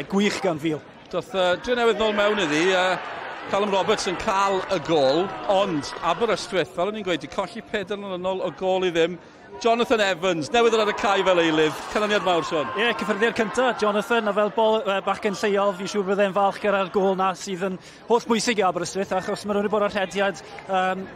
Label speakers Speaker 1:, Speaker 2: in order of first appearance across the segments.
Speaker 1: Gwych gan Fil.
Speaker 2: Doth Drenewydd nôl mewn iddi, Callum Roberts yn cael y gol, ond Aberystwyth, fel o'n i'n gweud, di colli 4 yn olynol o gol i ddim. Jonathan Evans, newydd ar y cae fel eilydd. Canlyniad mawr, Sean.
Speaker 1: Ie, yeah, cyffyrddiad cyntaf, Jonathan, a fel bol, bachgen lleol, fi'n siŵr byddai'n falch gyda'r gol na sydd yn holl bwysig i Aberystwyth, achos maen nhw wedi bod ar rhediad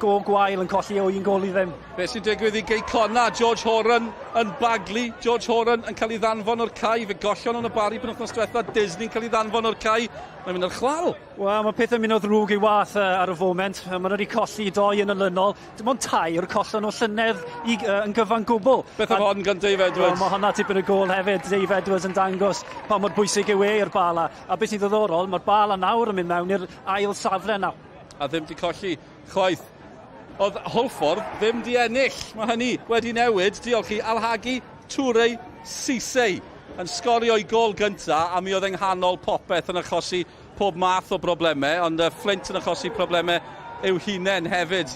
Speaker 1: go gwael yn colli o 1 gol i ddim.
Speaker 2: Be sy'n digwydd i Gei Connah? George Horan yn baglu. George Horan yn cael ei ddanfon o'r cae. Fe gollon yn y Barri penwythnos diwetha. Disney'n cael ei ddanfon o'r cae. Mae'n mynd ar chwal.
Speaker 1: Wel, mae pethau'n mynd o ddrwg i wath ar y foment. Maen nhw wedi colli 2 yn olynol. Dim ond 3 collon nhw llynedd yn gyfan gwbl.
Speaker 2: Beth am hon gan Dave Edwards?
Speaker 1: Wel, mae hwnna tipyn o gol hefyd. Dave Edwards yn dangos pa mor bwysig yw e i'r Bala. A beth sy'n ddiddorol, mae'r Bala nawr yn mynd mewn i'r ail safle nawr.
Speaker 2: A ddim di colli chwaith. Oedd Hwlffordd ddim di ennill. Mae hynny wedi newid. Diolch i Alhagi Toure Cissé yn sgorio ei gol gynta, a mi oedd yng nghanol popeth yn achosi pob math o broblemau, ond Flint yn achosi problemau i'w hunain hefyd.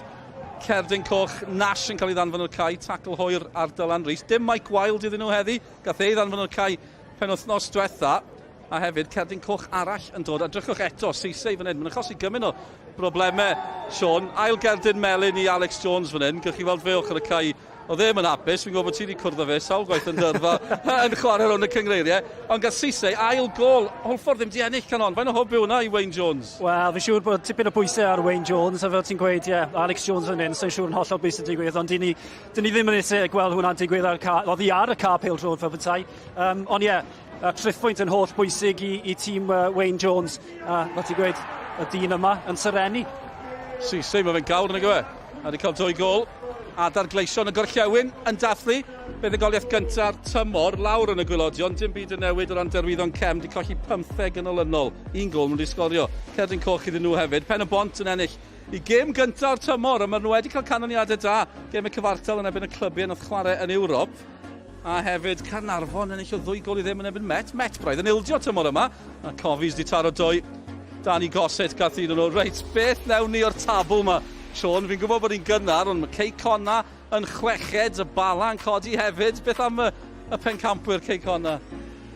Speaker 2: Cerdyn coch, Nash yn cael ei ddanfon o'r cae, tacl hwyr ar Dylan Rees. Dim Mike Wild iddyn nhw heddi, gath ei ddanfon o'r cae penwythnos diwetha. A hefyd cerdyn coch arall yn dod. A drychwch eto, Cissé fan hyn, mae'n achosi gymaint o broblemau, Sean. Ail gerdyn melyn i Alex Jones fan hyn. Gewch chi weld fe ochr y cae. Oedd ddim yn hapus, fi'n gwybod bod ti wedi cwrdd â fe sawl gwaith yn dyrfa yn chwarae rownd y cyngreiriau. Ond gath Cissé ail gol, Hwlffordd ddim di ennill canon. Faint o hwb yw hwnna i Wayne Jones?
Speaker 1: Wel, fi'n siŵr bod tipyn o bwysau ar Wayne Jones, a fel ti'n gweud, ie, yeah, Alex Jones fan hyn, so'n siŵr yn hollol beth sy'n digwydd, ond dyn ni, dyn ni ddim yn eisiau gweld hwnna'n digwydd ar ca, oddi ar y ca pêl-droed fel petai. Ond ie, yeah, triphwynt yn holl bwysig i tîm Wayne Jones. Fel ti'n gweud, y dyn yma yn serennu.
Speaker 2: Cissé, mae fe'n gawr yn y gyfe. A wedi cael 2 gol. Adar Gleision y Gorllewin yn dathlu buddugoliaeth gynta'r tymor lawr yn y gwaelodion. Dim byd yn newid o ran Derwyddon Cefn, di colli 15 yn olynol. 1 gol maen nhw wedi sgorio. Cerdyn coch iddyn nhw hefyd. Pen y Bont yn ennill i gêm gynta'r tymor, a maen nhw wedi cael canlyniadau da. Gêm y cyfartal yn erbyn y clybiau nath chwarae yn Ewrop. A hefyd Caernarfon ennill o 2 gol i ddim yn erbyn Met. Met braidd yn ildio tymor yma. A Cofis di taro 2. Danny Gossett gath un o'n nhw. Reit, beth newn ni o'r tabl yma? Sean, fi'n gwybod bod ni'n gynnar, ond mae Cei Connah yn chweched, y Bala yn codi hefyd. Beth am y pencampwyr Cei Connah?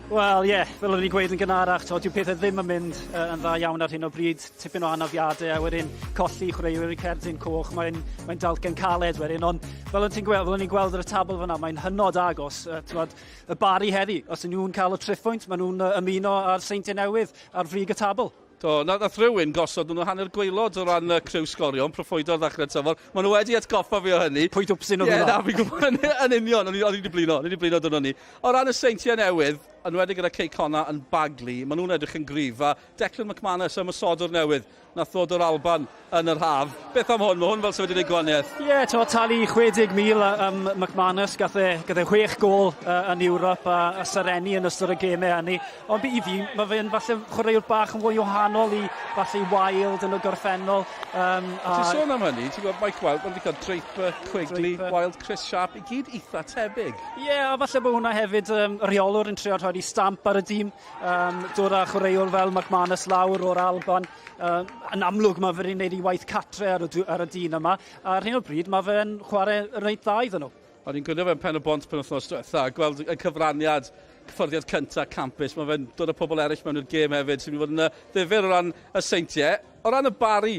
Speaker 1: Wel, ie, yeah, fel o'n i'n gweud yn gynharach, to, dyw pethau ddim yn mynd yn dda iawn ar hyn o bryd. Tipyn o anafiadau a wedyn colli chwaraewyr i cerdyn coch, mae'n mae dalcen caled wedyn, ond fel o'n ti'n gweld, fel o'n i'n gweld ar y tabl fyna, mae'n hynod agos. T'wod, y Barri heddi, os ydyn nhw'n cael y triphwynt, maen nhw'n ymuno â'r Seintiau Newydd ar frig y tabl.
Speaker 2: Do, nath rhywun gosod nhw hanner gwaelod o ran y criw sgorio, yn proffwydo ar ddechrau'r tymor. Maen nhw wedi atgoffa fi o hynny.
Speaker 1: Pwy dwpsyn oedd
Speaker 2: hwnna? Ie, na, fi'n gwybod yn union, o'n i wedi blino, o'n i wedi blino dyna ni. O ran y Seintiau Newydd, yn enwedig gyda Cei Connah yn baglu, maen nhw'n edrych yn gryf, a Declan McManus, ymosodwr newydd, nath ddod o'r Alban yn yr haf. Beth am hwn? Mae hwn fel sydd wedi gwneud gwahaniaeth.
Speaker 1: Ie, yeah, to, talu 60,000 am McManus, gath e 6 gol yn Ewrop a serennu yn ystod y gemau hynny. Ond i fi, mae fe'n falle chwaraewr bach yn fwy wahanol i falle Wild yn y gorffennol.
Speaker 2: Ti'n sôn am hynny, ti'n gwybod Mike Wild, mae'n wedi cael Draper, Quigley, Draper. Wild, Chris Sharp, i gyd eitha tebyg.
Speaker 1: Ie, yeah, a falle bod hwnna hefyd, y rheolwr yn trio rhoi stamp ar y dîm. Dod â chwaraewr fel McManus lawr o'r Alban. Yn amlwg mae fe wedi gwneud ei waith catre ar y dyn yma. A ar hyn o bryd mae fe'n chwarae reit dda iddyn nhw.
Speaker 2: O'n i'n gwylio fe'n Pen y Bont penwythnos diwetha, gweld y cyfraniad, cyffyrddiad cyntaf campus. Mae fe'n dod â pobl eraill mewn i'r gêm hefyd, sy'n mynd i fod yn ddifyr o ran y Seintiau. O ran y Barri,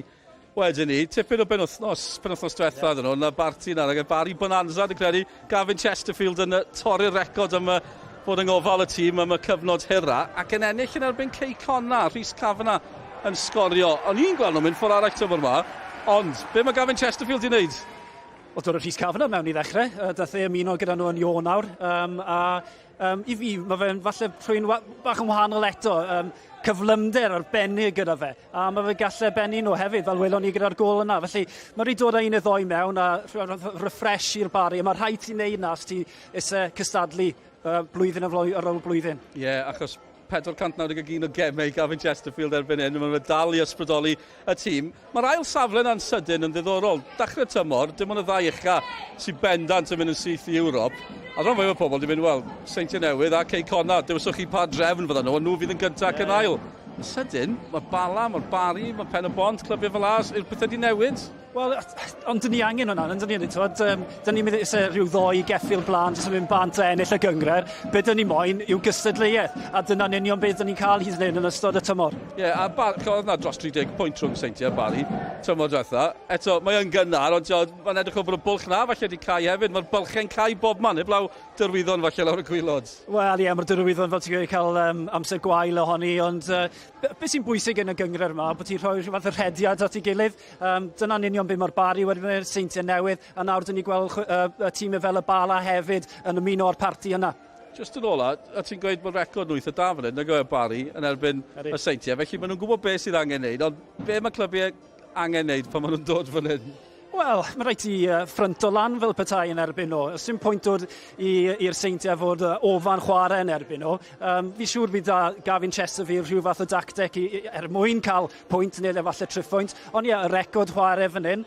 Speaker 2: wedyn ni, tipyn o benwythnos, penwythnos diwetha yeah. Nhw, na barti yna, y Barri Bonanza, dwi'n credu, Gavin Chesterfield yn torri'r record am fod yng ngofal y tîm am y cyfnod hira, ac yn ennill yn erbyn Cei Connah, Rhys Kavanagh yn sgorio. O'n i'n gweld nhw'n mynd ffordd arall tymor yma, ond be mae Gavin Chesterfield i wneud?
Speaker 1: Wel, dod Rhys Kavanagh mewn i ddechrau, dath e ymuno gyda nhw yn Ionawr, i fi, mae fe'n falle rhywun bach yn wahanol eto, cyflymder arbennig gyda fe, a mae fe gallu bennu nhw hefyd, fel welon ni gyda'r gol yna. Felly, mae wedi dod â un neu ddoi mewn a refresh i'r Barri, a mae rhaid ti'n neud na os ti eisiau cystadlu blwyddyn ar ôl blwyddyn.
Speaker 2: Ie, yeah, achos 491 o gemau Gavin Chesterfield erbyn hyn, mae'n dal i ysbrydoli y tîm. Mae'r ail safle yna'n sydyn yn ddiddorol. Dechrau tymor, dim ond y ddau ucha sy'n bendant yn mynd yn syth i Ewrop. A rhan fwyaf o pobl wedi mynd, wel, Seintiau Newydd a Cei Connah, dewiswch chi pa drefn fyddan nhw, ond nhw fydd yn gyntaf ac yn ail. Yn sydyn, mae Bala, mae'r Barri, mae Pen y Bont, clybiau fel as, yw'r pethau wedi newid?
Speaker 1: Wel, ond dyn ni angen hwnna, yn dyn ni? Twod, dyn ni'n mynd eisiau rhyw ddoi geffyl blaen jyst yn mynd bant a ennill y gynghrair. Be dyn ni moyn yw gystadleuaeth, a dyna'n union beth dyn ni'n cael hyd yn hyn yn ystod y tymor.
Speaker 2: Ie, yeah, a oedd yna dros 30 pwynt rhwng Seintiau a Barri tymor diwetha. Eto, mae yn gynnar, ond mae'n edrych o bod y bwlch na falle wedi cau hefyd. Mae'r bylchau'n cau bob man, heblaw Derwyddon falle lawr y gwaelod.
Speaker 1: Wel ie, mae'r Derwyddon fel ti'n gweud cael amser gwael ohoni, ond beth sy'n bwysig yn y gynghrair yma, bod ti'n rhoi rhyw fath o rhediad at ei gilydd. Dyna'n union beth mae'r Barri wedi gwneud, Seintiau Newydd, a nawr dyn ni gweld y tîmau fel y Bala hefyd yn ymuno o'r parti yna.
Speaker 2: Just yn ola, a ti'n gweud bod record nhw eitha da fan hyn, nag yw e Barri yn erbyn y Seintiau, felly maen nhw'n gwybod beth sydd angen neud, ond be mae clybiau angen neud pan maen nhw'n dod fan hyn?
Speaker 1: Wel, mae rhaid ti ffrynto lan fel petai yn erbyn nhw. Os dim pwynt dod i'r Seintiau fod ofan chwarae yn erbyn nhw. Fi siŵr bydd da Gavin Chesterfield rhyw fath o dacteg er mwyn cael pwynt neu efallai triphwynt. Ond ie, y record chwarae fan hyn,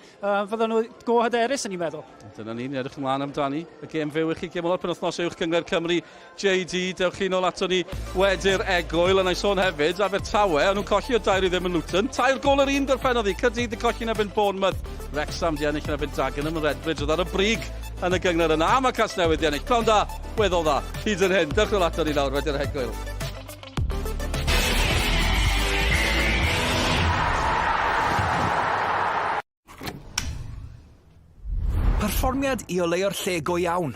Speaker 1: fydden nhw go hyderus yn i'n meddwl.
Speaker 2: Dyna ni'n edrych ymlaen amdani. Y gêm fyw i chi, gêm ola'r penwythnos uwch gynghrair Cymru JD, dewch chi nôl ato ni wedi'r egwyl. A na i sôn hefyd, Abertawe, o'n nhw'n colli o 2-0 yn Luton. 3 gôl yr un gorffennodd hi. Caerdydd 'di colli yn erbyn Bournemouth. Wrexham 'di ennill yn erbyn Dagenham yn Redbridge. Oedd ar y brig yn y gynghrair yna. A mae Casnewydd 'di ennill. Pnawn da, weddol dda, hyd yn hyn. Dewch nôl ato ni nawr wedi'r egwyl.
Speaker 3: Perfformiad i oleuo'r lle go iawn.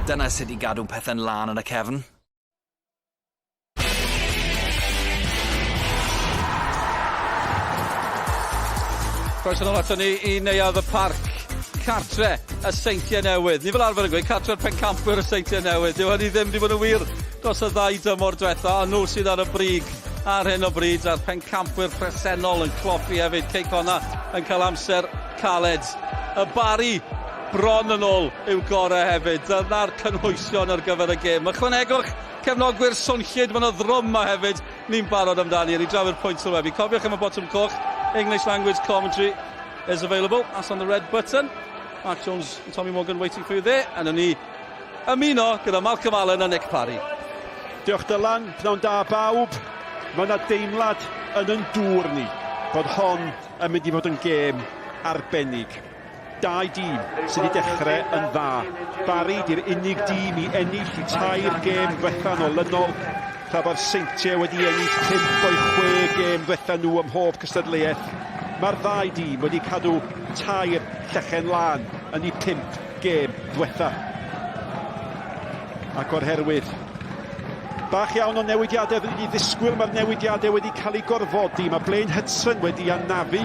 Speaker 3: Dyna sut i gadw pethau'n lân yn y cefn.
Speaker 2: Croeso nôl ato ni i Neuadd y Parc, cartre y Seintiau Newydd. Ni fel arfer yn gweud cartre'r pencampwyr y Seintiau Newydd. Dyw hynny ddim wedi bod yn wir dros y ddau dymor diwetha, a nhw sydd ar y brig ar hyn o bryd, a'r pencampwyr presennol yn cloffi hefyd. Cei Connah yn cael amser caled. Y Barri bron yn ôl i'w gorau hefyd. Dyna'r cynhwysion ar gyfer y gêm. Ychwanegwch cefnogwyr swnllyd, mae yna ddrwm yma hefyd. Ni'n barod amdani. Ni draw i'r pwynt sylwebu. Cofiwch am y botwm coch. English language commentary is available. That's on the red button. Mark Jones and Tommy Morgan waiting for you there. A nawn ni ymuno gyda Malcolm Allen a Nick Parry.
Speaker 4: Diolch Dylan, pnawn da bawb. Mae yna deimlad yn yn dŵr ni bod hon yn mynd i fod yn gêm arbennig. Dau dîm sydd wedi dechrau yn dda. Barry di'r unig dîm i ennill i tair gêm ddiwetha'n olynol, tra bo'r Seintiau wedi ennill 5 o'i 6 gêm ddiwetha nhw ym mhob cystadleuaeth. Mae'r ddau dîm wedi cadw tair llechen lân yn eu pump gêm ddiwetha. Ac o'r herwydd, bach iawn o newidiadau fyddi di ddisgwyl, mae'r newidiadau wedi cael eu gorfodi. Mae Blaine Hudson wedi anafu,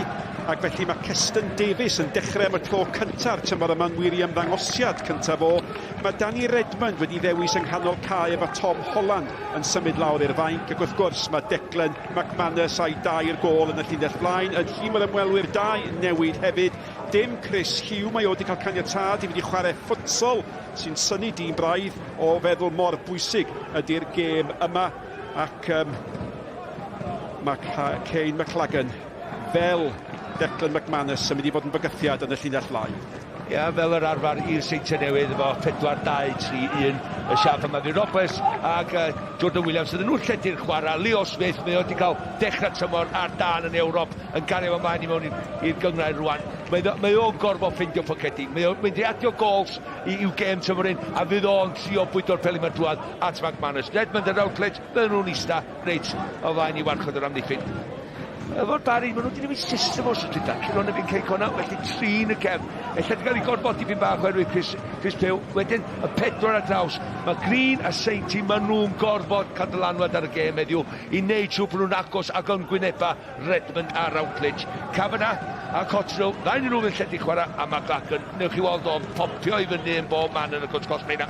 Speaker 4: ac felly mae Keston Davies yn dechrau am y tro cynta'r tymor yma'n wir i ymddangosiad cyntaf o. Mae Danny Redmond wedi ddewis yng nghanol cae efo Tom Holland yn symud lawr i'r fainc, ac wrth gwrs mae Declan McManus a'i dair gôl yn y llinell flaen. Yn nhîm yr ymwelwyr, dau newid hefyd. Dim Chris Hugh, mae o wedi cael caniatâd i fynd i chwarae futsal, sy'n synnu dyn braidd o feddwl mor bwysig ydy'r gêm yma, ac um, mae Kane McLagan fel Declan McManus yn mynd i fod yn bygythiad yn y llinell flaen.
Speaker 5: Ia, fel yr arfer i'r Seintiau Newydd efo 4, 2, 3, 1 y siâp yma. Fi Roberts ac uh, Jordan Williams ydyn nhw'n lledu'r chwarae. Leo Smith, mae o wedi cael dechrau tymor ar dan yn Ewrop yn gario ymlaen i mewn i'r gynghrair rwan. Mae, mae o'n gorfod ffeindio pocedi. Mae o'n mynd i adio gols i, i'w gêm tymor hyn, a fydd o'n trio bwydo'r peli yma drwad at McManus. Redmond a Routledge, bydden nhw'n ista reit o flaen i warchod yr amddiffyn. Efo'r Barry, maen nhw wedi newid system o'r sut dwytha. Cyn o'n erbyn Cei Connah, felly trin y cefn. Ella wedi cael ei gorfodi pyn bach oherwydd Chris, Chris Pugh. Wedyn, y pedwar ar draws. Mae Green a Sainty, maen nhw'n gorfod cael dylanwad ar y gêm heddiw i wneud siŵr bod nhw'n agos ac yn gwyneba Redmond a Routledge. Kavanagh a Cotterill, ddau nhw yn lledu chwarae, a McLagan, newch chi weld o'n popio i fyny yn bob man yn y cwt cosbi yna.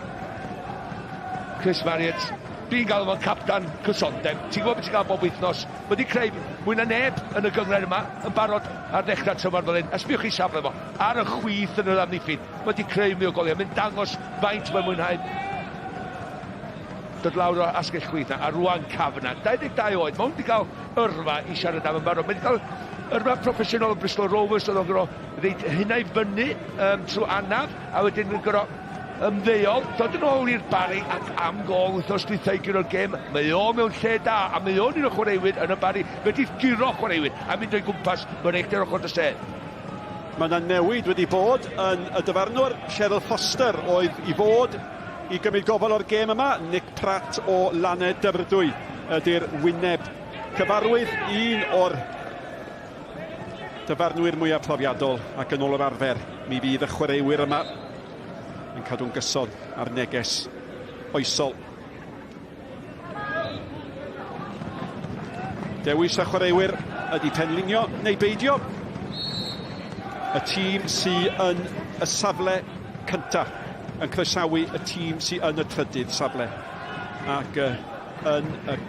Speaker 5: Chris Marriott, dwi'n galw fo'n captan cysondeb. Ti'n gwybod beth ti'n gael bob wythnos? Mae wedi creu mwy na neb yn y gynghrair yma yn barod ar ddechrau tymor fel hyn. A sbiwch chi safle fo, ar y chwith yn yr amddiffyn. Mae wedi creu mwy o goliau. Mae'n dangos faint mae'n mwynhau dod lawr o asgell chwith na, a rwan Kavanagh, 22 oed, mae wedi cael yrfa i siarad am yn barod. Mae wedi cael yrfa proffesiynol yn Bristol Rovers, oedd o'n gorfod rhoid hynna i fyny um, trwy anaf, a wedyn yn gorfod ymddeol, dod yn ôl i'r Barri ac am gol wythnos dwytha i guro'r gêm. Mae o mewn lle da, a mae o'n un o chwaraewyr yn y Barri. Fedrith guro chwaraewyr a mynd o'i gwmpas mewn eich ochr dy sedd.
Speaker 4: Mae yna newid wedi bod yn y dyfarnwr. Cheryl Foster oedd i fod i gymryd gofal o'r gêm yma. Nick Pratt o Laned Dyfrdwy ydy'r wyneb cyfarwydd, un o'r dyfarnwyr mwyaf profiadol, ac yn ôl yr arfer mi fydd y chwaraewyr yma yn cadw'n gyson ar neges oesol. Dewis y chwaraewyr ydy penlinio neu beidio. Y tîm sydd yn y safle cyntaf yn croesawu y tîm sydd yn y trydydd safle. Ac yn y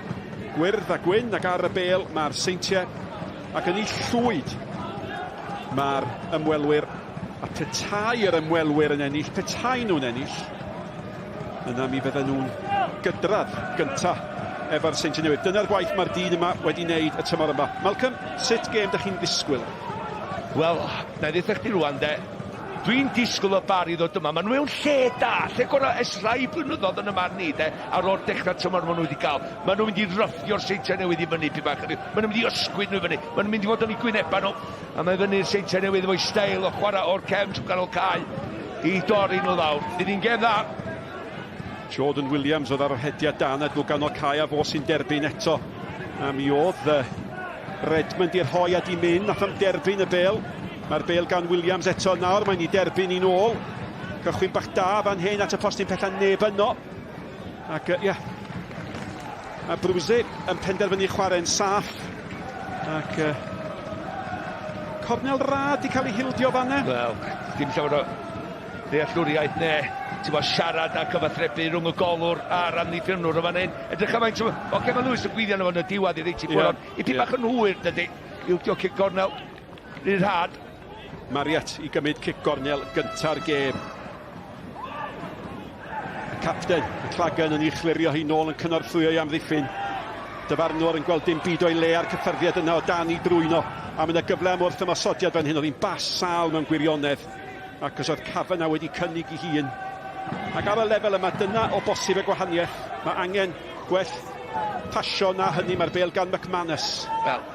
Speaker 4: gwyrdd a gwyn ac ar y bêl mae'r Seintiau, ac yn ei llwyd mae'r ymwelwyr, a petai yr ymwelwyr yn ennill, petai nhw'n ennill, yna mi fydden nhw'n gydradd gynta efo'r Seintiau Newydd. Dyna'r gwaith mae'r dyn yma wedi wneud y tymor yma. Malcolm, sut gêm da chi'n ddisgwyl?
Speaker 5: Wel, na i ddeutha chdi rwan de, dwi'n disgwyl y Barri ddod yma. Maen nhw mewn lle da, lle gorau ers rai blynyddoedd yn y marn i, de, ar ôl dechrau tymor maen nhw wedi cael. Maen nhw'n mynd i ryffio'r Seintiau Newydd i fyny pyn bach. Maen nhw'n mynd i ysgwyd nhw i fyny. Maen nhw'n mynd i fod yn eu gwynebau nhw. A mae fyny'r Seintiau Newydd efo'i steil o chwarae o'r cefn trwy ganol cae i dorri nhw lawr. Fydd hi'n gêm dda.
Speaker 4: Jordan Williams oedd ar yr hediad da yna drwy ganol cae, a fo sy'n derbyn eto. A mi oedd Redmond i'r rhoi a di mynd, nath am derbyn y bêl. Mae'r bêl gan Williams eto nawr, mae'n ei derbyn i'n ôl. Cychwyn bach da fan hyn at y postyn pella neb yno. Ac, ie, yeah. A Brwse yn penderfynu chwarae'n saff. Ac uh, cornel rad i cael ei hildio fanna.
Speaker 5: Wel, dim llawer o ddealltwriaeth ne, ti'n bod, siarad a cyfathrebu rhwng y golwr a'r amddiffynwr o fan hyn. Edrych am faint o... Oce, okay, mae Lewis yn gweithio arno fo yn y diwedd i reit i ffwrdd, yeah, ond i yeah. bach yn hwyr, dydy. Ildio cic gornel, rhyddhad.
Speaker 4: Marriott i gymryd cic gornel gynta'r gêm. Y capten, McLagan yn ei chlirio hi nôl yn cynorthwyo i amddiffyn. Dyfarnwr yn gweld dim byd o'i le a'r cyffyrddiad yna o dan i drwyno. A mae yna gyfle am wrth ymosodiad fan hyn. Oedd hi'n bas sâl mewn gwirionedd. Ac os oedd Kavanagh wedi cynnig i hun. Ac ar y lefel yma, dyna o bosib y gwahaniaeth. Mae angen gwell pasio na hynny. Mae'r bel gan McManus.
Speaker 5: Wel,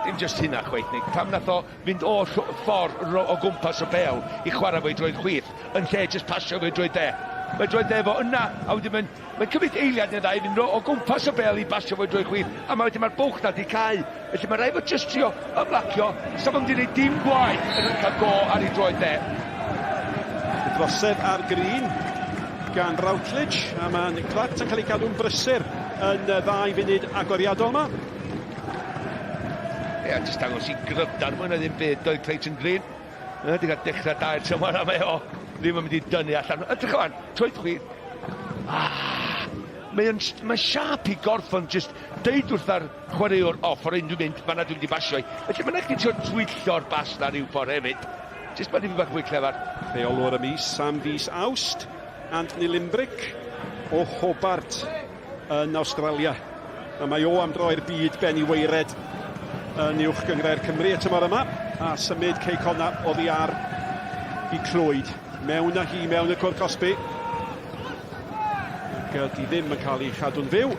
Speaker 5: dim jyst hynna chwaith, Nick. Pam nath o fynd oll ffordd o gwmpas y bel i chwarae fo'i droed chwith, yn lle jyst pasio fo'i droed dde. Mae droed dde fo yna, a wedyn mae'n mae cymryd eiliad neu ddau i fynd o gwmpas y bel i basio fo'i droed chwith, a mae wedyn mae'r bwlch na di cau. Felly mae rhaid fo jyst trio ymlacio, sa fo'n mynd i wneud dim gwaeth yn cael go ar ei droed dde.
Speaker 4: Drosedd ar Green gan Routledge, a mae Nick Pratt yn cael ei gadw'n brysur yn y ddau funud agoriadol yma.
Speaker 5: Ie, yeah, jyst dangos i gryfdar mwy na ddim byd, doedd Clayton Green. Mae wedi cael dechrau da i'r tymor a mae o ddim yn mynd i dynnu allan. Ydrych o'n, troed chwith. Ah, mae o'n, mae siap i gorff o'n just deud wrtha'r chwaraewr, o, ffordd un dwi'n mynd, fanna dwi'n mynd i basio i. Felly mae'n eich trio twyllo'r bas na rhyw ffordd hefyd. Just mae'n dipyn bach fwy clefar.
Speaker 4: Rheolwr y mis am fis Awst, Anthony Limbrick o Hobart yn Awstralia. A mae o am droi'r byd ben i waered yn uwch gynghrair Cymru y tymor yma a symud Cei Connah oddi ar i Clwyd. Mewn â hi mewn y cwrt cosbi. Ac di ddim yn cael ei chadw'n fyw.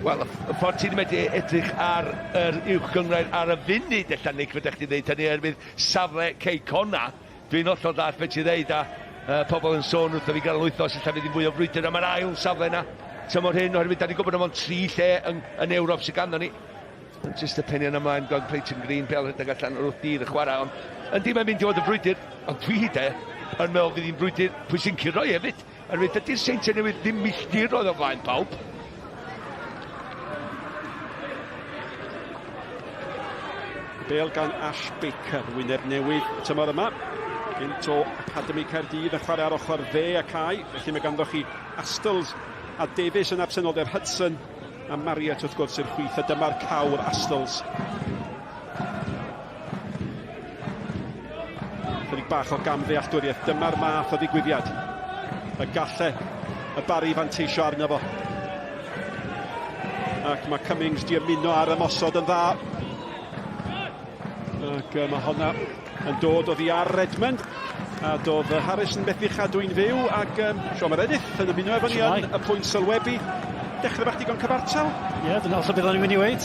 Speaker 5: Wel, y ffordd ti'n medru edrych ar yr uwch gynghrair ar y funud, ella Nick, fydech chdi'n dweud hynny, oherwydd safle Cei Connah. Dwi'n hollol dallt beth ti'n ddeud a uh, pobl yn sôn wrtho fi ganol wythnos ella fydd hi'n fwy o frwydr am yr ail safle yna tymor hyn oherwydd da ni'n gwybod am ond tri lle yn, yn Ewrop sydd ganddo ni. Just y penion ymlaen gan Clayton Green, bel rhedeg allan wrth dir y chwarae, ond yndi mae'n mynd i fod yn frwydr, ond dwi de yn meddwl fydd hi'n frwydr pwy sy'n curo i hefyd. Oherwydd dydy'r Seintiau Newydd ddim milltiroedd o flaen pawb.
Speaker 4: Bel gan Ash Baker, wyneb newydd tymor yma. Gynt o Academy Caerdydd yn chwarae ar ochr dde y cae, felly mae ganddo chi Astles a Davies yn absenoldeb Hudson a Marriott wrth gwrs i'r chwith, a dyma'r cawr Astles. Chydig bach o gamddealltwriaeth. Dyma'r math o ddigwyddiad y galle y Barry fanteisio arno fo. Ac mae Cummings di ymuno ar ymosod yn dda. Ac mae honna yn dod oddi ar Redmond. A doedd Harris yn methu chadw'n fyw ac um, Sean Meredith yn ymuno efo ni yn y pwynt sylwebu. Dechrau bach digon cyfartal.
Speaker 1: Ie, yeah, dyna beth o'n i'n mynd i weid.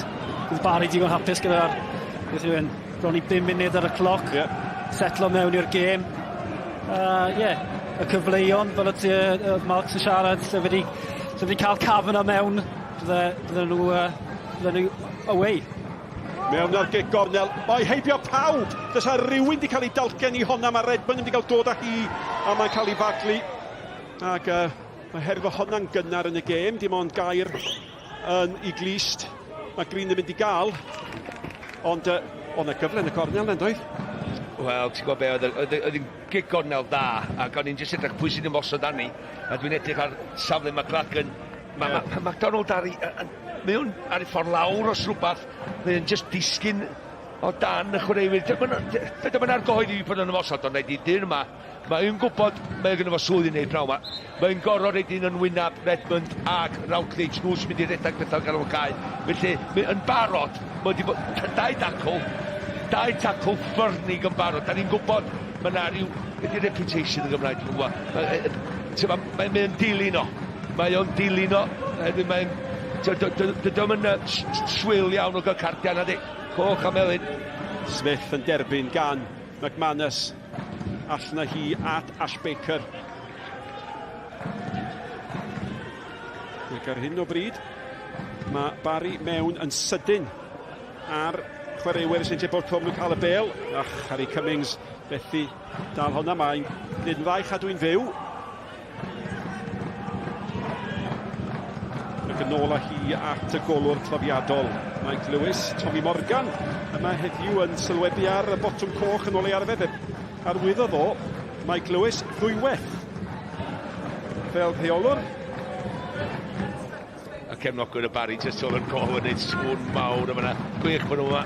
Speaker 1: Bydd Barry digon hapus gyda'r beth yw e'n bron i 5 munud ar y cloc. Yeah. Setlo mewn i'r gêm. Ie, yeah, y cyfleuon, fel y ti, uh, Mark yn siarad, sef wedi, sef wedi cael Kavanagh mewn, bydde, bydde nhw, uh, bydde nhw away.
Speaker 4: Mewn o'r gic gornel, mae heibio pawb! Fysa rhywun wedi cael ei dalcen i honna, mae Redmond wedi cael dod â hi, a mae'n cael ei faglu. Ac uh, mae herwydd honna'n gynnar yn y gêm, dim ond gair yn ei glist. Mae Green yn mynd i gael, ond uh, oedd yna gyfle yn y gornel yna, doedd?
Speaker 5: Wel, ti'n gwybod be, oedd, oedd, oedd hi'n gic gornel da, ac o'n i'n jyst edrych pwy sy'n ymosod arni, a dwi'n edrych ar safle McLagan. Mae yeah. ma, ma McDonald ar ei, mae o'n ar ei ffordd lawr os rhywbeth, mae o'n jyst disgyn o dan y chwaraewyr. Dyma yn argyhoeddi fi bod yn ymosod, ond rhaid i dyn yma Mae yn gwybod mae gynno fo swydd i wneud pnawn 'ma. Mae'n gorfod roid un yn wynab Redmond ag Routledge, nhw sy'n mynd i redeg pethau ganol y cae. Felly, mae yn barod, mae wedi bod dau dacl, dau tacl ffyrnig yn barod. Da ni'n gwybod mae yna rhyw, beth ydy reputation yn Gymraeg, dwi'n gwybod. Mae, mae, mae o'n dilyn o. Mae o'n dilyn o, oherwydd mae'n... Dydy o'm yn swil iawn o gael cardiau na di. Coch a melyn.
Speaker 4: Smith yn derbyn gan McManus. Allan â hi at Ash Baker. Ac ar hyn o bryd, mae Barry mewn yn sydyn ar chwaraewyr Seintiau Porthcawl yn cael y bel. Ach, Harry Cummings Felly, dal honna, mae'n gwneud yn dda i chadw'n fyw. Ac yn ôl â hi at y golwr profiadol, Mike Lewis. Tommy Morgan yma heddiw yn sylwebu ar y botwm coch yn ôl ei arfer. Fe arwyddodd o Mike Lewis ddwywaith fel rheolwr.
Speaker 5: A cefnogwyr y Barry jyst tu ôl i'r gol yn neud sŵn mawr a ma' 'na gwych bo' nhw yma.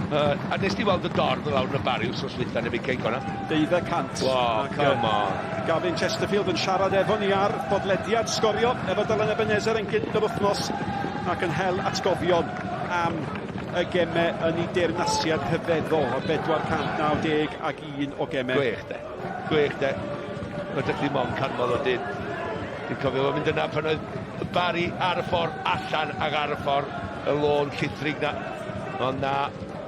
Speaker 5: Uh, a nes di weld y dorf lawr yn y Barry wrth dwytha neu Cei Connah?
Speaker 4: 200.
Speaker 5: Wow, come on.
Speaker 4: Gavin Chesterfield yn siarad efo ni ar bodlediad sgorio efo Dylan Ebenezer yn gynt yr wythnos ac yn hel atgofion am y gemau yn ei deyrnasiad rhyfeddol o 490 ag un o gemau.
Speaker 5: Gwych de. Gwych de. Rydych chi mon canmol o dyn. Dwi'n cofio fo mynd yna pan oedd Barry ar y ffordd allan ac ar y ffordd y lôn llithrig na. Ond na,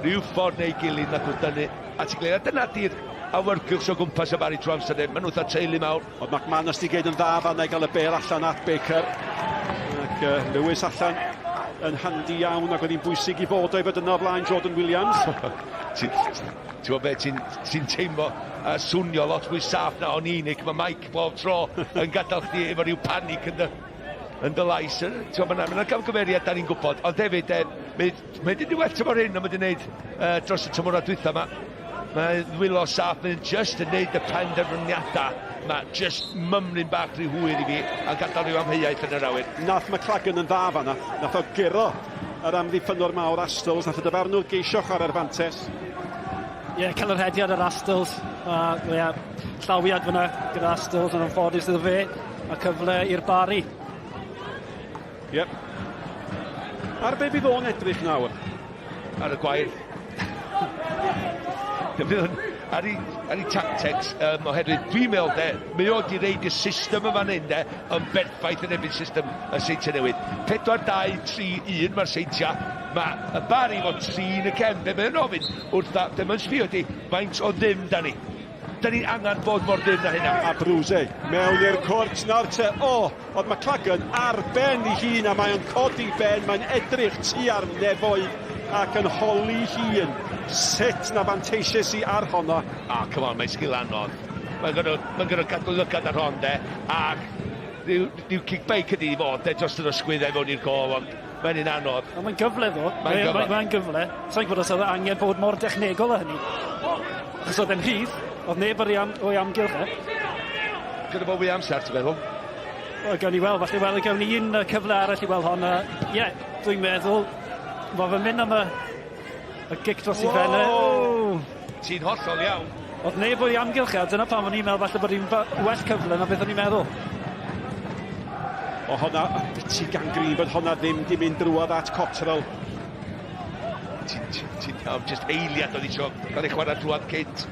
Speaker 5: rhyw ffordd neu gilydd nath nhw dynnu at ei gilydd. A dyna di'r awyrgylch o gwmpas y Barry trwy amser. Maen nhw'n teulu mawr.
Speaker 4: Oedd McManus di gyd yn dda fan i gael y bel allan at Baker. Ac uh, Lewis allan yn handi iawn ac oedd hi'n bwysig i fod o'i fod yno o flaen Jordan Williams.
Speaker 5: Ti'n gwybod beth, ti'n ti teimlo uh, swnio lot fwy saff na o'n i, Nick. Mae Mike bob tro yn gadael chdi efo rhyw panic yn dy, yn dy lais. Ti'n gwybod, mae yna gamgymeriad da ni'n gwybod. Ond hefyd, eh, mae mae wedi well tymor hyn, ond mae wedi gwneud uh, dros y tymor dwytha yma. Mae ddwylo saff, mae'n just yn neud y penderfyniadau. Mae just mymryn bach rhy hwyr i fi a gadael rhyw amheuaeth yn yr awyr.
Speaker 4: Nath McLagan yn dda fanna. Nath o guro yr amddiffynwr mawr Astles. Nath y dyfarnwr geisio chwarae'r fantes.
Speaker 1: Ie, yeah, cael yr hediad ar Astles. A yeah, llawiad fyna gyda Astles yn anffodus iddo fe. A cyfle i'r Barry.
Speaker 4: Yep. Ar be bydd o'n edrych nawr?
Speaker 5: Ar y gwair. Bydd o'n ar ei, ar ei tactics, um, oherwydd dwi'n meddwl de, mae o di reid y system yma fan hyn de, yn berffaith yn erbyn system y Seintiau Newydd. 4, 2, 3, 1 mae'r Seintiau. Mae y Barry fo 3 yn y cefn. Be mae'n ofyn wrtha, be mae'n sbio di, faint o ddim da ni. Da ni angen bod mor ddim na hynna.
Speaker 4: A Bruce mewn i'r cwrt nawr te. O, oedd McLagan ar ben ei hun a mae o'n codi ben, mae'n edrych tua'r nefoedd ac yn holi hun. Sut na fanteisius i ar honno?
Speaker 5: Ah, come on, mae'n sgil anodd. Mae'n gorfod mae gorfod cadw lygad ar hon, de. Ac rhyw, rhyw kick bake ydi i fod, de, dros yr ysgwydd fewn i'r gol, ond mae'n un anodd.
Speaker 1: Ond mae'n gyfle, ddo.
Speaker 5: Mae'n gyfle.
Speaker 1: Mae'n gyfle. Sa'n gwybod os oedd angen bod mor dechnegol â hynny. Achos oedd e'n rhydd, oedd neb ar ei am, o'i amgylch e.
Speaker 5: Gyda fo fwy amser, ti'n meddwl?
Speaker 1: O, gawn ni weld, falle weld, gawn ni un cyfle arall i weld hon. Ie, yeah, dwi'n meddwl, mae fe'n mynd am y, y gic dros i ben e.
Speaker 5: Ti'n hollol iawn.
Speaker 1: Oedd neb o'i amgylch e, dyna pam o'n i'n meddwl falle bod hi'n well cyfle na beth o'n i'n meddwl.
Speaker 4: O honna, biti gan Green bod honna ddim di mynd drwodd at Cotterill.
Speaker 5: Ti'n ti, ti iawn, just eiliad oedd eisiau cael ei chwarae drwodd cynt.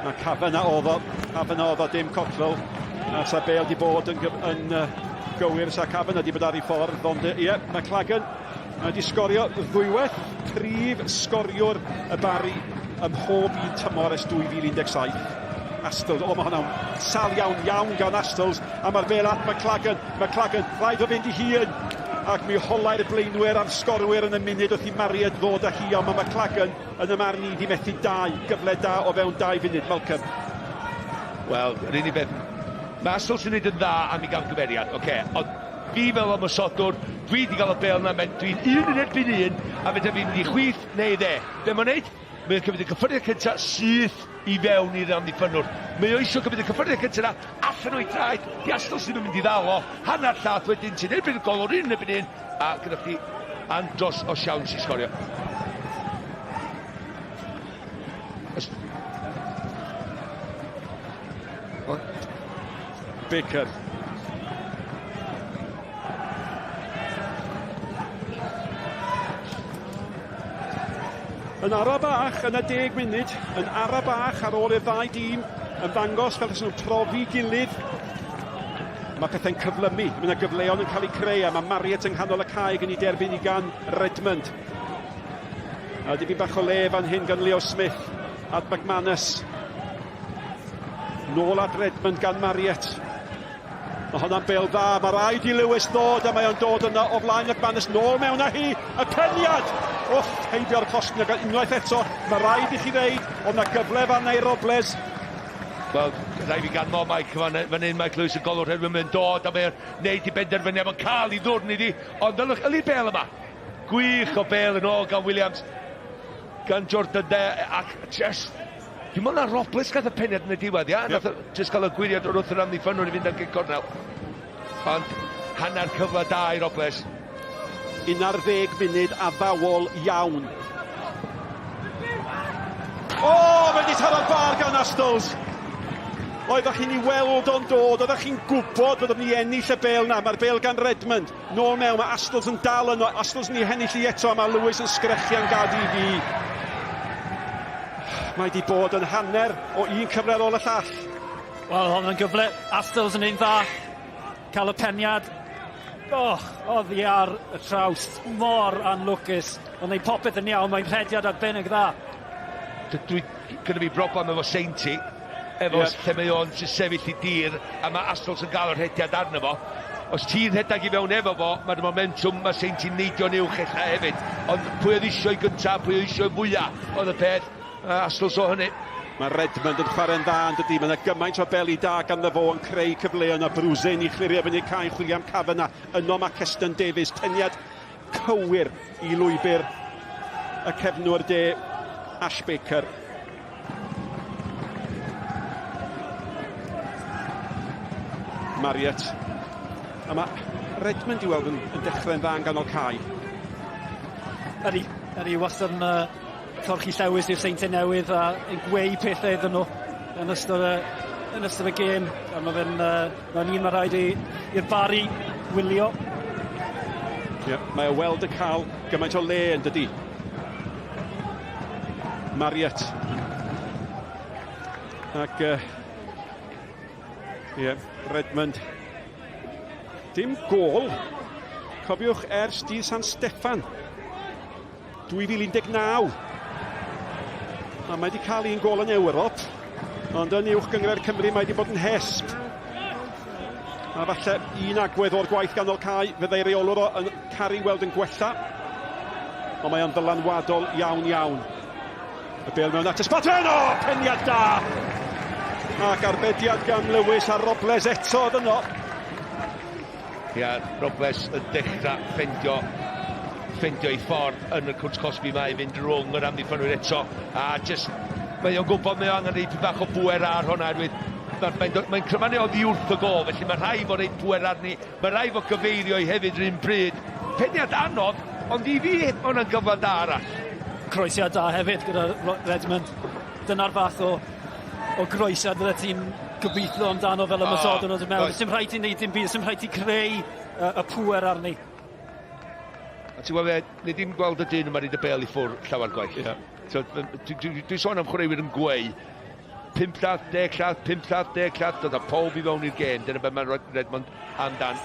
Speaker 4: Mae Kavanagh oedd o, Kavanagh oedd o, dim Cotterill. A sa Bale di bod yn, yn uh, gywir, sa Kavanagh di bod ar ei ffordd, ond ie, yeah, McLagan mae di sgorio ddwywaith prif sgoriwr y Barry ym mhob un tymor ers 2017. Astles, o mae hwnna'n sal iawn iawn gan Astles, a mae'r bel at McLagan, McLagan, rhaid o fynd i hun, ac mi holai'r blaenwyr a'r sgorwyr yn y munud wrth i Mariad ddod â hi, ond mae McLagan yn y marn i di methu dau, gyfle da o fewn 2 funud, Malcolm.
Speaker 5: Wel, yr unig beth, mae Astles yn neud yn dda am ei gamgymeriad, oce, okay, ond fi fel ymosodwr, dwi wedi cael y bel na, dwi'n un yn erbyn un, a fedra fi mynd i chwith neu dde. Be mae'n neud? Mae'n cymryd y cyffyrddiad cyntaf syth i fewn i'r amddiffynnwr. Mae o eisiau cymryd y cyffyrddiad cyntaf na allan o'i traed. Di Astles ddim yn mynd i ddal o. Hanner llath wedyn, ti'n erbyn y golwr un yn erbyn un, a gyda chdi andros o siawns i sgorio.
Speaker 4: Baker. Yn ara bach yn y 10 munud, yn ara bach ar ôl i'r ddau dîm ymddangos fel nhw'n profi gilydd. Mae pethau'n cyflymu, mae yna gyfleon yn cael eu creu a mae Marriott yng nghanol y cae yn ei derbyn i gan Redmond. A dipyn bach o le fan hyn gan Leo Smith at McManus. Nôl at Redmond gan Marriott. Mae hwnna'n bel dda, mae rhaid i Lewis ddod a mae o'n dod yna o flaen McManus nôl mewn â hi, y peniad! Wff, heibio'r postyn ac unwaith eto, mae rhaid i chi ddeud, oedd na gyfle fan i Robles.
Speaker 5: Wel, rhaid fi ganmol Mike fan, fan hyn, Mike Lewis yn golwr herwydd mae'n dod a mae'n neud i benderfyniad, mae'n cael ei ddwrn iddi, ond ylwch, yli'r bel yma. Gwych o bel yn ôl gan Williams, gan Jordan de, ac just, dwi'n meddwl na Robles gath y peniad yn y diwedd, ia? Yep. Nath just cael y gwiriad wrth yr amddiffynwr i fynd am gic cornel. Ond hanner cyfle da i Robles.
Speaker 4: 11 munud addawol iawn. O, oh, mae wedi taro'r bar gan Astles. Oeddech chi'n ei weld o'n dod, oeddech chi'n gwybod fod ni ennill y bel na. Mae'r bel gan Redmond. Nôl mewn, mae Astles yn dal yno. Astles yn ei hennill i eto, a mae Lewis yn sgrechian gad i fi. Mae wedi bod yn hanner o un cyfle ar ôl y llall.
Speaker 1: Wel, hon yn gyfle. Astles yn un dda. Cael y peniad. Oh, oddi ar y trawst. Mor anlwcus. Ond neud popeth yn iawn. Mae'n rhediad arbennig dda.
Speaker 5: Dwi, gyda fi broblem efo Seinti. Efo yeah. lle mae o'n sefyll i dir a mae Astles yn gael y rhediad arno fo. Os ti'n rhedeg i fewn efo fo, mae'r momentum, mae Seinti'n neidio'n uwch ella hefyd. Ond pwy oedd eisiau gyntaf, pwy oedd eisiau fwyaf, oedd y peth. Astles o hynny.
Speaker 4: Mae Redmond yn chwarae'n dda yn dydy. Mae yna gymaint o beli da ganddo fo yn creu cyfleoedd. Yna Brwsyn i chlirio fyny cae William Kavanagh. Yno mae Keston Davies. Peniad cywir i lwybr y cefnwr de Ash Baker. Marriott. A mae Redmond i weld yn, yn dechrau'n dda yn ganol cae.
Speaker 1: Ydy, ydy, wastad yn uh, torchi llewis i'r Seintiau Newydd a yn gweu pethau iddyn nhw yn ystod y, yn ystod y gêm. A mae fe'n uh, mae'n un mae rhaid i'r Bari wylio.
Speaker 4: Yeah, mae o weld yn cael gymaint o le yn dydy. Marriott. Ac, yeah, Redmond. Dim gôl. Cofiwch ers dydd San Steffan. 2019. A mae wedi cael un gol yn Ewrop, ond yn uwch gynghrair Cymru mae wedi bod yn hesb. A falle un agwedd o'r gwaith ganol cae fyddai reolwr o yn caru weld yn gwella. Ond mae o'n ddylanwadol iawn iawn. Y bel mewn at y sbotyn! O, peniad da! Ac arbediad gan Lewis a Robles eto oedd yno.
Speaker 5: Ia, Robles yn dechrau ffendio ffendio ei ffordd yn y cwrt cosbi mae i fynd rhwng yr amddiffynwyr eto a just mae o'n gwybod mae o angen rhaid bach o bwer ar hwnna oherwydd mae'n mae, mae cryfanu oddi wrth y gol felly mae rhaid fod rhaid pwer arni mae rhaid fod gyfeirio i hefyd rhywun pryd peniad anodd ond i fi mae hwnna'n gyfle da arall.
Speaker 1: Croesiad da hefyd gyda Redmond. Dyna'r fath o o groesiad fydde ti'n gobeithio amdano fel ymosodwr oh, dwi'n meddwl. Sim rhaid ti wneud dim byd, sim rhaid ti creu y pŵer arni.
Speaker 5: A ti'n gwybod be, ni ddim gweld y dyn yma ryd y bel i ffwrdd llawer gwaith. Yeah. So, dwi'n dwi, dwi sôn am chwaraewyr yn gweu. 5 llath, 10 llath, 5 llath, 10 llath, dod â pob i fewn i'r gêm. Dyna beth mae'n Redmond amdan.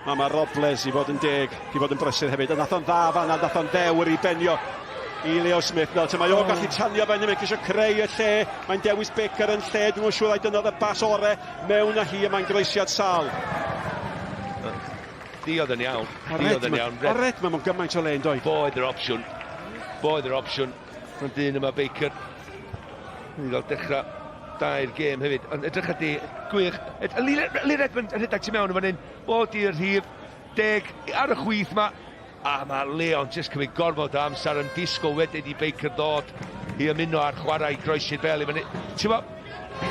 Speaker 4: A mae Robles i fod yn deg, i fod yn brysur hefyd. A nath o'n dda fanna, nath o'n ddewr i benio i Leo Smith. Nawr, mae o'n gallu tanio fe, mae'n ceisio creu y lle. Mae'n dewis Baker yn lle, dwi'n siŵr ai dyna oedd y bas ore mewn â hi, a mae'n groesiad sal.
Speaker 5: Di oedd yn iawn. Di oedd yn iawn.
Speaker 4: O red, mae mewn gymaint o le yn doi.
Speaker 5: Fo oedd yr opsiwn. Fo oedd yr opsiwn. Mae'n dyn yma Baker. Ni'n gael dechrau da i'r gêm hefyd. Ond edrych ydi, gwych. Lee Redmond yn rhedeg tu mewn yn fan hyn. O, di'r rhif 10 ar y chwith ma. A mae Leon jyst cymryd gorfod o amser yn disgwyl wedyn i Baker ddod i ymuno ar chwarae i groesi'r bel i fyny. Ti'n bo,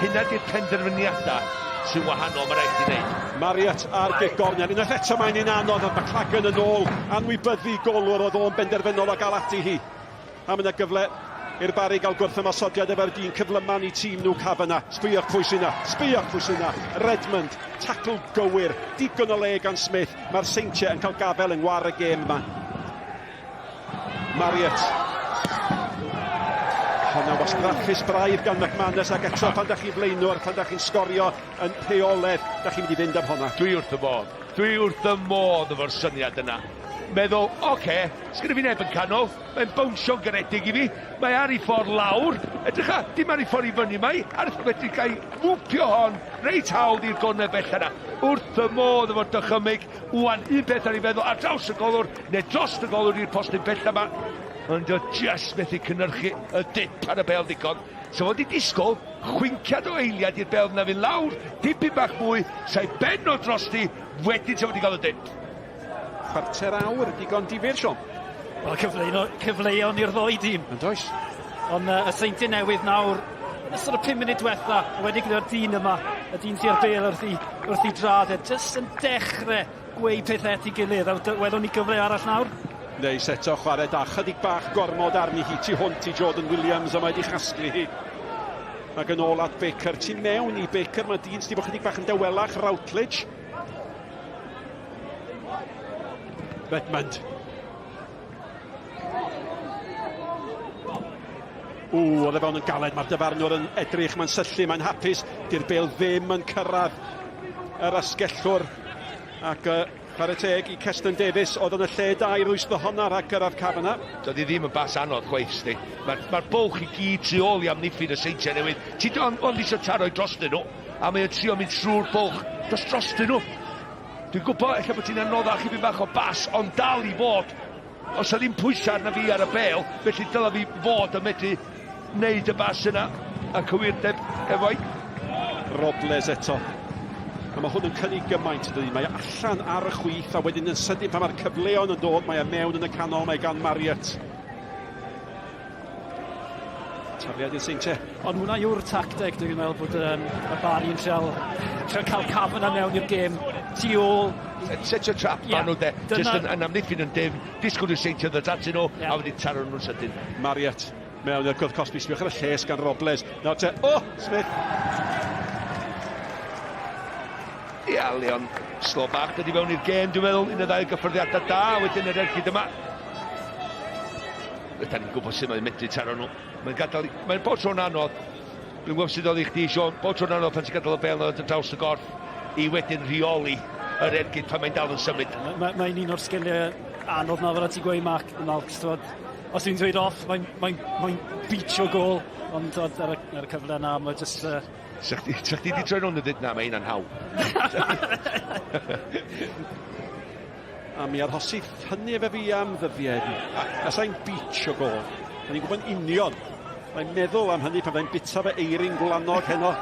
Speaker 5: hynna di'r penderfyniadau sy'n wahanol mae rhaid i wneud.
Speaker 4: Marriott ar gic gornel. Unwaith eto mae'n un anodd, ond McLagan yn ôl anwybyddu golwr oedd o'n benderfynol o gael ati hi. A mae yna gyfle i'r Barri gael gwrthymosodiad efo'r dyn cyflyman i tîm nhw Kavanagh. Sbïoch pwy sy'n na, sbïoch pwy sy'n na. Redmond, tacl gywir, digon o le gan Smith. Mae'r Seintiau yn cael gafel yng ngwar y gêm yma. Marriott. Honna wastraffus braidd gan McManus ac eto pan da chi'n flaenwr, pan da chi'n sgorio yn rheoledd, da chi'n mynd i fynd am honna.
Speaker 5: Dwi wrth y modd. Dwi wrth y modd efo'r syniad yna. Meddwl, oce, okay, sgynna fi neb yn canol, mae'n bownsio'n garedig i fi, mae ar ei ffordd lawr, edrycha, dim ar ei ffordd i fyny mae, ar ei ffordd medru gael wwpio hon reit hawdd i'r gornel bella 'na. Wrth y modd efo'r dychymyg, ŵan un peth ar ei feddwl, ar draws y golwr, neu dros y golwr i'r postyn bella 'ma, ond o just methu cynhyrchu y dip ar y bêl ddigon. So fo 'di disgwyl chwinciad o eiliad i'r bêl 'na fynd lawr, dipyn bach mwy, sa'i ben o drosti, wedyn sa fo 'di gael y dip.
Speaker 4: Chwarter awr, digon difyr, Siôn.
Speaker 1: Wel, cyfleuon, cyfleuon i'r ddoi dîm.
Speaker 4: Yn does?
Speaker 1: Ond y Seintiau Newydd nawr, yn ystod y 5 munud diwetha, wedi gyda'r dyn yma, y dyn sy'n ar bel wrth i, wrth i drad, e jyst yn dechrau gweu pethau at ei gilydd. A welwn ni gyfle arall nawr.
Speaker 4: Neis eto chwarae da, chydig bach gormod arni hi tu hwnt i Jordan Williams, a mae wedi chasglu hi. Ac yn ôl at Baker, tu mewn i Baker, mae dyn sydd wedi bod chydig bach yn dawelach, Routledge. Redmond. Ww, oedd e fewn yn galed, mae'r dyfarnwr yn edrych, mae'n syllu, mae'n hapus. Di'r bel ddim yn cyrraedd yr asgellwr. Ac chwarae teg i Keston Davies, oedd yn y lle da i rwystro honna rhag cyrraedd Kavanagh.
Speaker 5: Doedd hi ddim yn bas anodd chwaith, sti. Mae'r ma bwlch i gyd tu ôl i amddiffyn y Seintiau Newydd. Ti ond, ond eisiau taro i drostyn nhw. A mae o'n trio mynd trwy'r bwlch dros drostyn nhw. Dwi'n gwybod ella bod ti'n anoddach i fi bach o bas, ond dal i fod. Os yna ddim pwysau arna fi ar y bel, felly dyla fi fod yn medru wneud y bas yna a cywirdeb efo'i.
Speaker 4: Robles eto. A mae hwn yn cynnig gymaint dydy. Mae allan ar y chwith a wedyn yn sydyn pan mae'r cyfleon yn dod, mae e mewn yn y canol, mae gan Marriott. Tafliad i'r Seintiau.
Speaker 1: Ond hwnna yw'r tacteg, dwi'n meddwl bod y Bari yn trial, trial cael Kavanagh mewn i'r gêm tu ôl.
Speaker 5: Set your trap, yeah. nhw de. Dyna... Just yn, yn amddiffyn yn dim, disgwyl i'r Seintiau ddod atyn nhw, yeah. a wedi taro nhw'n sydyn.
Speaker 4: Marriott mewn i'r gwrth cosbi, sbiwch ar y lles gan Robles. Nawr te, oh, Smith!
Speaker 5: Ia, Leon, slo bach dod i fewn i'r gêm, dwi'n meddwl, un o ddau gyffyrddiadau da, wedyn yr ergyd yma. Rydan ni'n gwybod sut mae'n medru taro nhw. Mae'n gadael... Mae'n bob tro'n anodd. Dwi'n gwybod sut oedd i chdi, Sean. Bob tro'n anodd pan ti'n gadael y bel yn dod draws y gorff i wedyn rheoli yr ergyd pan mae'n dal yn symud.
Speaker 1: Mae'n mae, mae un o'r sgiliau anodd na fel ti'n gweud, Mark, Mark twod, os ti'n dweud off, mae'n mae, mae beach o gol, ond twod, ar, y, ar y cyfle yna, mae jyst...
Speaker 5: Sa chdi, sa chdi di troi rownd a dweud, na, mae hynna'n haw.
Speaker 4: A mi arhosith hynny efo fi am ddyddiau. A sa'n beach o gol. A ni'n gwybod yn union. Mae'n meddwl am hynny pan fyddai'n bita fy eirin gwlanog heno.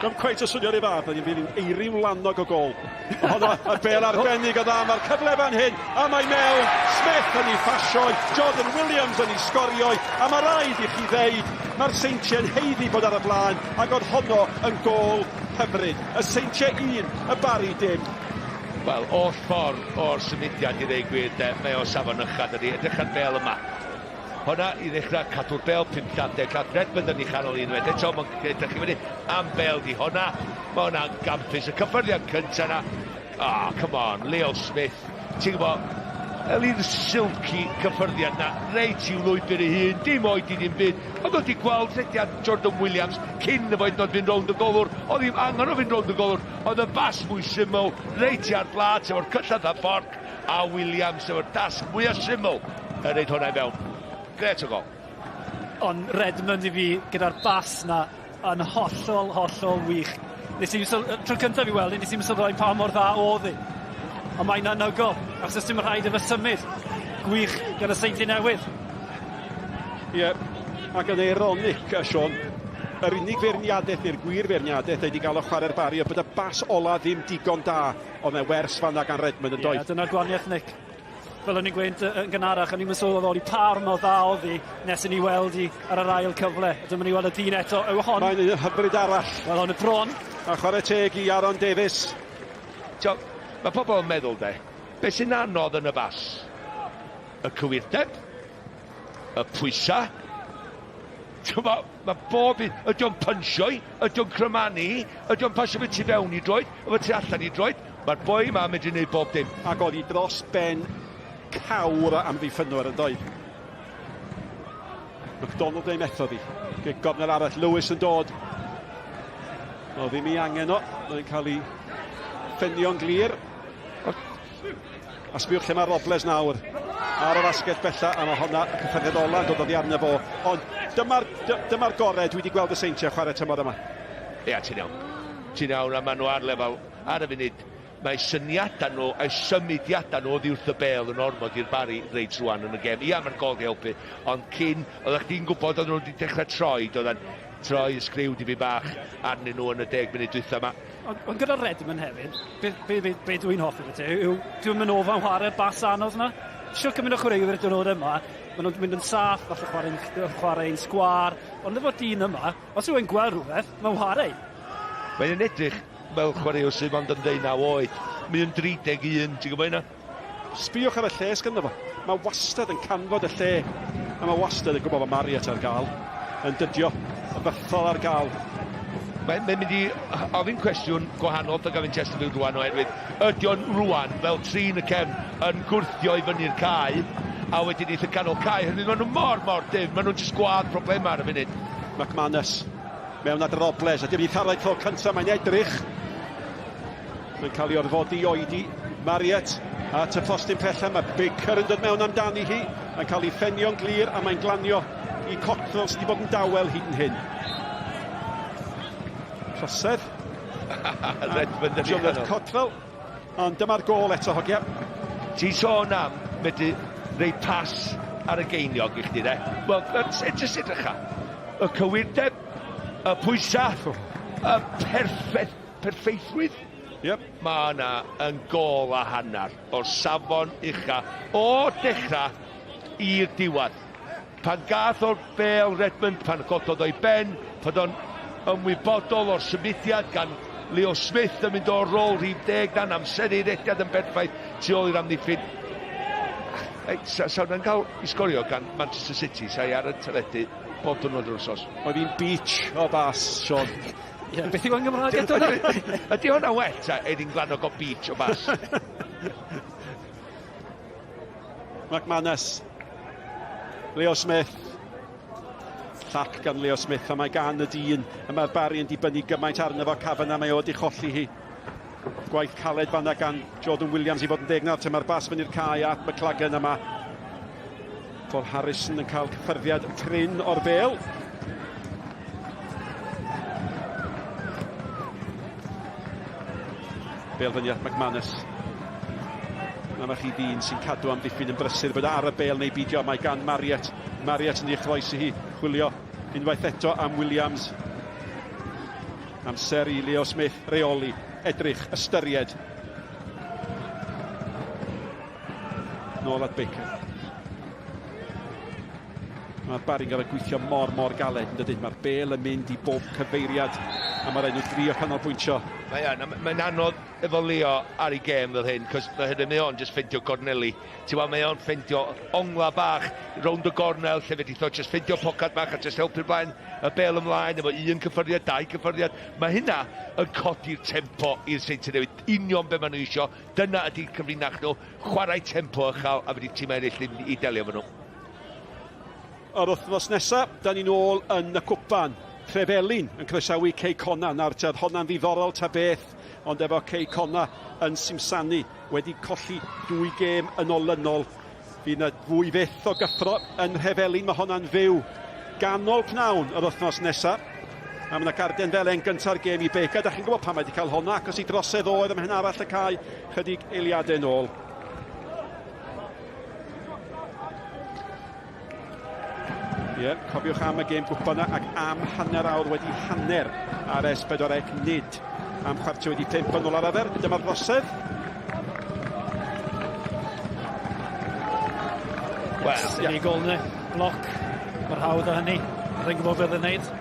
Speaker 4: Dwi'n cweit o swnio'r ei fath, ond fi'n eirin wlanog o gol. Honno, y bel arbennig o dda, mae'r cyfle fan hyn, a mae mewn, Smith yn ei phasio, Jordan Williams yn ei sgorio, a mae rhaid i chi ddeud, mae'r Seintiau'n haeddu bod ar y blaen, ac oedd honno yn gol hyfryd. Y Seintiau un, y Barri dim.
Speaker 5: Wel, oll ffordd o'r symudiad i ddeud gwir de, mae o safon ucha dydi, edrych ar bel yma. Honna i ddechrau cadw'r bel, 5 llath, 10 llath, Redmond yn ei chanol unwaith eto, mae'n edrych i fyny am bel di honna. Mae hwnna'n gampus, y cyffyrddiad cyntaf yna. Ah, oh, come on, Leo Smith, ti'n gwybod, yr un silky cyffyrddiad na, reit i'w lwybr ei hun, dim oed i ddim byd. Oedd wedi gweld rhediad Jordan Williams cyn y foed nod fynd rownd y golwr, oedd ddim angen o fynd rownd y golwr, Oedd y bas mwy syml, reit i ar blât efo'r cyllell a fforc, a Williams efo'r dasg mwyaf syml yn reid hwnna i fewn. Gret o gol.
Speaker 1: Ond Redmond i fi gyda'r bas na yn hollol, hollol wych. Nes i'm syl- tro cyntaf i weld nes i'm sylweddoli pa mor dda oedd hi. Ond mae'n anhygoel, achos does dim rhaid iddo symud. Gwych gan y Seintiau Newydd.
Speaker 4: Ie, yeah, ac yn eironig, Sean, yr unig feirniadaeth neu'r gwir feirniadaeth wedi gael o chwarae'r Bari oedd bod y bas ola ddim digon da, oedd e wers fanna gan Redmond yn doedd.
Speaker 1: Ie, dyna'r gwaniaeth, Nick. Fel o'n i'n gweud yn gynharach, o'n i'n sylweddoli pa mor dda oedd hi nes i ni weld hi ar yr ail cyfle. A dyma ni weld y dyn eto, yw hon.
Speaker 4: Mae'n un hyfryd arall.
Speaker 1: Wel, hon y bron.
Speaker 4: A chwarae teg i Aaron Davies.
Speaker 5: Tio, mae pobl yn meddwl de, beth sy'n anodd yn y bas? Y cywirdeb, y pwysau, T'mo, mae bob un... Ydy o'n pynsio i? Ydy o'n crymanu i? Ydy o'n pasio fe tu fewn i droed? Ydy tu allan i droed? Mae'r boi yma yn medru gwneud bob dim.
Speaker 4: Ac oedd hi dros ben cawr am ddiffynwyr yn doedd. McDonald ei methodd hi. Gyda gornel arall, Lewis yn dod. O, ddim ei angen o. Mae'n cael ei ffenio'n glir. A sbiwch lle mae Robles nawr ar yr asgell bella, a mae honna y cyffyrddiad ola yn dod oddi arno fo. Ond dyma'r dyma gorau dwi wedi gweld y Seintiau chwarae tymor yma.
Speaker 5: Ia, ti'n iawn. Ti'n iawn, a maen nhw ar lefel ar y funud. Mae syniadau nhw a'u symudiadau nhw oddi wrth y bêl yn ormod i'r Barri reit rwan yn y gêm. Ia, mae'r gol di helpu, ond cyn, oeddech chdi'n gwybod oedden nhw wedi dechrau troi, doedden troi y sgriw dipyn bach arnyn nhw yn y deg munud dwytha yma.
Speaker 1: Ond, ond gyda Redmond hefyd, be, be, be, be dwi'n hoffi fe te, yw dwi'n mynd ofa'n chwarae'r bas anodd yna. Siwr cymaint o chwaraewyr dyn nhw'n yma, maen nhw'n mynd yn saff, falle chwarae'n chwarae sgwar, ond efo'r dyn yma, os yw'n gweld rhywbeth, mae'n chwarae.
Speaker 5: Mae'n edrych fel chwaraewr sydd ond yn ddeunaw oed. Mae o'n 31, ti'n gwybod hynna?
Speaker 4: Sbïwch ar y lle sgynno fo. Mae wastad yn canfod y lle. A mae wastad yn gwybod bod Marriott ar gael. Yn dydio. Y fythol ar gael.
Speaker 5: Mae'n mae mynd i ofyn cwestiwn gwahanol wrth Gavin Chesterfield rwan oherwydd ydy o'n rwan fel trin y cefn yn gwrthio i fyny'r cae a wedyn eith y canol cae hynny maen nhw mor mor dyfn maen nhw'n jyst gwad problemau ar y funud.
Speaker 4: McManus mewn at Robles a dim i tharau tro cyntaf mae'n edrych. Mae'n cael ei orfodi i oedi. Marriott at y postyn pella. Mae Baker yn dod mewn amdani hi. Mae'n cael ei ffenio'n glir a mae'n glanio i Cockrell sydd wedi bod yn dawel hyd yn hyn. Trosedd.
Speaker 5: Redmond yn
Speaker 4: Jonathan Cottrell. Ond dyma'r gôl eto, hogia.
Speaker 5: Ti'n sôn am medru rei pas ar y geiniog i chdi, de? Wel, jyst edrycha. Y cywirdeb, y pwysau, y perffaith, perffeithrwydd.
Speaker 4: Yep.
Speaker 5: Mae yna yn gôl a hanner o'r safon ucha o dechrau i'r diwedd. Pan gath o'r bêl Redmond, pan gododd o'i ben, pan o'n ymwybodol o'r symudiad gan Leo Smith yn mynd o'r rôl rhif deg dan amseru rediad yn berffaith tu ôl i'r amddiffyn. Sa, sa hwnna'n cael ei sgorio gan Manchester City, sa i ar y teledu bob diwrnod yr wsos.
Speaker 4: Oedd hi'n beach o bas, Sean.
Speaker 1: Ie, beth yw yn Gymraeg eto?
Speaker 5: Ydy hwnna well ta Erin Glannog o beach o bas?
Speaker 4: McManus. Leo Smith. Llac gan Leo Smith, a mae gan y dyn. A mae'r Barry yn dibynnu gymaint arno fo Kavanagh, mae o wedi cholli hi. Gwaith caled fanna gan Jordan Williams i fod yn deg nawr. Mae'r bas fyny'r cae at McLagan yma. Paul Harrison yn cael cyffyrddiad prin o'r bel. Bel fyny at McManus. Mae chi ddyn sy'n cadw amddiffyn yn brysur bod ar y bel neu beidio. Mae gan Marriott. Marriott yn ei chroesi hi. Chwilio unwaith eto am Williams. Amser i Leo Smith reoli, edrych, ystyried. Nôl at Baker. Mae'r Barry'n gorfod gweithio mor, mor galed yn dydyn. Mae'r bel yn mynd i bob cyfeiriad a mae rhaid nhw drio canolbwyntio.
Speaker 5: Mae yn, mae'n anodd efo Leo ar ei gêm fel hyn, cos mae hynny mae o'n just ffeindio gorneli. Ti'n gwybod, mae o'n ffeindio ongla bach rownd y gornel, lle fedrith o just ffeindio pocad bach a just helpu'r blaen, y bel ymlaen efo un cyffyrddiad, dau cyffyrddiad. Mae hynna yn codi'r tempo i'r Seintiau Newydd. Union be maen nhw isio. Dyna ydy cyfrinach nhw. Chwarae tempo uchel a fydd tîmau eraill ddim i delio efo nhw.
Speaker 4: Yr wythnos nesaf, da ni'n ôl yn y cwpan. Trefelin yn croesawu Cei Connah. Nawr, te, oedd honna'n ddiddorol ta beth, ond efo Cei Connah yn simsanu, wedi colli dwy gêm yn olynol. Fydd yna fwy fyth o gyffro yn Nhrefelin, mae honna'n fyw ganol pnawn yr wythnos nesaf. A mae yna garden felen gynta'r gêm i Baker. Da chi'n gwybod pam mae wedi cael honna, acos i drosedd oedd ym mhen arall y cae chydig eiliadau nôl. Ie, yeah, cofiwch am y gêm gwpan yna ac am hanner awr wedi hanner ar S4C nid am chwarter wedi pump yn ôl ar arfer. Dyma'r drosedd.
Speaker 1: Wel, yeah. gol yna, bloc, mae'r hawdd o hynny. Rwy'n gwybod beth yn neud.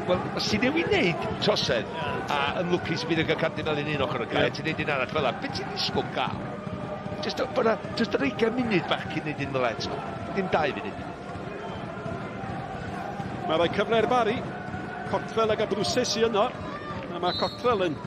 Speaker 5: Wel, os ti'n newid wneud trosedd a yn lwcus i bydd yn cael cardyn fel un ochr y cae, yeah. ti'n neud un arall fel 'na, beth ti'n disgwyl gael? Just, bod 'na, just yr 20 munud bach cyn neud un fel eto. Dim 2 munud.
Speaker 4: Mae rhoi cyfle i'r Barri. Cockrell ag Abrwsys sy yno. A mae Cockrell yn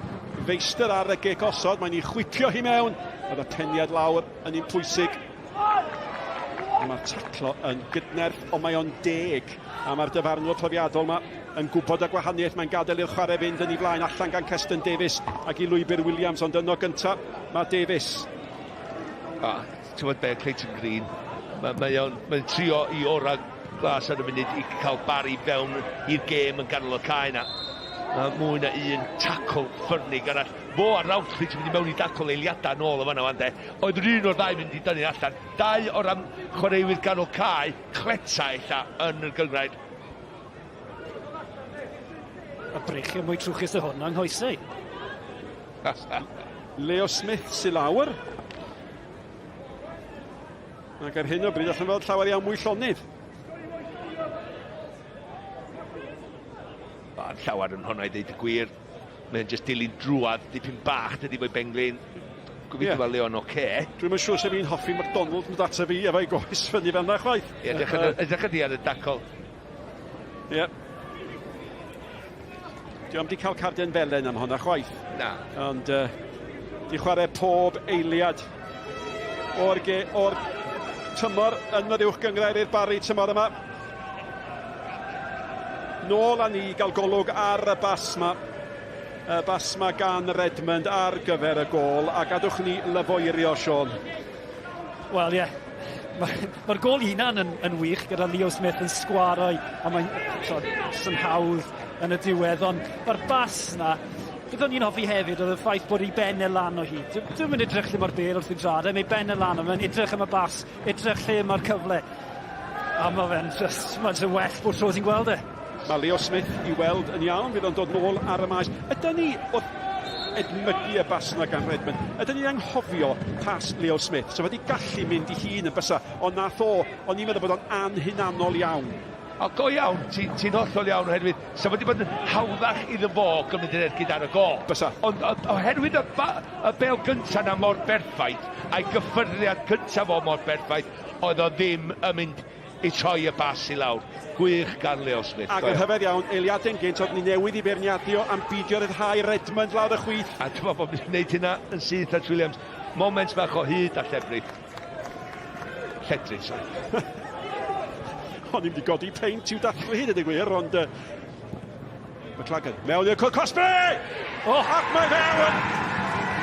Speaker 4: feistr ar y gic osod. Mae'n ei chwipio hi mewn. Oedd y peniad lawr yn un pwysig. A mae'r taclo yn gydnerth, ond mae o'n deg. A mae'r dyfarnwr profiadol yma yn gwybod y gwahaniaeth. Mae'n gadael i'r chwarae fynd yn ei flaen allan gan Keston Davies ac i lwybr Williams, ond yno gyntaf mae Davies.
Speaker 5: A, ti'n gwybod be, Clayton Green, mae, mae o'n mae trio i orau glas ar y munud i cael Barry fewn i'r gêm yn ganol y cae na. Mae mwy na un tacl ffyrnig arall. Fo a Routledge yn mynd i mewn i dacl eiliadau nôl o fanna wan de. Oedd yr un o'r ddau mynd i dynnu allan. Dau o'r am chwaraewyr ganol cae, cleta ella yn y gynghrair.
Speaker 1: Y breichiau mwy trwchus y hwn yng nghoesau.
Speaker 4: Leo Smith sy'n lawr. Ac ar hyn o bryd allan fod llawer iawn mwy llonydd.
Speaker 5: Mae'n llawer yn hwnna i ddeud y gwir. Mae'n just dilyn drwad dipyn bach dydy fo'i benglin. Gobeithio yeah. Leon oce. Okay.
Speaker 4: Dwi'm yn siŵr sef fi'n hoffi McDonald yn data fi efo'i goes fyny fel yna chwaith.
Speaker 5: Ie, edrych ydi ar y dacl.
Speaker 4: Ie. Yeah. Diolch di cael carden felen am hwnna chwaith.
Speaker 5: Na.
Speaker 4: Ond di chwarae pob eiliad o'r, ge, or tymor yn yr uwch gynghrair i'r Barri tymor yma. Nôl â ni i gael golwg ar y bas ma. Y bas ma gan Redmond ar gyfer y gôl, a gadwch ni lyfoerio, Sean.
Speaker 1: Wel, ie. Yeah. Mae'r ma gôl hunan yn, yn wych gyda Leo Smith yn sgwaroi a mae'n so, yn hawdd yn y diwedd, ond mae'r bas na, beth o'n i'n hoffi hefyd oedd y ffaith bod ei ben e lan o hyd. Dwi'n mynd edrych lle mae'r bel wrth ei drad, e, mae ben e lan, mae'n edrych am y bas, edrych lle mae'r cyfle. A mae fe'n just, mae'n just well bod tro ti'n gweld e.
Speaker 4: Mae Leo Smith i weld yn iawn, fydd o'n dod nôl ar y maes. Ydy ni wrth edmygu y bas yna gan Redmond, ydy ni'n anghofio pas Leo Smith? So wedi gallu mynd i hun yn bysa, ond nath o, o'n i'n meddwl bod o'n anhunanol iawn.
Speaker 5: O, go iawn, ti'n ti hollol iawn oherwydd sa wedi bod yn hawddach iddo fo gymryd yr ergyd ar y gol.
Speaker 4: Bysa.
Speaker 5: Ond oherwydd y, ba, y bel gyntaf na mor berffaith, a'i gyffyrddiad cyntaf o mor berffaith, oedd o ddim yn mynd i troi y bas i lawr. Gwych gan Leo Smith.
Speaker 4: Ac yn rhyfedd iawn, eiliadau'n gynt, oedd ni newydd i beirniadu o am beidio rhyddhau Redmond lawr y chwith.
Speaker 5: A dwi'n meddwl bod ni'n gwneud hynna yn syth at Williams. Moment bach o hyd a llefrith. Lledrith, sorry.
Speaker 4: O'n i'n mynd i godi peint i'w dathlu hyd y gwir, ond uh, McLagan, mewn i'r cwrt cosbi! Oh. Ac mae fewn!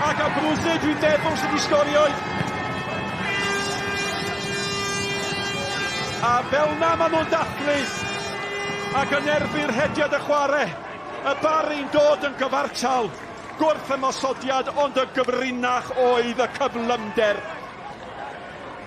Speaker 4: Ac a Brwse, dwi'n meddwl sydd wedi sgorio. A fel na maen nhw'n dathlu. Ac yn erbyn rhediad y chwarae. Y Barri'n dod yn gyfartal. Gwrth ymosodiad, ond y gyfrinach oedd y cyflymder.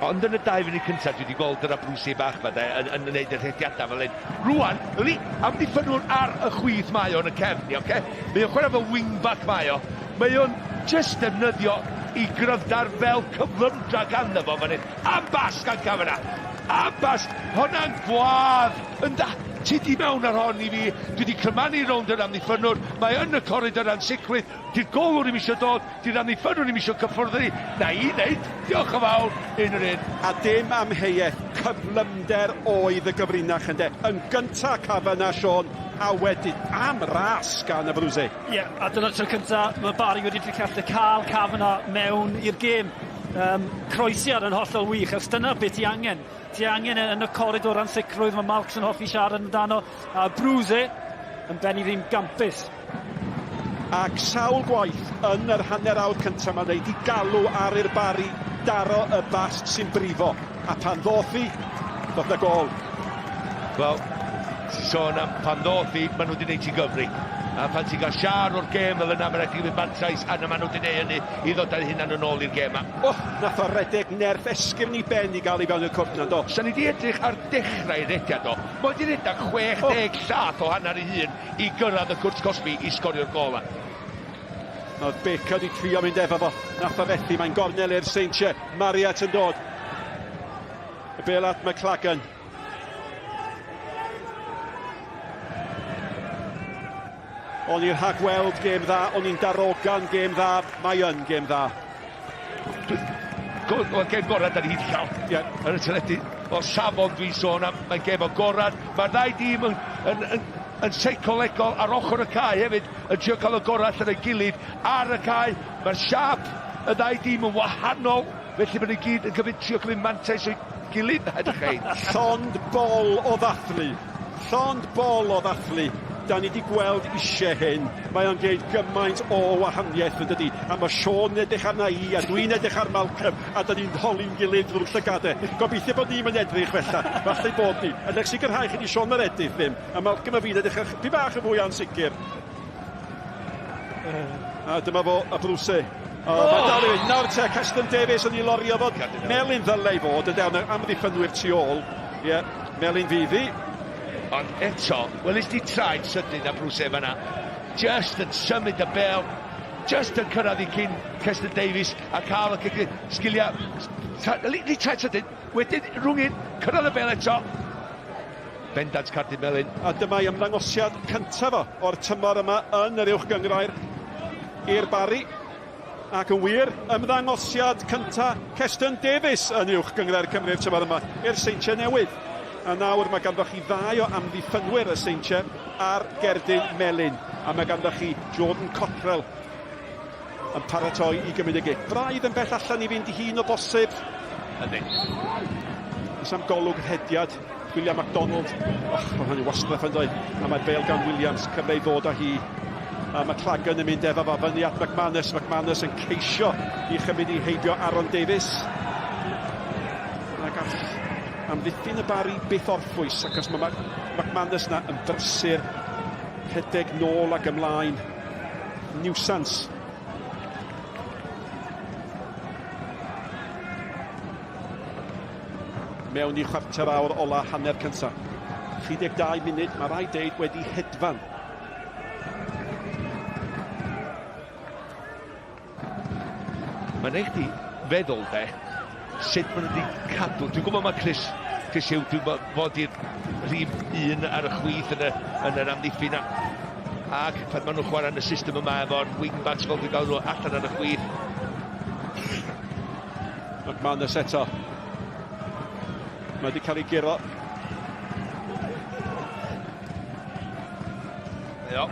Speaker 5: Ond yn y dau funud cyntaf, dwi wedi gweld yr Abruzzi bach ma de, yn, yn gwneud y rhediadau fel hyn. Rwan, li, amddiffynwr ar y chwith mae o'n y cefn, oce? Okay? Mae o'n chwarae fel wingback mae o. Mae o'n just defnyddio i gryfdar fel cyflymdra ganddo fo fan hyn. Am bas gan Kavanagh! Am bas! Honna'n gwadd! Ynda! Ti di mewn ar hon i fi. Dwi wedi cymanu rownd yr amddiffynwr. Mae yn y coridor ansicrwydd. Di'r golwr ddim eisiau dod. Di'r amddiffynwr ddim eisiau cyffwrdd ni. Na i wneud. Diolch yn fawr. Un yr un.
Speaker 4: A dim amheuaeth, cyflymder oedd y gyfrinach ynde. Yn gynta Kavanagh, Sean, a wedyn am ras gan y Brwse.
Speaker 1: Ie, yeah, a dyna'r tro cynta mae Barry wedi gallu cael Kavanagh mewn i'r gêm. Croesiad yn hollol wych, achos dyna beth ti angen. Ti angen e yn y coridor ansicrwydd, mae Malks yn hoffi siarad amdano, a Brwse yn benni ddim gampus.
Speaker 4: Ac sawl gwaith yn yr hanner awr cyntaf mae'n dweud i galw ar i'r Barri daro y bas sy'n brifo. A pan ddoth hi, ddoth na gol.
Speaker 5: Wel, ti'n sôn am pan ddoth hi, maen nhw wedi gwneud ti gyfri. A pan ti'n cael siar o'r gêm fel yna, mae'n rhaid i gymryd mantais, a na maen nhw wedi gwneud hynny i ddod â'u hunan yn ôl i'r gêm.
Speaker 4: Oh, nath o redeg nerth esgyrn i ben i gael i fewn i'r cwrt na, do.
Speaker 5: Sa ni wedi edrych ar dechrau'i rediad o. Mae wedi rhedeg 60 oh. llath o hanner ei hun i gyrraedd y cwrt cosbi i sgorio'r gol 'ma.
Speaker 4: Oedd Baker wedi trio mynd efo fo. Nath o fethu, mae'n gornel i'r Seintiau. Marriott yn dod. Y bel at McLagan. O'n i'n rhagweld gêm dda, o'n i'n darogan gêm dda, mae yn gêm dda.
Speaker 5: Wel, gêm gorau da ni wedi cael yeah. ar y teledu. O safon dwi'n sôn am, mae'n gêm o gorau. Mae'r ddau dîm yn, yn, yn, yn seicolegol ar ochr y cae hefyd, yn trio cael y gorau allan o'i gilydd ar y cae. Mae'r siap y ddau dîm yn wahanol, felly maen nhw gyd yn cymryd, trio cymryd mantais o'i gilydd. Edrych ein.
Speaker 4: Llond bol o ddathlu. Llond bol o ddathlu. Da ni 'di gweld eisiau hyn. Mae o'n gwneud gymaint o wahaniaeth yn dydi? A mae Sean yn edrych arna i, a dwi'n edrych ar Malcolm, a da ni'n holi'n gilydd drwy'r llygadau. Gobeithio bod ni'n mynd edrych fella. Falle bod ni. Yn eich sicrhau chi di Sean Meredith ddim. A Malcolm a fi'n edrych chydig bach yn fwy ansicr. A dyma fo, a Bruce. O, oh. Mae dal i fynd. Nawr te, Keston Davies yn ei lorio fod. Melin ddylai fod, yn dewn, amddiffynwyr tu ôl. Ie, yeah, Melin fydd hi.
Speaker 5: Ond eto, welis di traed sydyn a Bruce fanna. Just yn symud y bel, just yn cyrraedd i cyn Keston Davies a cael y cic sgiliau. Li traed sydyn, wedyn rhwng un, cyrraedd y bel eto. Bendant cardyn melyn.
Speaker 4: A dyma'i ymddangosiad cyntaf o o'r tymor yma yn yr Uwch Gynghrair i'r Barri. Ac yn wir, ymddangosiad cynta Keston Davies yn Uwch Gynghrair Cymru'r tymor yma i'r Seintiau Newydd. A nawr mae ganddo chi ddau o amddiffynwyr y Seintiau ar gerdyn melyn. A mae ganddo chi Jordan Cottrell yn paratoi i gymryd y gic. Braidd yn bell allan i fynd i hun o bosib.
Speaker 5: Yndi.
Speaker 4: Oes am golwg rhediad William MacDonald. Och, mae hynny wastraff yn dweud. A mae Bale gan Williams, cyfle i ddod â hi. A mae Clagan yn mynd efo fo fyny at McManus. McManus yn ceisio i chymryd i heibio Aaron Davies. A gall amddiffyn y Bari byth orffwys, ac os mae McManus na yn brysur rhedeg nôl ac ymlaen. Niwsans. Mewn i chwarter awr ola hanner cynta. 32 munud, mae rhaid deud, wedi hedfan.
Speaker 5: Mae'n eich di feddwl de, sut maen nhw wedi cadw. Dwi'n gwybod mae Chris, Chris Hugh, dwi'n gwybod fod i'r rhif un ar y chwith yn, y, yn yr amddiffyn. Ac pan maen nhw'n chwarae yn y system yma efo'r wingbacks fel dwi'n gael nhw allan ar y chwith.
Speaker 4: McManus eto. Mae wedi cael ei guro.
Speaker 5: Ie.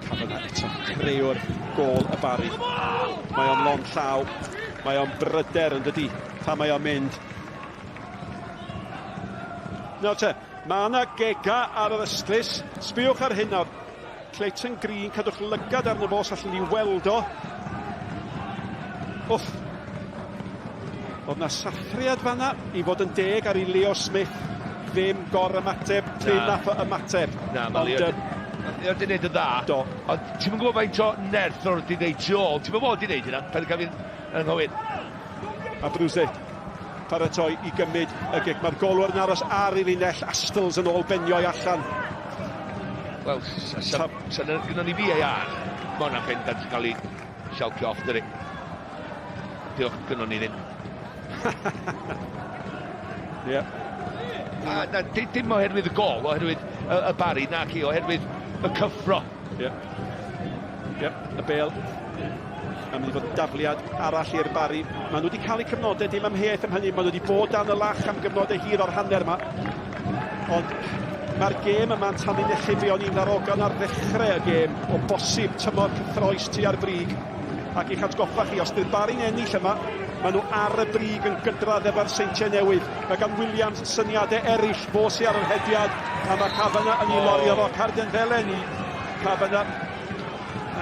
Speaker 4: Kavanagh eto, creuwr gôl y Barri. Mae o'n lond llaw, mae o'n bryder yn dydi, pan mae o'n mynd. Nawr te, mae yna gega ar yr ystlys. Sbiwch ar hyn nawr. Clayton Green, cadwch lygad arno fo os allwn ni weld o. Wff. Oedd na sathriad fanna i fod yn deg ar i Leo Smith ddim gor ymateb, prin nath o ymateb.
Speaker 5: Na, mae Leo... Leo di wneud yn dda.
Speaker 4: Do.
Speaker 5: Ond ti'n gwybod faint o nerth o'r di wneud tu ôl. Ti'n gwybod di wneud hynna, pan gael fi'n anghywir.
Speaker 4: A Bruce paratoi i gymryd y gic. Mae'r golwr yn aros ar ei linell, Astles yn ôl benioi allan.
Speaker 5: Wel, sa, sa, sa, gyda ni VAR, mae hwnna'n bendant yn cael ei sialcio off, dydi? Diolch gynnon ni ddim.
Speaker 4: Ie. Yeah.
Speaker 5: Na, na, dim oherwydd y gol, oherwydd y, y Barry, nac i, oherwydd y cyffro.
Speaker 4: Ie. Yeah. Ie, yeah, y bel. Mae'n mynd i fod yn dafliad arall i'r Barry. Maen nhw wedi cael eu cyfnodau, dim amheuaeth am hynny. Maen nhw wedi bod dan y lach am gyfnodau hir o'r hanner yma. Ond mae'r gêm yma'n tanlinellu be o'n i'n ddarogan ar ddechrau y gêm, o bosib tymor cyffroes tu ar brig. Ac i'ch atgoffa chi, os bydd Barry'n ennill yma, maen nhw ar y brig yn gydradd efo'r Seintiau Newydd. Mae gan Williams syniadau eraill, fo sy ar yr hediad, a mae Kavanagh yn ei lorio fo, carden felen i Kavanagh.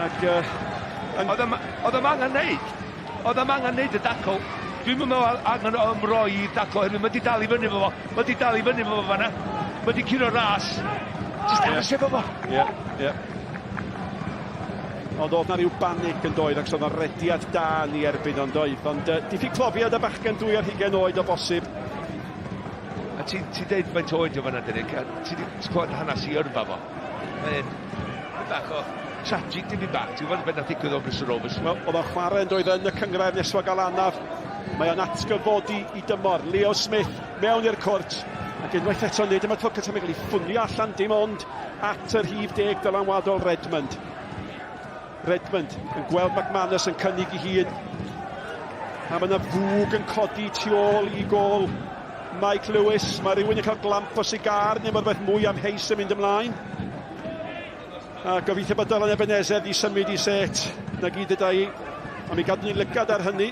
Speaker 4: Ac,
Speaker 5: yn... Oedd o'm angen neud. Oedd o'm angen neud y dacl. Dwi'm yn meddwl angen o ymroi i dacl oherwydd mae 'di dal i fyny efo fo. Mae 'di dal i fyny efo fo fanna. Mae 'di curo ras. Jyst aros efo fo.
Speaker 4: Ie, ie. Ond oedd na ryw banig yn doedd, ac oedd na rediad da yn ei erbyn o'n doedd. Ond diffyg profiad y bachgen 22 oed o bosib.
Speaker 5: A ti'n ti deud faint oed yw fanna, Derek, a ti 'di clywed hanes i yrfa fo. Mae'n bach o tragic dipyn bach. Ti'n gwybod beth nath ddigwydd o Bristol Rovers?
Speaker 4: Wel, oedd o'n chwarae yn doedd yn y cynghrair nes fo gael anaf. Mae o'n atgyfodi i dymor. Leo Smith mewn i'r cwrt. Ac unwaith eto, nid yma tro cyntaf mae'n cael ei ffunio allan dim ond at y rhif deg dylanwadol Redmond. Redmond yn gweld McManus yn cynnig i hun. A mae yna fwg yn codi tu ôl i gôl Mike Lewis. Mae rhywun yn cael glamp o sigar neu mae rhywbeth mwy amheus yn mynd ymlaen. A gobeithio bod Dylan Ebenezer di symud i set. Na gyd yda i. Ond mi gadwn ni lygad ar hynny.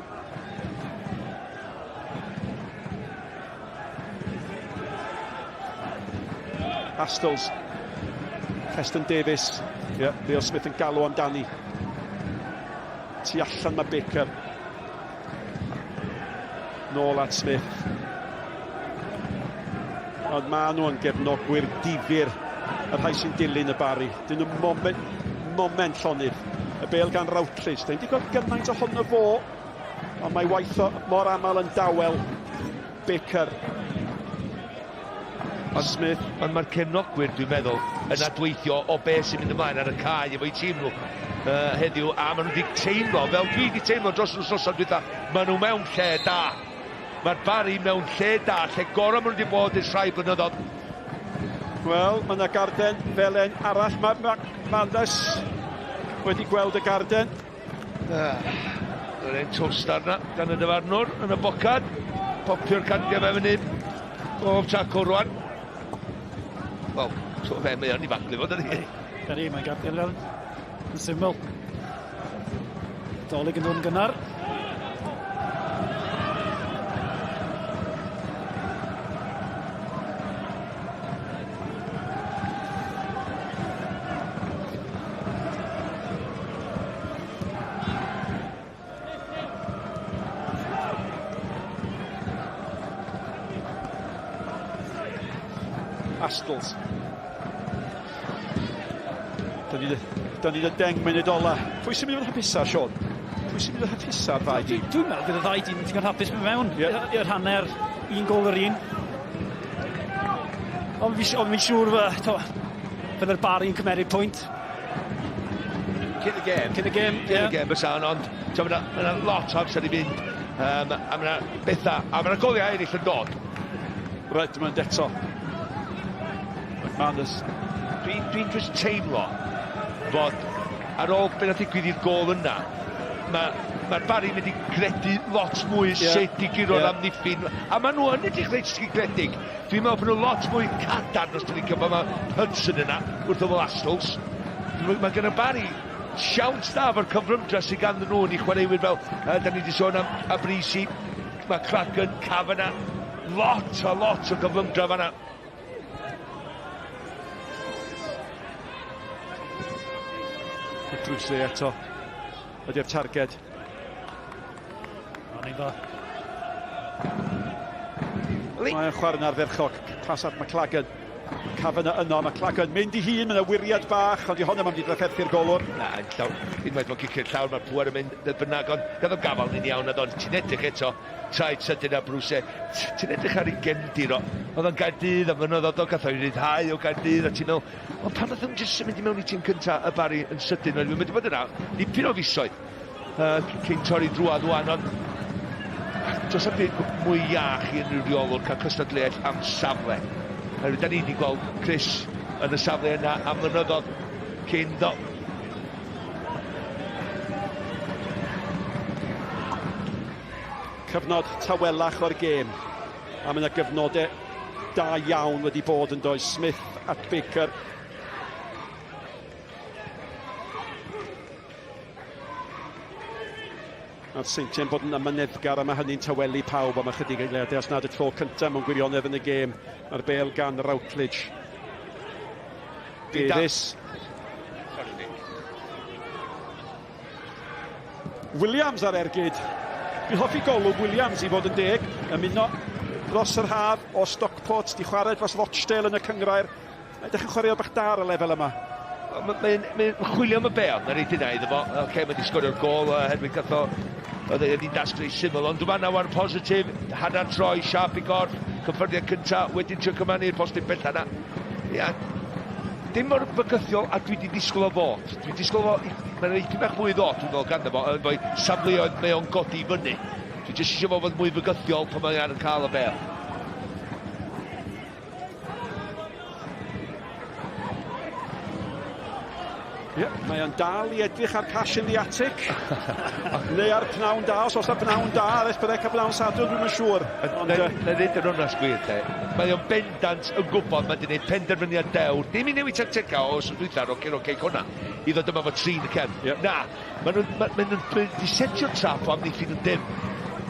Speaker 4: Astles. Keston Davies. Ie, yeah, Leo Smith yn galw amdani. Tu allan mae Baker. Nôl at Smith. Ond maen nhw yn gefnogwyr difyr, y rhai sy'n dilyn y Barri. Dyn nhw moment, moment llonydd. Y bel gan Routledge. Dyn ni wedi gweld gymaint ohono fo, ond mae waith o mor aml yn dawel. Baker.
Speaker 5: Ond
Speaker 4: Smith.
Speaker 5: Ond mae'r cefnogwyr, dwi'n meddwl, yn adweithio o beth sy'n mynd ymlaen ar y cae efo'u tîm nhw heddiw, a maen nhw wedi teimlo, fel dwi wedi teimlo dros yr wythnosau dwytha, maen nhw mewn lle da. Mae'r Barri mewn lle da, lle gorau maen nhw wedi bod ers rhai blynyddoedd.
Speaker 4: Wel, mae yna garden felen arall. Mae ma, Mandes wedi gweld y garden.
Speaker 5: Yr un toastar na gan y dyfarnwr yn y bocad. Popio'r cardiau fe fyny. Bob taco rwan. Wel, so fe, mae o'n i faglu fo, dydy.
Speaker 1: Ydy, mae'n gardiau fel yn syml. Dolig yn dod yn gynnar.
Speaker 4: Astles. Da ni, da ni 10 munud ola. Pwy sy'n mynd i fod yn hapusa, Sean? Pwy sy'n mynd i fod yn hapusa ar ddau dîm?
Speaker 1: Dwi'n meddwl bydd y ddau dîm yn digon hapus mynd mewn yeah. i'r hanner, un gol yr un. Ond fi'n siŵr bydd yr Barri'n cymeryd pwynt.
Speaker 5: Cyn y gêm.
Speaker 1: Cyn y gêm,
Speaker 5: ie. Cyn y gêm bysa, ond mae yna lot o amser i fynd. A mae yna bethau, a mae yna goliau eraill yn dod.
Speaker 4: Redmond eto. McManus.
Speaker 5: Dwi'n dwi just teimlo fod ar ôl beth nath ddigwydd i'r gol yna, mae'r ma Barri'n mynd i gredu lot mwy yeah. sut i guro'r yeah. amddiffyn. A maen nhw yn edrych reit sigredig. Dwi'n meddwl bod nhw lot mwy cadarn os dwi'n licio bod mae Hudson yna wrth ymyl Astles. Mae gen y Barri siawns da efo'r cyflymdra sydd ganddyn nhw yn ei chwaraewyr fel da ni wedi sôn am Abrisi, mae Cragen, Kavanagh, lot a lot o gyflymdra fanna.
Speaker 4: Drws eto ydy'r targed.
Speaker 1: O'n i'n dda.
Speaker 4: Mae'n chwarae'n ardderchog. Pas at McLagan. Kavanagh yno, McLagan mynd i hun, mae'n wyriad bach, ond i honno mae'n mynd i drafferthu'r golwr.
Speaker 5: Na, llaw, unwaith mae'n cicio'r llawr, mae'r pŵer yn mynd beth bynnag, ond gath o gafal ni'n iawn, a don, ti'n edrych eto, traed sydyn a Bruce, ti'n edrych ar ei gefndir o, oedd o'n Gaerdydd am flynyddoedd, o, gath o'i ryddhau o Gaerdydd, a ti'n meddwl, ond pan oedd o'n jyst symud i mewn i tîm cynta y Barri yn sydyn, oedd wedi bod yna dipyn o fisoedd cyn torri drwadd wan, ond does na'm byd mwy iach i unrhyw reolwr cael cystadleuaeth am safle. Oherwydd da ni wedi gweld Chris yn y safle yna am flynyddoedd cyn do.
Speaker 4: Cyfnod tawelach o'r gêm. A mae yna gyfnodau da iawn wedi bod yn does. Smith at Baker. Mae'r Seintiau'n bod yn amyneddgar a mae hynny'n tawelu pawb am ychydig eiliadau, os nad y tro cyntaf mewn gwirionedd yn y gêm. Mae'r bel gan Routledge. Davies. Williams ar ergyd. Dwi'n hoffi golwg Williams i fod yn deg. Ymuno dros yr haf o Stockport, di chwarae dros Rochdale yn y cyngrair. Mae'n dechrau chwarae bach da ar y lefel yma.
Speaker 5: Mae'n mae chwilio am y bel, mae'n rhaid yna iddo fo. Oce, okay, mae wedi sgorio'r gol oherwydd gath o oedd e'n dasg reit syml, ond dwi'n nawr positif, hanner troi, siap i gorff, cyffyrddiad cynta, wedyn trio cymannu'r postyn bella yna. Ia, dim mor bygythiol a dwi wedi disgwyl o fod. Dwi'n disgwyl o, mae'n rhaid bach mwy ddod, dwi'n meddwl, ganddo fo, efo'i safleoedd mae o'n godi i fyny. Dwi jyst eisiau fo fod mwy fygythiol pan mae ar yn cael y bel.
Speaker 4: Ie, yeah, mae o'n dal i edrych ar Cash in the Attic. Neu ar Pnawn Da, os oes na Pnawn Da ar S4C a Pnawn Sadwrn, dwi'm yn siŵr.
Speaker 5: Ond, na ddweud yn onast gwir, te. Mae o'n bendant yn gwybod mae wedi gwneud penderfyniad dewr. Dim i newid tactegau o wrth dwytha o'r oce, hwnna, i ddod yma fo trin y cefn. Yep. Na, maen nhw'n ma, ma nhw wedi setio trap o amddiffyn yn dim.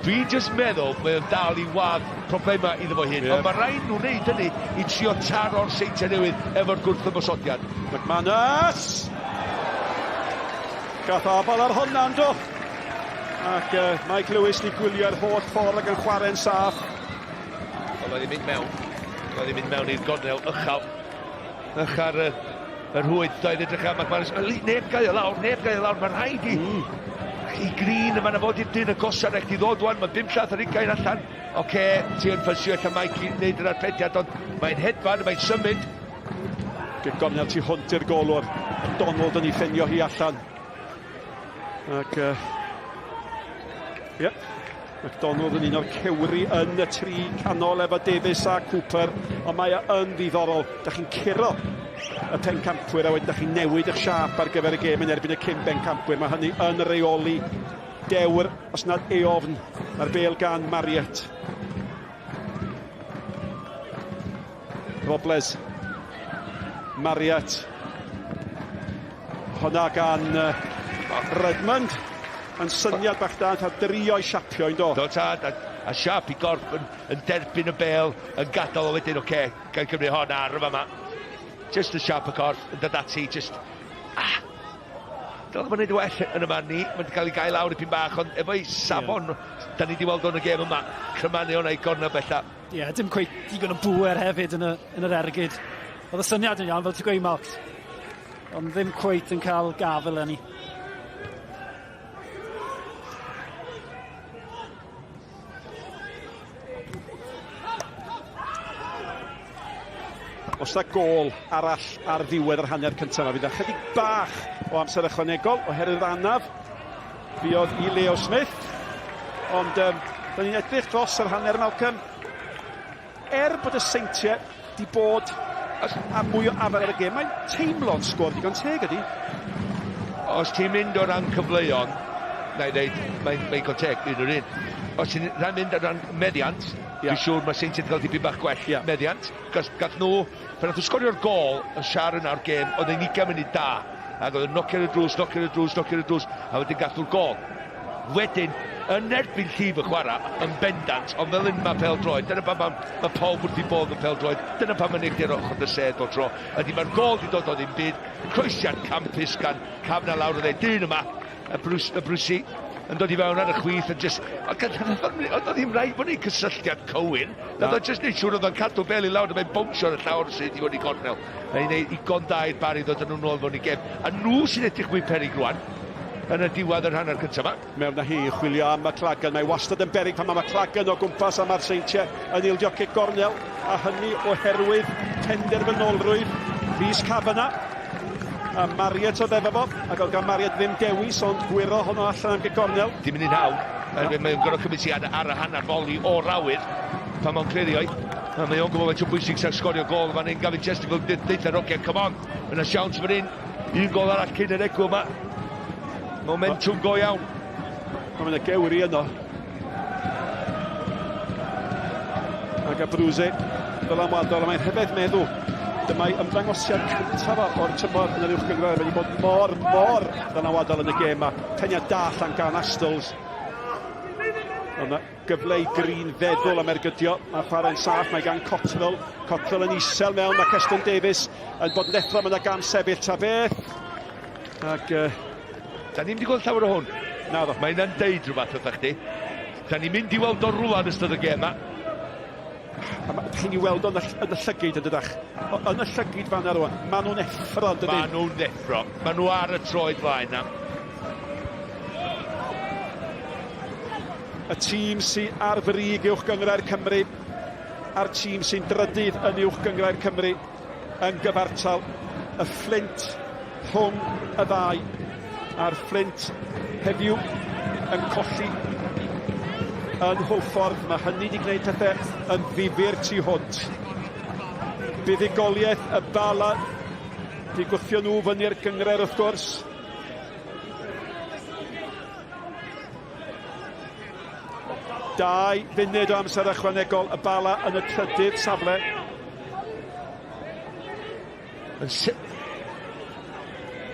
Speaker 5: Dwi'n jyst meddwl mae o'n dal i wadd problemau iddo fo hyn. Yeah. Ond mae rhaid nhw wneud hynny i trio taro'r Seintiau Newydd efo'r gwrthymosodiad.
Speaker 4: McManus! Gath afal ar honna, ynddo? Ac Mike Lewis di gwylio'r holl ffordd ac yn chwarae'n saff.
Speaker 5: Wel, mae mynd mewn. Mae wedi mynd mewn i'r gornel ychal. Ychar y, y rhwyd, doedd edrych am McManus. Neb gael o lawr, neb gael o lawr. Mae'n rhaid i... I Green, yma na fod i'r dyn y gosod rhaid i ddod wan, mae bum llath ar ugain allan. Oce, ti yn ffysio ella Mike i wneud yr arpediad, ond mae'n hedfan, mae'n symud.
Speaker 4: Gyda gornel tu hwnt i'r golwr, Donald yn ei ffenio hi allan. Ac, yep, McDonald yn un o'r cewri yn y tri canol efo Davies a Cooper, ond mae e yn ddiddorol. Da chi'n curo y pencampwyr a wedyn da chi'n newid eich siâp ar gyfer y gêm yn erbyn y cyn bencampwyr. Mae hynny yn reoli dewr, os nad eofn. Mae'r bêl gan Marriott. Robles. Marriott. Honna gan Redmond. Yn syniad bach da, ta drio i siapio i'n do.
Speaker 5: Do tad, a, a siap i gorff yn, yn derbyn y bel, yn gadael o wedyn, oce, okay, gael cymryd hon ar y fama. Just y siap y corff, yn dod ati, just... Ah, Dyla mae'n neud well yn y man ni, mae'n cael ei gael lawr ipyn bach, ond efo'i safon, yeah. da ni wedi weld o'n y gêm yma, crymanu o'na i gornel bella.
Speaker 1: Ie, yeah, dim cweit digon o bŵer hefyd yn y, yn yr ergyd. Oedd y syniad yn iawn, fel ti'n gweud, Mark. Ond ddim cweit yn cael gafel yn ni.
Speaker 4: Os da gol arall ar ddiwedd yr hanner cyntaf, a fydd ychydig bach o amser ychwanegol oherwydd anaf fuodd i Leo Smith. Ond um, da ni'n edrych dros yr hanner, Malcolm. Er bod y Seintiau di bod a mwy o afael ar y gêm, mae'n teimlo'n sgôr digon teg ydy.
Speaker 5: Os ti'n mynd o ran cyfleon, na i ddeud, mae'n mae digon teg, un o'r un. Os ti'n rhan mynd o ran meddiant, yeah. dwi'n siŵr mae Seintiau wedi cael dipyn bach gwell yeah. meddiant. Cos gath nhw, pan nath nhw sgorio'r gol, y siar yna'r gêm, oedd e'n 20 munud da. Ac oedd yn nocio ar y drws, nocio ar y drws, nocio ar y drws, a wedyn gath nhw'r gol. Wedyn, yn erbyn llif y chwarae, yn bendant, ond fel hyn mae pêl-droed, dyna pam mae, mae pawb wrth i bodd yn pêl-droed, dyna pam mae'n eich ochr dy sedd bob tro, ydy mae'r gol wedi dod o ddim byd, croesiad campus gan Kavanagh lawr o dde, dyn yma, y Bruce, y Brucey, yn dod i fewn ar y chwith yn just... Oedd o ddim rhaid bod ni'n cysylltiad cywir. Oedd o just neud siŵr oedd o'n cadw bel i lawr a mae'n bownsio ar y llawr sydd i fod i gornel. A i wneud igon da i'r Barri ddod â nhw nôl fewn i gem. A nhw sy'n edrych mwy peryg rwan yn y diwedd yr hanner cyntaf yma.
Speaker 4: Mewn â hi i chwilio am McLagan. Mae wastad yn beryg pan mae McLagan o gwmpas a mae'r Seintiau yn ildio cic gornel, a hynny oherwydd penderfynolrwydd Rhys Kavanagh. A Marriott oedd efo fo, ac oedd gan Marriott ddim dewis ond gwyro honno allan am gic gornel.
Speaker 5: Dim yn un hawdd. Mae'n gorfod cymryd ti ar, ar y hanner foli o'r awyr pan mae'n clirio i. A mae o'n gwybod faint o bwysig sy'n sgorio gol fan hyn. Gavin Chesterfield deutha'r hogiau, come on, mae yna siawns fan hyn. Un gol arall cyn yr egwyl yma. Momentum go iawn.
Speaker 4: Mae'n mynd y gewri yno. Ac Abruzzi dylanwadol, a mae'n rhyfedd meddwl. Dyma'i ymddangosiad cyntaf o'r tymor yn yr uwch gynghrair. Mae wedi bod mor, mor ddylanwadol yn y gêm yma. Peniad da allan gan Astles. Ond gyfle i Green feddwl am ergydio. Mae chwarae'n saff, mae gan Cottrell. Cottrell yn isel mewn, mae Keston Davies yn bod yn ddeffro, mae yna gam sefyll ta beth. Ac...
Speaker 5: Da ni'n wedi gweld llawer o hwn.
Speaker 4: Naddo.
Speaker 5: Mae hynna'n deud rhywbeth wrthach chdi. Da ni'n mynd i weld o rwan ystod y gêm ma.
Speaker 4: A ma, chi'n ei weld o'n yn y llygyd yn dydach. Yn y llygyd fan rwan. Maen nhw'n effro yn dydyn.
Speaker 5: Maen nhw'n effro. Maen nhw ar y troed flaen na.
Speaker 4: Y tîm sy'n ar frig uwch gynghrair Cymru a'r tîm sy'n drydydd yn uwch gynghrair Cymru yn gyfartal. Y Fflint rhwng y ddau, a'r Fflint heddiw yn colli yn Hwlffordd. Mae hynny wedi gwneud pethau yn ddifyr tu hwnt. Buddugoliaeth y Bala di gwthio nhw fyny'r gynghrair wrth gwrs. 2 funud o amser ychwanegol, y Bala yn y trydydd safle.
Speaker 5: Yn,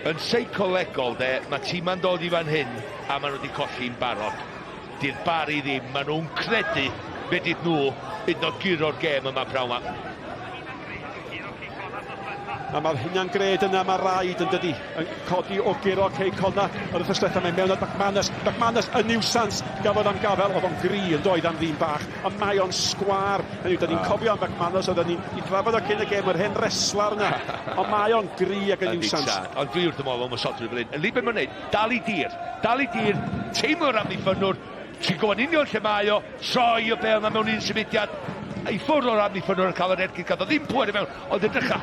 Speaker 5: yn seicolegol, de, mae tîma'n dod i fan hyn a maen nhw wedi colli'n barod. Dydy'r Barri ddim, maen nhw'n credu fedrith nhw hyd yn oed guro'r gêm yma pnawn 'ma.
Speaker 4: A mae'r hunan gred yna, mae rhaid yn dydi, yn codi o guro Cei Connah yr wythnos diwetha, mae mewn at McManus, McManus y niwsans gafodd am gafel, oedd o'n gry yn doedd am ddyn bach, ond mae o'n sgwâr, hynny yw, da ni'n cofio am McManus, oedden ni'n i drafod o cyn y gêm, yr hen wrestler yna, ond mae o'n gry ac yn niwsans.
Speaker 5: Ond dwi wrth y modd o'n ymosodwyr fel hyn. Yn be mae'n neud, dal i dir, dal i dir, teimlo'r amddiffynnwr, ti'n gwybod yn union lle mae o, troi y bêl 'na mewn un symudiad, i ffwrdd o'r amddiffynnwr yn cael yr ergyd, gath o ddim pŵer i mewn, ond edrycha,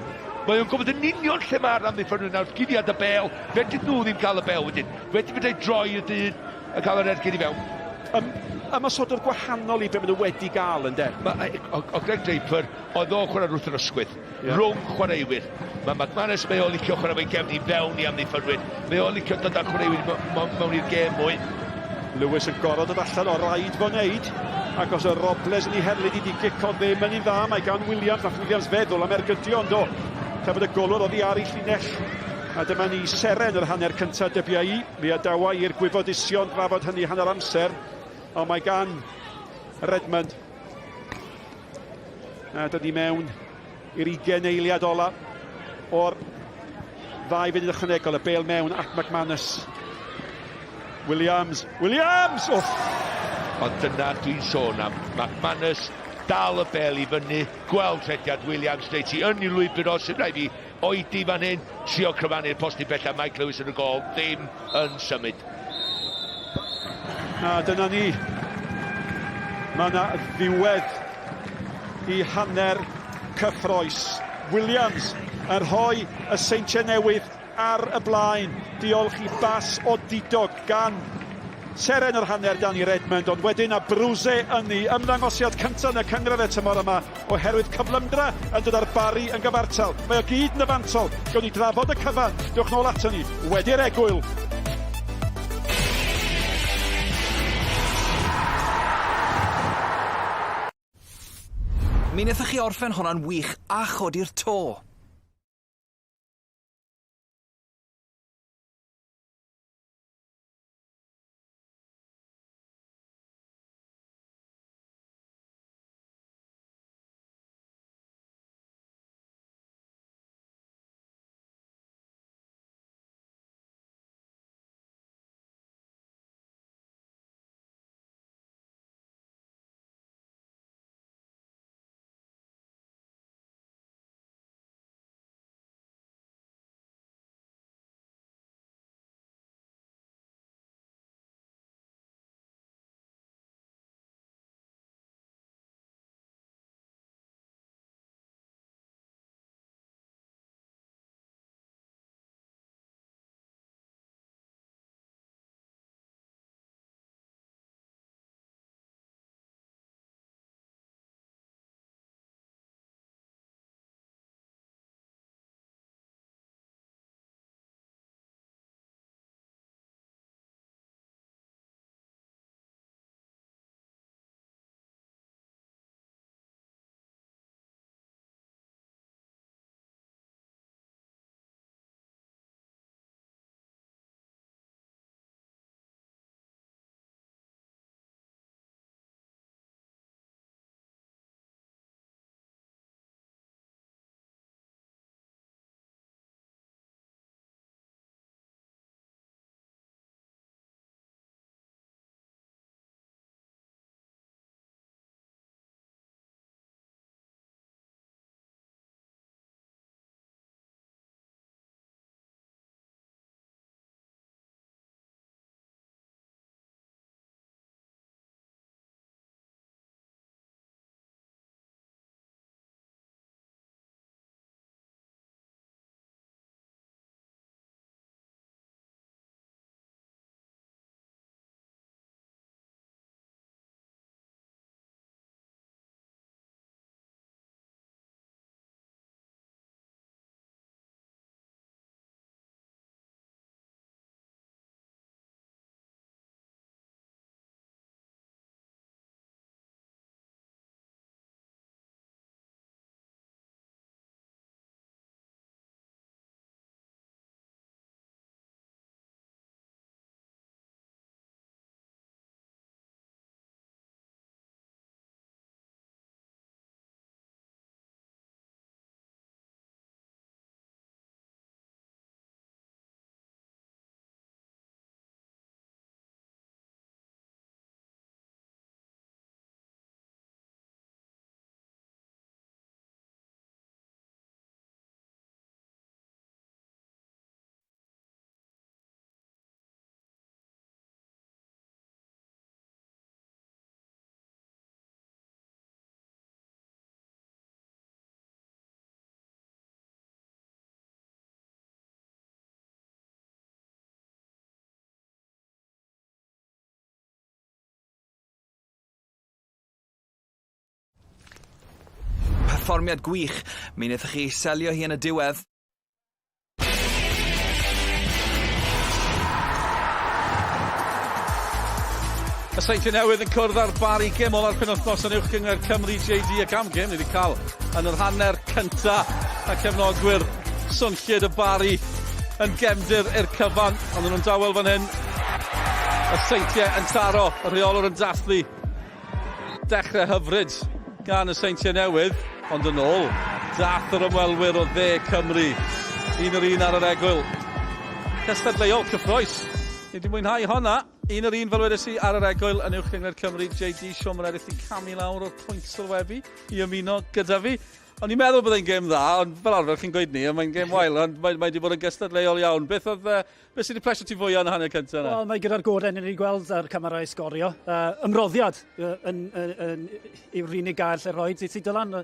Speaker 5: mae o'n gwybod yn union lle mae'r amddiffynnwr nawr, guddiad y bêl, fedrith nhw ddim cael y bêl wedyn, wedyn fedrai droi y dyn a cael yr ergyd i fewn.
Speaker 4: Ymosodwr gwahanol i be maen nhw wedi gael, ynde?
Speaker 5: Ma, o, o Greg Draper, oedd o'n chwarae wrth yr ysgwydd, rhwng chwaraewyr. Mae McManus, mae o'n licio chwarae fo'i gefn i fewn i amddiffynwyr. Mae o'n licio dod â chwaraewyr mewn i'r gêm mwy.
Speaker 4: Lewis yn gorfod dod allan o raid fo wneud. Ac os y Robles yn ei herlid i di gico ddim yn un dda, mae gan Williams, nath Williams feddwl am ergydio ond do. Tra bod y golwr oddi ar ei llinell. A dyma ni seren yr hanner cyntaf dybia i. Mi adawa i'r gwyfodusion drafod hynny hanner amser. Ond mae gan Redmond. A dod i mewn i'r 20 eiliad ola o'r ddau funud ychwanegol. Y bêl mewn at McManus. Williams, Williams! Wff!
Speaker 5: Ond dyna dwi'n sôn am. McManus dal y bêl i fyny, gweld rhediad Williams reit i yn ei lwybr o, sy'n rhaid fi oedi fan hyn, trio cryfanu'r post i bella, Mike Lewis yn y gôl, ddim yn symud.
Speaker 4: A dyna ni. Mae yna ddiwedd i hanner cyffroes. Williams yn rhoi y Seintiau Newydd ar y blaen. Diolch i bas odidog gan seren yr hanner Danny Redmond, ond wedyn a Bruce yn ei ymddangosiad cyntaf yn y cynghrair y tymor yma oherwydd cyflymdra yn dod â'r Barri yn gyfartal. Mae o gyd yn y fantol. Gawn ni drafod y cyfan. Dewch nôl ato ni wedi'r egwyl.
Speaker 3: Mi wnaethoch chi orffen honna'n wych a chodi'r to. Perfformiad gwych. Mi wnaethoch chi selio hi yn y diwedd.
Speaker 2: Y Seintiau Newydd yn cwrdd â'r Barri, gêm ola'r penwythnos yn Uwch Gynghrair Cymru JD ac am gêm ni wedi cael yn yr hanner cynta a cefnogwyr swnllyd y Barri yn gefndir i'r cyfan ond nhw'n dawel fan hyn. Y Seintiau yn taro, y rheolwr yn dathlu. Dechrau hyfryd gan y Seintiau Newydd, ond yn ôl, dath yr ymwelwyr o dde Cymru. Un yr un ar yr egwyl. Cystadleuol cyffroes. Ni wedi mwynhau honna. Un yr un fel wedes i ar yr egwyl yn Uwch Gynghrair Cymru. JD Sean Meredith i camu lawr o'r pwynt sylwebu i ymuno gyda fi. O'n i'n meddwl byddai'n gêm dda, ond fel arfer chi'n gweud ni, mae'n gêm wael, ond mae, mae wedi bod yn gystadleuol iawn. Beth oedd Beth sydd wedi plesio ti fwyaf yn y hanner cyntaf yna?
Speaker 1: Wel, mae gyda'r gorau ni wedi gweld ar camerau sgorio. Ymroddiad yn, yn, yn, yw'r unig gair lle rhoi ti Dylan.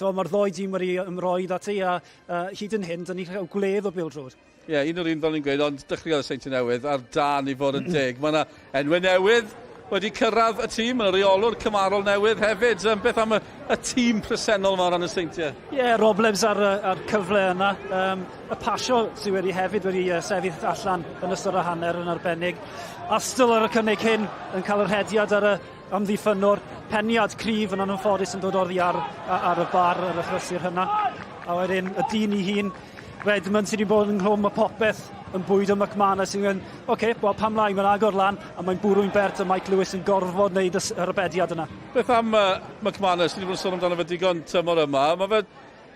Speaker 1: Mae'r ddoi dîm wedi ymroi ati a hyd yn hyn, dyn ni'n cael gwledd o bêl-droed.
Speaker 2: Ie, yeah, un o'r un fel ni'n gweud, ond dechreuodd y Seintiau Newydd ar dan i fod yn deg. Mae yna enwau newydd wedi cyrraedd y tîm, mae yna reolwr cymarol newydd hefyd. Beth am y, y tîm presennol yma o ran y Seintiau?
Speaker 1: Ie, yeah, Roblebs ar, ar cyfle yna. Um, y pasio sydd wedi hefyd wedi sefyll allan yn ystod y hanner yn arbennig. Astle ar y cynnig hyn yn cael y rhediad ar y amddiffynnwr. Peniad cryf yn anffodus yn dod oddi ar, ar y bar ar y chrysur hynna. A wedyn y dyn i hun, Redmond sydd wedi bod yn nghlwm y popeth yn bwydo McManus sy'n mynd, oce, okay, wel pam lai, mae'n agor lan a mae'n bwrw'n bert a Mike Lewis yn gorfod wneud y arbediad yna.
Speaker 2: Beth am uh, McManus, ni wedi bod yn sôn amdano fe digon tymor yma, mae fe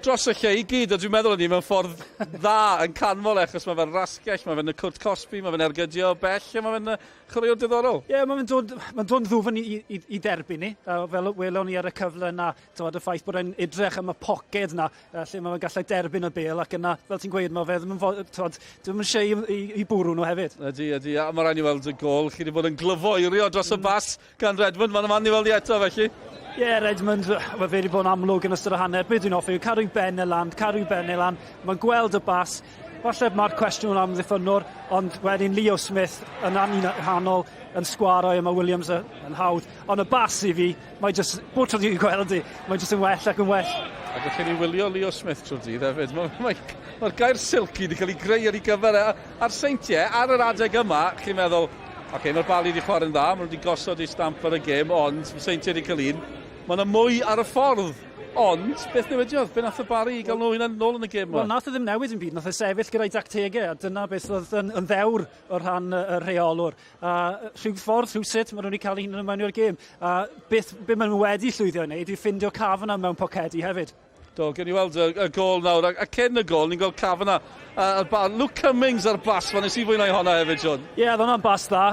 Speaker 2: dros y lle i gyd, a dwi'n meddwl hynny mewn ffordd dda yn canmol e, achos mae fe'n rasgell, mae fe'n y cwrt cosbi, mae fe'n ergydio bell, a mae fe'n chwaraewr diddorol.
Speaker 1: Ie, yeah, mae'n dod, mae dod yn ddwfn i, i, i derbyn ni, uh, fel welon ni ar y cyfle yna, tywed, y ffaith bod e'n edrych am y poced yna, uh, lle mae'n gallu derbyn y bel, ac yna, fel ti'n gweud, mae fe ddim yn, tywed, ddim yn siei i, i bwrw nhw hefyd.
Speaker 2: Ydy, ydy, a mae rhaid ni weld y gol, chi wedi bod yn glyfoerio dros y bas gan Redmond, mae'n man i weld i eto felly.
Speaker 1: Ie, yeah, Redmond, mae fe wedi bod yn amlwg yn ystod y hanner. Be dwi'n hoffi yw cadw'i ben e lan, cadw'i ben e lan. Mae'n gweld y bas. Falle mae'r cwestiwn am ddiffynwr, ond wedyn Leo Smith yn anhanol yn sgwaro a mae Williams yn hawdd. Ond y bas i fi, mae jyst, bob tro dwi'n gweld i, mae jyst yn well ac yn well.
Speaker 2: A gallwn ni wylio Leo Smith trwy'r dydd hefyd. Mae'r mae, mae gair silky wedi cael ei greu ar ei gyfer e. A'r Seintiau, ar yr adeg yma, chi'n meddwl, oce, okay, mae'r Bali wedi chwarae'n dda, maen nhw wedi gosod eu stamp ar y gêm, ond mae Seintiau wedi cael un. Mae yna mwy ar y ffordd. Ond, beth newidiodd? Be nath y Bari i gael nhw hunan nôl yn y gêm yma?
Speaker 1: Wel, nath e ddim newid yn byd, nath e sefyll gyda'i dactegau, a dyna beth oedd yn, yn ddewr o rhan y, y rheolwr. A rhyw ffordd, rhyw sut, maen nhw wedi cael eu hunain mewn i'r gêm. A beth, beth maen nhw wedi llwyddio i wneud yw ffindio Kavanagh mewn pocedi hefyd.
Speaker 2: Do, gen i weld y, y gol nawr, a, a cyn y gol, ni'n gweld Kavanagh, a, a Luke Cummings ar bas, fan nes i fwynhau honna hefyd, John.
Speaker 1: Ie, yeah, oedd hwnna'n bas dda.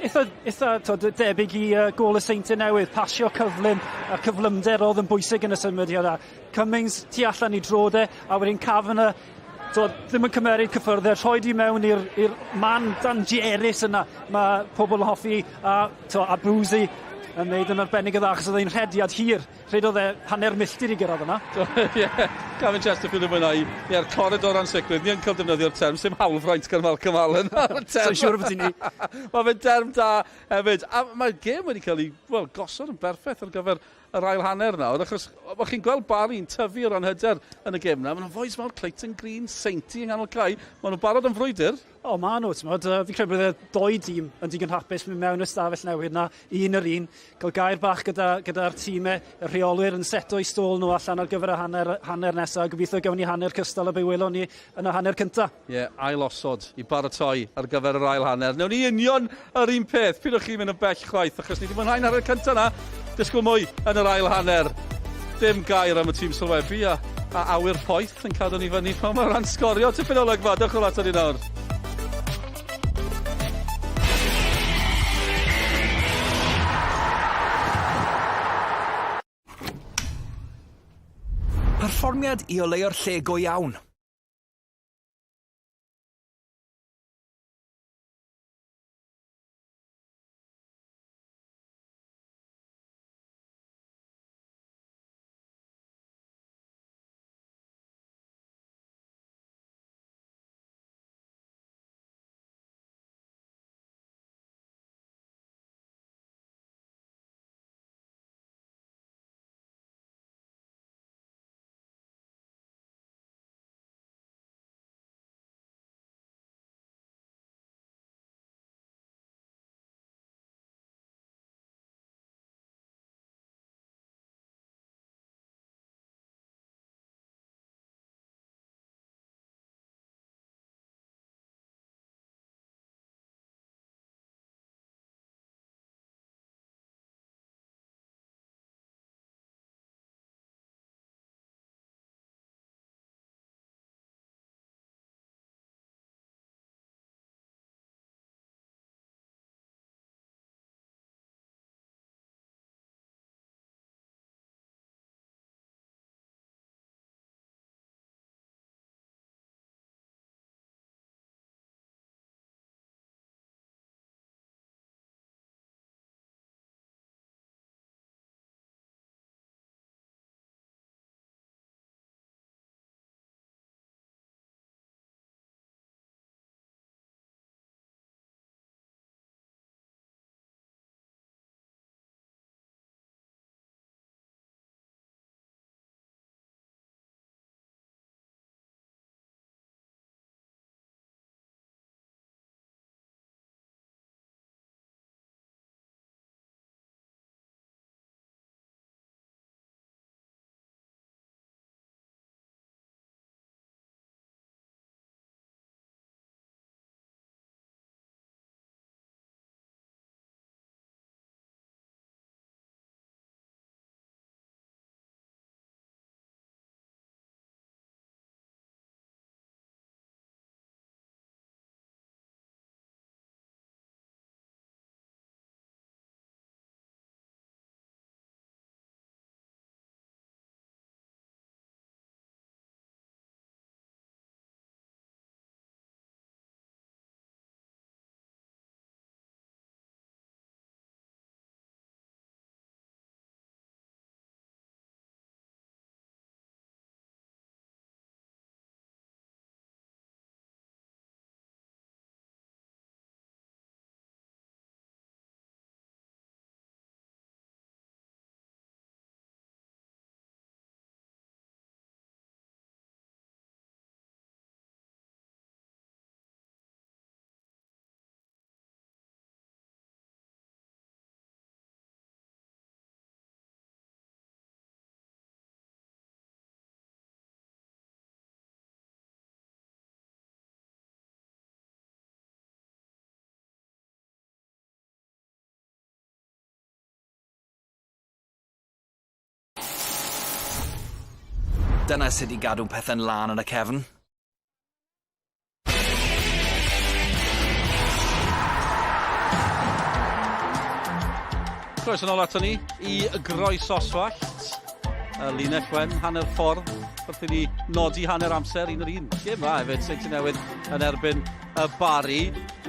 Speaker 1: Eitha, eitha tod, debyg i uh, gol y Seintiau Newydd, pasio cyflym, a cyflymder oedd yn bwysig yn y symudiad yna. Cummings tu allan i drod e, a wedyn Kavanagh tod, ddim yn cymeryd cyffyrddau, rhoi di mewn i'r man dangerous yna. Mae pobl yn hoffi a, to, a Brewsy yn neud yn arbennig o dda, achos oedd e'n rhediad hir. Rhedodd e hanner milltir i gyrraedd yna.
Speaker 2: Ie, Gavin Chesterfield yn mwynhau. Ie'r coridor ansicrwydd. Ni yn cael defnyddio'r term, sim hawlfraint gan Malcolm Allen.
Speaker 1: Sa'n siŵr beth i ni.
Speaker 2: Mae fe'n term da hefyd. A mae'r gêm wedi cael ei well, gosod yn berffaith ar gyfer yr ail hanner nawr, achos o'ch chi'n gweld Barry'n tyfu o ran hyder yn y gêm na. Maen nhw'n fois mawr Clayton Green, Sainty yng nghanol cae. Maen nhw'n barod am frwydr.
Speaker 1: O, maen nhw, ti'n modd, fi'n credu bod y doi dîm yn digon hapus mynd mewn y stafell newydd na, un yr un, cael gair bach gyda'r gyda, tîmau, y rheolwyr yn seto i stôl nhw allan ar gyfer y hanner, hanner nesaf. Gobeithio gawn ni hanner cystal a be welon ni yn y hanner cyntaf.
Speaker 2: Ie, yeah, ail osod i baratoi ar gyfer yr ail hanner. Newn ni union yr un peth. Pidwch chi mynd yn bell chwaith, achos ni wedi mwynhau'n hanner cyntaf na. Disgwyl mwy yn yr ail hanner. Dim gair am y tîm sylwebu a, a awyr poeth yn cadw ni fyny pan mae'r rhan sgorio. Tipyn o olygfa, dewch o ato ni nawr.
Speaker 3: Perfformiad i oleuo'r lle go iawn. Dyna sut i gadw pethau'n lân yn y cefn.
Speaker 2: Croeso nôl ato ni i Groes Oswallt. Y linell wen, hanner ffordd, wrth i ni nodi hanner amser, un yr un. Gêm dda hefyd, Seintiau Newydd yn erbyn y Bari.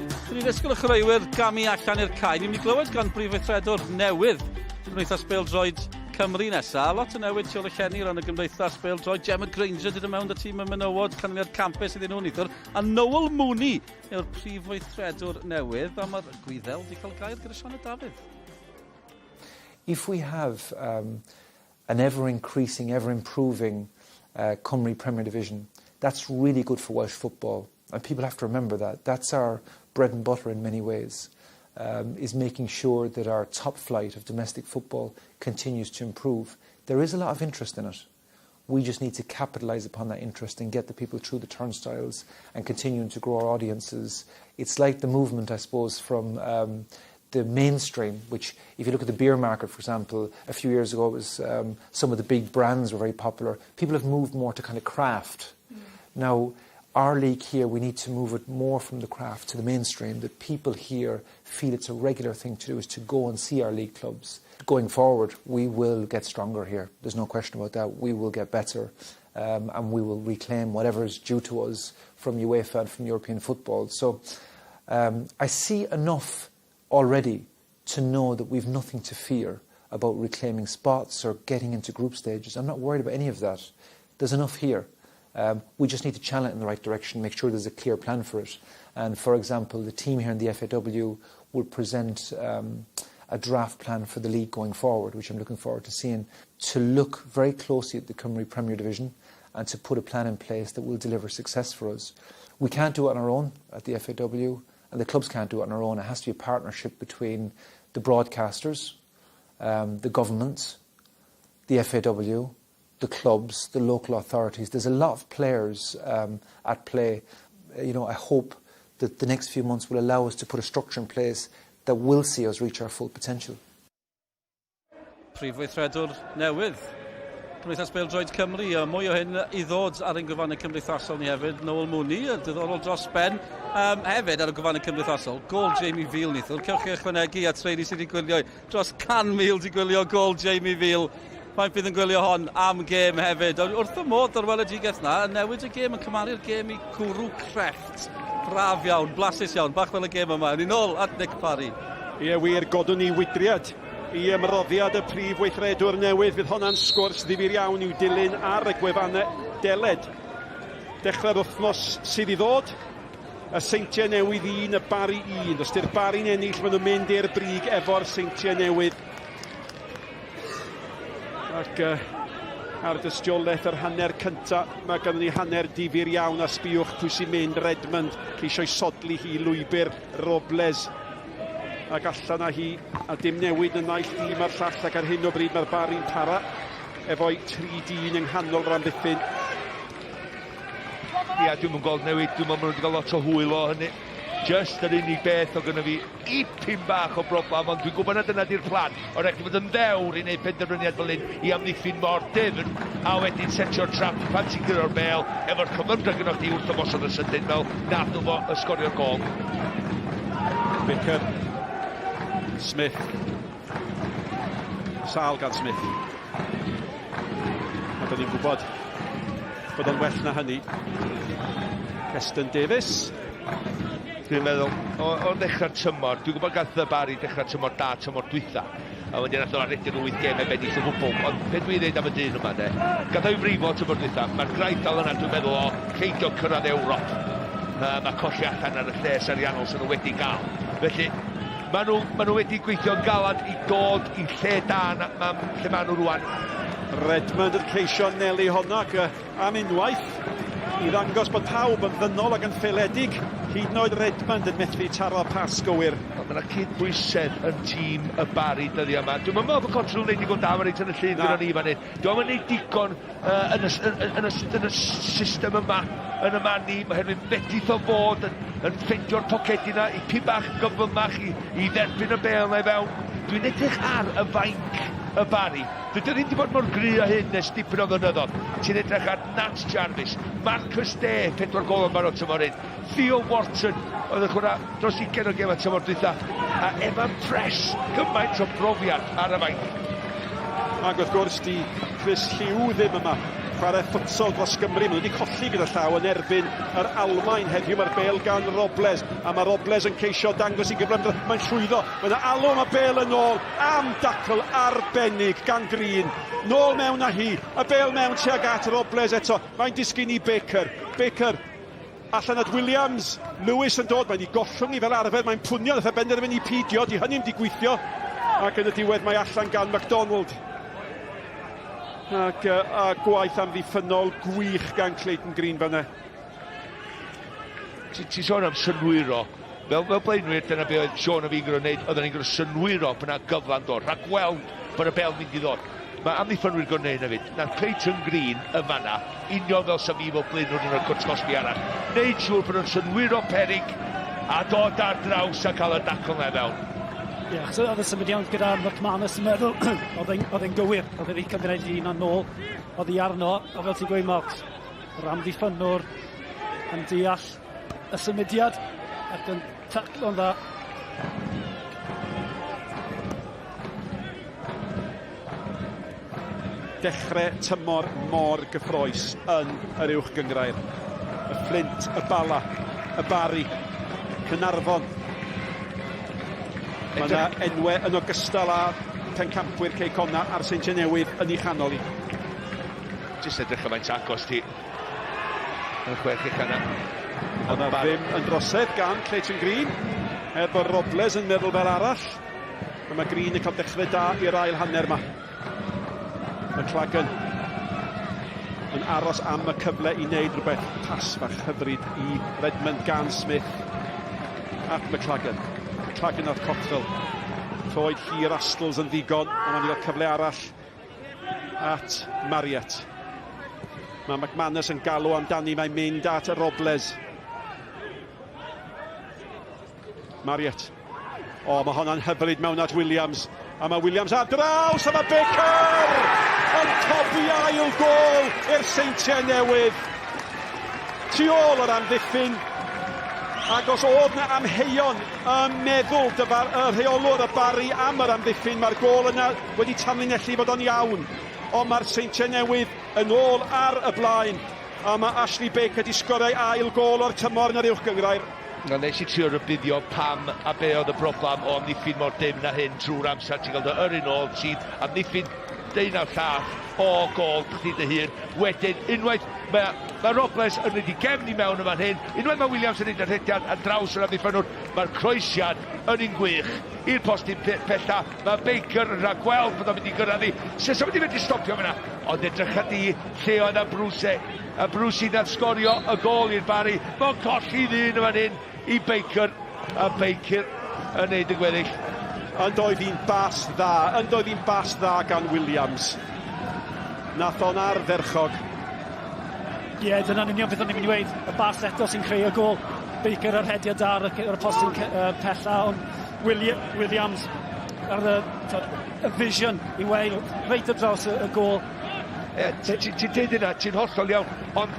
Speaker 2: Dyn ni'n ddisgwyl y chwaraewyr gamu allan i'r cae. Ni'n mynd i glywed gan brif weithredwr newydd Cymdeithas Bêl-droed Cymru nesaf. Lot o newid tu ôl y llenni ran y Gymdeithas Bêl-droed. Gemma Grainger dod mewn da tîm y menywod, canlyniad campus iddyn nhw neithiwr. A Noel Mooney yw'r prif weithredwr newydd, a mae'r Gwyddel wedi cael gair gyda Sioned Dafydd.
Speaker 6: If we have um, an ever-increasing, ever-improving uh, Cymru Premier Division, that's really good for Welsh football. And people have to remember that. That's our bread and butter in many ways, um, is making sure that our top flight of domestic football continues to improve. There is a lot of interest in it. We just need to capitalise upon that interest and get the people through the turnstiles and continuing to grow our audiences. It's like the movement, I suppose, from um, the mainstream, which if you look at the beer market, for example, a few years ago it was um, some of the big brands were very popular. People have moved more to kind of craft. Mm. Now, our league here, we need to move it more from the craft to the mainstream, that people here feel it's a regular thing to do is to go and see our league clubs. Going forward, we will get stronger here. There's no question about that. We will get better um, and we will reclaim whatever is due to us from UEFA and from European football. So um, I see enough already to know that we've nothing to fear about reclaiming spots or getting into group stages. I'm not worried about any of that. There's enough here. Um, we just need to channel it in the right direction, make sure there's a clear plan for it. And for example, the team here in the FAW will present um, a draft plan for the league going forward, which I'm looking forward to seeing, to look very closely at the Cymru Premier Division and to put a plan in place that will deliver success for us. We can't do it on our own at the FAW, and the clubs can't do it on our own. It has to be a partnership between the broadcasters, um, the government, the FAW, the clubs, the local authorities. There's a lot of players um, at play. You know, I hope that the next few months will allow us to put a structure in place that will see us reach our full potential.
Speaker 2: Prif weithredwr newydd Cymdeithas Bêl-droed Cymru, a mwy o hyn i ddod ar ein gwefannau cymdeithasol ni hefyd. Noel Mooney, y diddorol dros ben. Um, hefyd ar y gwefannau cymdeithasol, gol Jamie Veal neithiwr. Cewch chi ychwanegu at rheini sydd wedi gwylio dros 100,000 wedi gwylio gol Jamie Veal. Faint bydd yn gwylio hon am gêm hefyd. Wrth y modd o'r weledigaeth na, yn newid y gêm, yn cymaru'r gêm i gwrw crefft. Braf iawn, blasus iawn, bach fel y gêm yma. Ni'n ôl at Nick Parry.
Speaker 4: Ie wir, godwn ni wydriad i ymroddiad y prif weithredwr newydd. Fydd honna'n sgwrs ddifyr iawn i'w dilyn ar y gwefannau deled. Dechrau'r wythnos sydd i ddod, y Seintiau Newydd 1, y Barri 1. Os di'r Barri'n ennill, maen nhw'n mynd i'r brig efo'r Seintiau Newydd. Ac uh, ar dystiolaeth yr hanner cynta, mae ganddo ni hanner difyr iawn a sbïwch pwy sy'n mynd Redmond ceisio'i sodli hi lwybr Robles ac allan â hi a dim newid yn naill dîm a'r llall ac ar hyn o bryd mae'r Barri'n para efo'i tri dyn yng nghanol yr amddiffyn.
Speaker 5: Ia, dwi'm yn gweld newid, dwi'n meddwl maen nhw wedi cael lot o hwyl o hynny. Just yr unig beth o gynno fi ipyn bach o broblem, ond dwi'n gwybod na dyna di'r plan. Ond rhaid chi fod yn ddewr i wneud penderfyniad fel hyn i amddiffyn mor dyfn, a wedyn setio'r trap pan ti'n curo'r bêl efo'r cyflymdra gynnoch chdi wrth ymosod yn sydyn fel nath nhw fo ysgorio'r gôl.
Speaker 4: Baker. Smith. Sal gan Smith. A da ni'n gwybod bod o'n well na hynny. Keston Davies.
Speaker 5: Dwi'n meddwl, o, o ddechrau'r tymor, dwi'n gwybod gath y Barry dechrau tymor da tymor dwytha, a wedyn nath o aredig o 8 gêm heb ennill o gwbl, ond be dwi'n dweud am y dyn yma de, gath o'i frifo tymor dwytha, mae'r graith dal yna dwi'n meddwl o peidio cyrraedd Ewrop, uh, mae colli allan ar y lles ariannol sy'n nhw wedi gael. Felly, Maen nhw, maen nhw wedi gweithio'n galad i dod i lle da na, ma, lle maen nhw rwan.
Speaker 4: Redmond yn ceisio nelu honno ac am unwaith i ddangos bod pawb yn ddynol ac yn ffaeledig, hyd yn oed Redmond yn methu taro pas gywir.
Speaker 5: Mae yna cydbwysedd yn tîm y Barri dyddiau yma. Dwi'n meddwl bod Cotterill yn gwneud digon da, mae'n reit yn y llun gyda ni fan hyn. Dwi'n meddwl gwneud digon uh, yn, y, yn, yn, y, yn y system yma, yn y man ni, oherwydd fedrith o fod yn, yn ffeindio'r pocedi yna, i pyn bach gyflymach i, i dderbyn y bêl na i fewn. Dwi'n edrych ar y fainc Y Barri. Dydy o ddim wedi bod mor gry â hyn ers dipyn o flynyddoedd. Ti'n edrych ar Nat Jarvis, Marcus Day, pedwar gol yn barod tymor hyn, Theo Wharton, oedd yn chwarae dros 20 o gemau tymor dwytha, a Evan Press, gymaint o brofiad ar y fainc.
Speaker 4: Ac wrth gwrs, di Chris Hugh ddim yma. Chwarae futsal dros Gymru. Maen nhw wedi colli gyda llaw yn erbyn yr Almaen heddiw. Mae'r bel gan Robles, a mae Robles yn ceisio dangos i gyflymder. Mae'n llwyddo. Mae yna alw am y bel yn ôl am dacl arbennig gan Green. Nôl mewn â hi. Y bel mewn tuag at Robles eto. Mae'n disgyn i Baker. Baker allan at Williams. Lewis yn dod. Mae'n ei gollwng i fel arfer. Mae'n pwnio. Nath e benderfynu i pidio. Di hynny'n di gweithio. Ac yn y diwedd mae allan gan MacDonald. Ac a gwaith amddiffynnol gwych gan Clayton Green fanna.
Speaker 5: Ti'n ti sôn am synwyro. Fel, fel blaenwyr, dyna be oedd Sean a fi'n gorfod wneud, oedden ni'n gorfod synwyro bod yna gyfla'n dod, rhagweld bod y bel mynd i ddod. Mae amddiffynwyr gorfod wneud hefyd. Na Clayton Green yn fanna, union fel sa fi fel blaenwr yn y cwrt cosbi arall. Neud siŵr bod nhw'n synwyro perig a dod ar draws a cael y dacl na fewn.
Speaker 1: Ie, yeah, achos oedd y symudiad gyda McManus yn meddwl, oedd e'n gywir, oedd e wedi cymryd un o'n nôl, oedd hi arno, a fel ti'n gweud, Mark, yr amddiffynnwr yn deall y symudiad ac yn taclo'n dda.
Speaker 4: Dechrau tymor mor gyffroes yn yr uwch gyngrair. Y Fflint, y Bala, y Bari, Caernarfon. Mae yna enwau yn ogystal â pencampwyr Cei Connah a'r Seintiau Newydd yn ei chanol hi.
Speaker 5: Jyst edrych gymaint agos ti. Yn chwech ucha yna.
Speaker 4: Ond na ddim yn drosedd gan Clayton Green. Er bod Robles yn meddwl fel arall. A mae Green yn cael dechrau da i'r ail hanner yma. McLagan yn aros am y cyfle i wneud rhywbeth. Pas fach hyfryd i Redmond gan Smith at McLagan. McLagan at Cottrell. Troed hir Astles yn ddigon, ond mae'n cael cyfle arall at Marriott. Mae McManus yn galw amdani, mae'n mynd at Robles. Marriott. O, mae honna'n hyfryd mewn at Williams. A mae Williams ar draws, a mae Baker yn codi ail gol i'r Seintiau Newydd. Tu ôl yr amddiffyn, ac os oedd na amheuon ym meddwl dyfar y rheolwr y Barri am yr amddiffyn, mae'r gôl yna wedi tanlinellu fod o'n iawn. Ond mae'r Seintiau Newydd yn ôl ar y blaen, a mae Ashley Baker wedi sgorio'i ail gôl o'r tymor yn yr Uwch Gynghrair.
Speaker 5: Na, nes i trio rybuddio pam a be oedd y broblem o amddiffyn mor dim na hyn trwy'r amser. Ti'n cael dy yrru nôl, ti'n amddiffyn deunaw llath o gôl chdi dy hun. Wedyn, unwaith mae, mae Robles yn mynd i gefn i mewn yn fan hyn, unwaith mae Williams yn neud y rhediad ar draws yr amddiffynnwr, mae'r croesiad yn un gwych i'r postyn pella. Mae Baker yn rhagweld bod o'n mynd i gyrraedd hi. Se sa wedi medru stopio fyna. Ond edrycha di lle oedd Abruse. Abruzzi nath sgorio y gôl i'r Barri. Mae'n colli ddyn yn fan hyn i Baker. A Baker yn neud y gweddill.
Speaker 4: Yn doedd hi'n bas dda, yn doedd hi'n bas dda gan Williams. Nath o'n ardderchog.
Speaker 1: Ie, yeah, dyna'n union beth o'n i'n mynd i weud. Y bas eto sy'n creu y gôl. Baker ar rhediad da ar y, ar y postyn pella, ond Williams ar y, y vision i weld reit ar draws y, y gôl.
Speaker 5: Ie, ti'n deud yna, ti'n hollol iawn, ond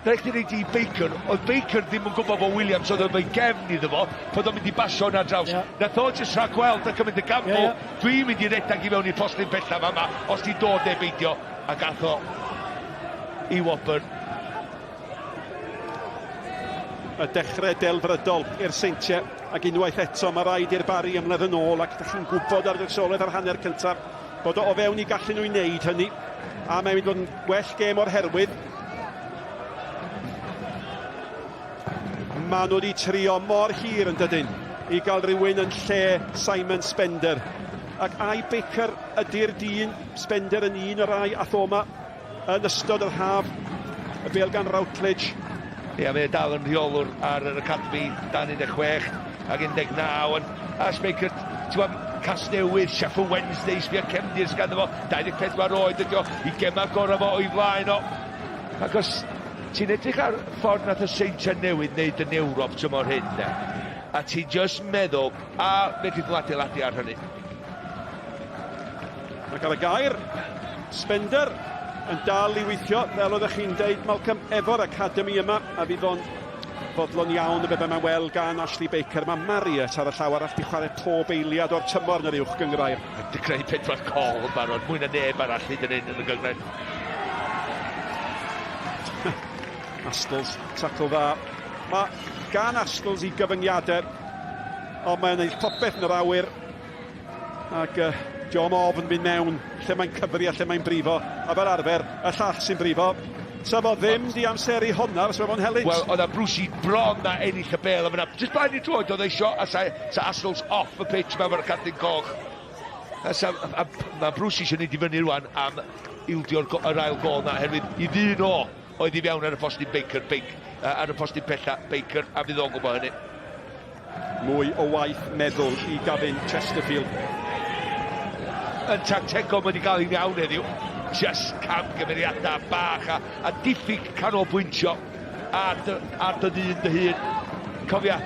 Speaker 5: rhaid chdi reid i Baker, oedd Baker ddim yn gwybod bod Williams oedd efo'i gefn iddo fo, bod o'n mynd i basio yna draws. Yeah. Nath o jyst rhagweld a cymryd y gamble, yeah, yeah. Dwi'n mynd i redag i mewn i'r postyn pellaf yma, os ti'n dod neu beidio, a gath o i wobr.
Speaker 4: Y dechrau delfrydol i'r Seintiau, ac unwaith eto mae rhaid i'r Barri ymladd yn ôl, ac ydych chi'n gwybod ar drysoledd ar hanner cyntaf bod o o fewn i gallu nhw i wneud hynny, a mae'n mynd i fod yn well gêm o'r herwydd. Maen nhw wedi trio mor hir yn dydyn i gael rhywun yn lle Simon Spender. Ac ai Baker ydy'r dyn, Spender yn un o'r rai ath o 'ma yn ystod yr haf. Y bêl gan Routledge.
Speaker 5: Ie, mae e dal yn rheolwr ar yr academi dan 16 ac 19. Ond Ash Baker, ti'n gwybod, Casnewydd, Sheffield Wednesday, sbio cefndir sydd ganddo fo, 24 oed ydi o, i gemau gorau fo o'i flaen o. Ac os ti'n edrych ar ffordd nath y Seintiau Newydd wneud yn Ewrop tymor hyn, de, a ti'n just meddwl, a fedrith nhw adeiladu ar hynny.
Speaker 4: Ac ar y gair, Spender yn dal i weithio, fel oeddech chi'n deud, Malcolm, efo'r academi yma, a fydd o'n fodlon iawn y be mae'n weld gan Ashley Baker. Mae Marriott ar y llaw arall di chwarae pob eiliad o'r tymor yn yr uwch gynghrair.
Speaker 5: Wedi creu pedwar col yn barod, mwy na neb arall hyd yn hyn yn y gynghrair.
Speaker 4: Astles, tacl dda. Mae gan Astles i gyfyngiadau, ond mae'n gwneud popeth yn yr awyr. Ac diom ofn mynd mewn lle mae'n cyfri a lle mae'n brifo. A fel arfer, y llall sy'n brifo. Sa fo ddim di amseru honna, fysa fo'n helynt.
Speaker 5: Wel, oedd Brucey bron na ennill y bel am yna. Just blaen i droed oedd eisio, a sa, sa Astles off y pitch mewn o'r cardyn coch. A sa, a, mae Brucey eisiau neud i fyny rwan am ildio'r yr ail gol na, herwydd i ddyn o oedd i fewn ar y postyn Baker, Baker, ar y postyn pella Baker, a fydd o'n gwybod hynny.
Speaker 4: Mwy o waith meddwl i Gavin Chesterfield.
Speaker 5: Yn tactegol mae wedi cael ei iawn heddiw. Just camgymeriadau bach a, a diffyg canolbwyntio ar dy, ar dy ddyn dy hun. Cofia,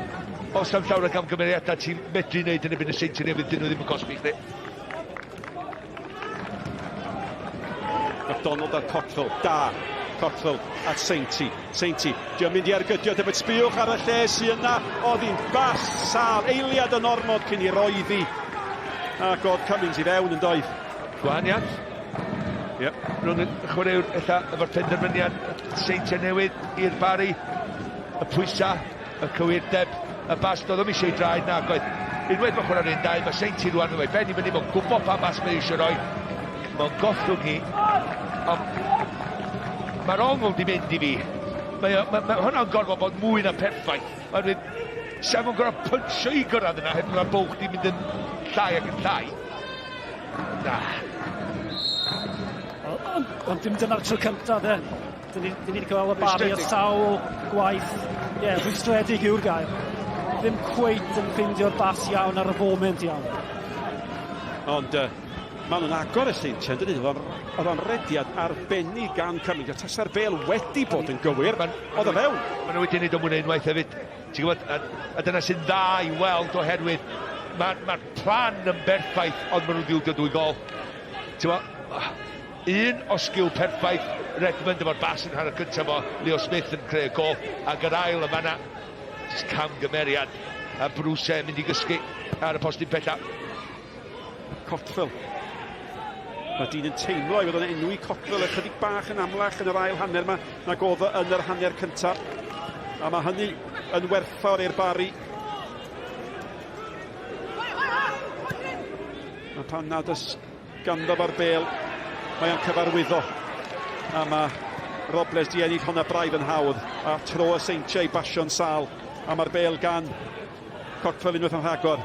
Speaker 5: os am llawer o gamgymeriadau ti'n medru wneud yn ebyn y Seintiau Newydd, dyn nhw ddim yn cosbi chdi.
Speaker 4: McDonald ar Cottrell, da. Cottrell at Sainty. Sainty, di o'n mynd i ergydio, tybed sbiwch ar y lle sy yna. Oedd hi'n bas sâl, eiliad yn ormod cyn i roeddi. Ac oedd Cummings i fewn yn doedd.
Speaker 5: Gwahaniaeth.
Speaker 4: Yep.
Speaker 5: Rhwng y chwaraewr ella efo'r penderfyniad Seintiau Newydd i'r Barri. Y pwysau, y cywirdeb, y bas, doedd o'm eisiau ei draed nag oedd. Unwaith mae'n chwarae'r un dau, mae Seinti rwan yn ben i fyny, mae'n gwybod pa bas mae eisiau rhoi. Mae'n gollwng hi. Ond mae'r ongl di mynd i fi. Mae, mae, mae hwnna'n gorfod bod mwy na perffaith. Oherwydd, sa fo'n gorfod puncho i gyrraedd yna, heb mae'r bwlch di mynd yn llai ac yn llai. Na.
Speaker 1: Ond on, dim dyna'r tro cyntaf, de. Dyn ni, dyn ni wedi cael y Barri o sawl gwaith. Ie, yeah, rhwystredig yw'r gair. Ddim cweit yn ffeindio'r bas iawn ar y foment iawn.
Speaker 4: Ond uh, maen nhw'n agor y Seintiau, yn dydyn? Oedd o'n rediad arbennig gan Cymru. Tasa'r bel wedi bod yn gywir, oedd o fewn.
Speaker 5: Maen nhw wedi gwneud o mwy na unwaith hefyd. Ti'n gwybod, a, a dyna sy'n dda i weld oherwydd mae'r ma plan yn berffaith, ond maen nhw'n ddiwdio dwy gol. Ti'n gwybod, Un o sgil perffaith Redmond efo'r bas yn hanner cyntaf fo, Leo Smith yn creu y gol, ac yr ail yn fanna, jyst camgymeriad, a Bruce yn mynd i gysgu ar y postyn pella.
Speaker 4: Cottrell. Mae dyn yn teimlo ei fod o'n enwi Cottrell ychydig bach yn amlach yn yr ail hanner yma nag oedd o yn yr hanner cyntaf. A mae hynny yn werthfawr i'r Barri. A pan nad oes Ganddo fo'r bêl, mae o'n cyfarwyddo. A mae Robles di ennill honna braidd yn hawdd. A tro y Seintiau i basio'n sâl. A mae'r bêl gan Cockrell unwaith yn rhagor.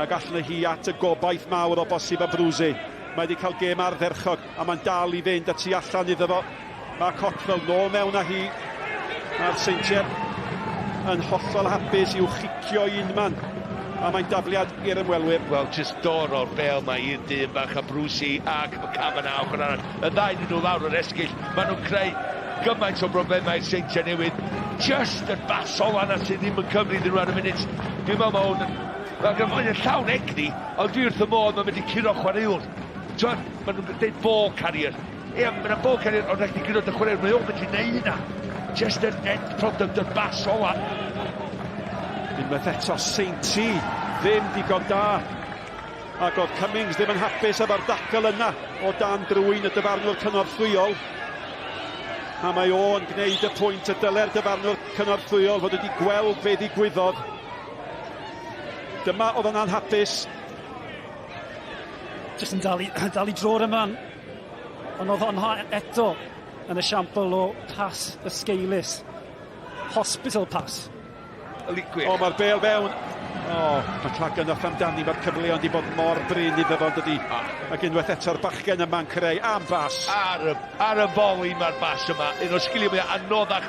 Speaker 4: Ac allan hi at y gobaith mawr o bosib a Brwsi. Mae wedi cael gêm ardderchog a mae'n dal i fynd a tu allan iddo fo. Mae Cockrell nôl mewn â hi. Mae'r Seintiau yn hollol hapus i'w chicio i unman. A mae'n dafliad i'r ymwelwyr.
Speaker 5: Wel, jyst doro'r bêl 'ma i'r dyn bach a Brucey ac mae Kavanagh ochr arall. Y ddau nhw lawr yr esgyll. Maen nhw'n creu gymaint o broblemau i'r Seintiau Newydd. Just yr bas ola 'na sydd ddim yn cyfri iddyn nhw ar y munud. Dwi'n meddwl mae hwn yn... Mae'n yn llawn egni, ond dwi wrth y modd mae'n mynd i curo chwaraewr. T'wod, maen nhw'n dweud ball carrier. Ie, mae yna ball carrier, ond rhaid i curo dy chwaraewr. Mae o'n medru neud hynna. Just yr end product, yr bas ola.
Speaker 4: Unwaith eto, Seinti ddim digon da. Ac oedd Cummings ddim yn hapus efo'r dacl yna o dan drwyn y dyfarnwr cynorthwyol. A mae o'n gwneud y pwynt y dyle'r dyfarnwr cynorthwyol fod wedi gweld be ddigwyddodd. Dyma oedd yn anhapus.
Speaker 1: Jyst yn dal i, dal i dro'r yma. Ond oedd hon eto yn esiampl o pas ysgeulus. Hospital pass.
Speaker 5: Gwych.
Speaker 4: O, mae'r bêl fewn. O, mae Clagan off amdani, mae'r cyfleon wedi bod mor brin iddo fo, dydy. Ac unwaith eto'r bachgen yma'n creu am bas.
Speaker 5: Ar y, ar y foli mae'r bas yma, un o'r sgiliau mwyaf anoddach.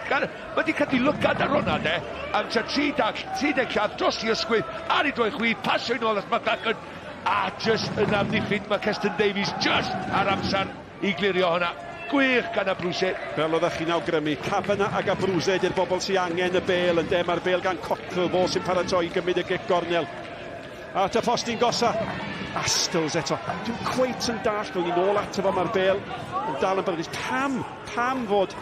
Speaker 5: Gan, mae wedi cadw lygad ar hwnna, de. Am tua 30, 30 llath dros i ysgwydd, ar ei droi chwith, pasio i nôl at McLachlan, a just yn amddiffyn, mae Keston Davies just ar amser i glirio hwnna. Gwych gan Abruzze.
Speaker 4: Fel oeddech chi'n awgrymu, Kavanagh ac Abruzze ydy'r bobl sy'n angen y bêl, ynde? Mae'r bêl gan Cottrell, fo sy'n paratoi i gymryd y gic gornel. At y postyn gosa. Astles eto. Dwi'n cweit yn dallt, fel ni'n ôl ato fo, mae'r bel yn dal yn beryglus. Pam, pam fod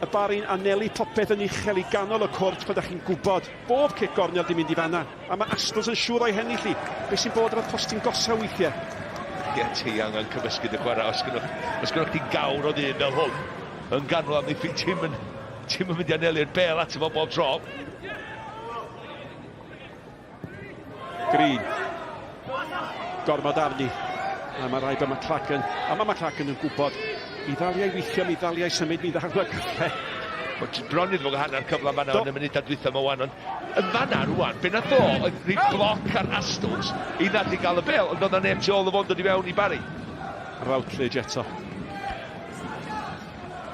Speaker 4: y Barri'n anelu popeth yn uchel i ganol y cwrt pan da chi'n gwybod bob cic gornel di mynd i fanna. A mae Astles yn siŵr o'i hennill hi. Be sy'n bod efo'r postyn gosa weithiau?
Speaker 5: Ie, ti angen cymysgu dy chwarae. Os gynnwch, os gynnwch chi gawr o ddyn fel hwn, yn ganol amddiffyn, ti'm yn, ti'm yn mynd i anelu'r bel ato fo bob tro.
Speaker 4: Green. Gormod arni. A mae rhaid bod McLagan, a mae McLagan yn gwybod i ddaliau weithio, mi ddaliau symud, mi ddaliau cyfle.
Speaker 5: Wel, bron iddo fo hanner cyfle fanna yn y munudau dwytha yma wan, ond yn fanna rwan, be nath o oedd rhoi bloc ar Astles i nad i gael y bel, ond oedd na neb tu ôl o fo'n dod i fewn i Barry.
Speaker 4: Routledge eto.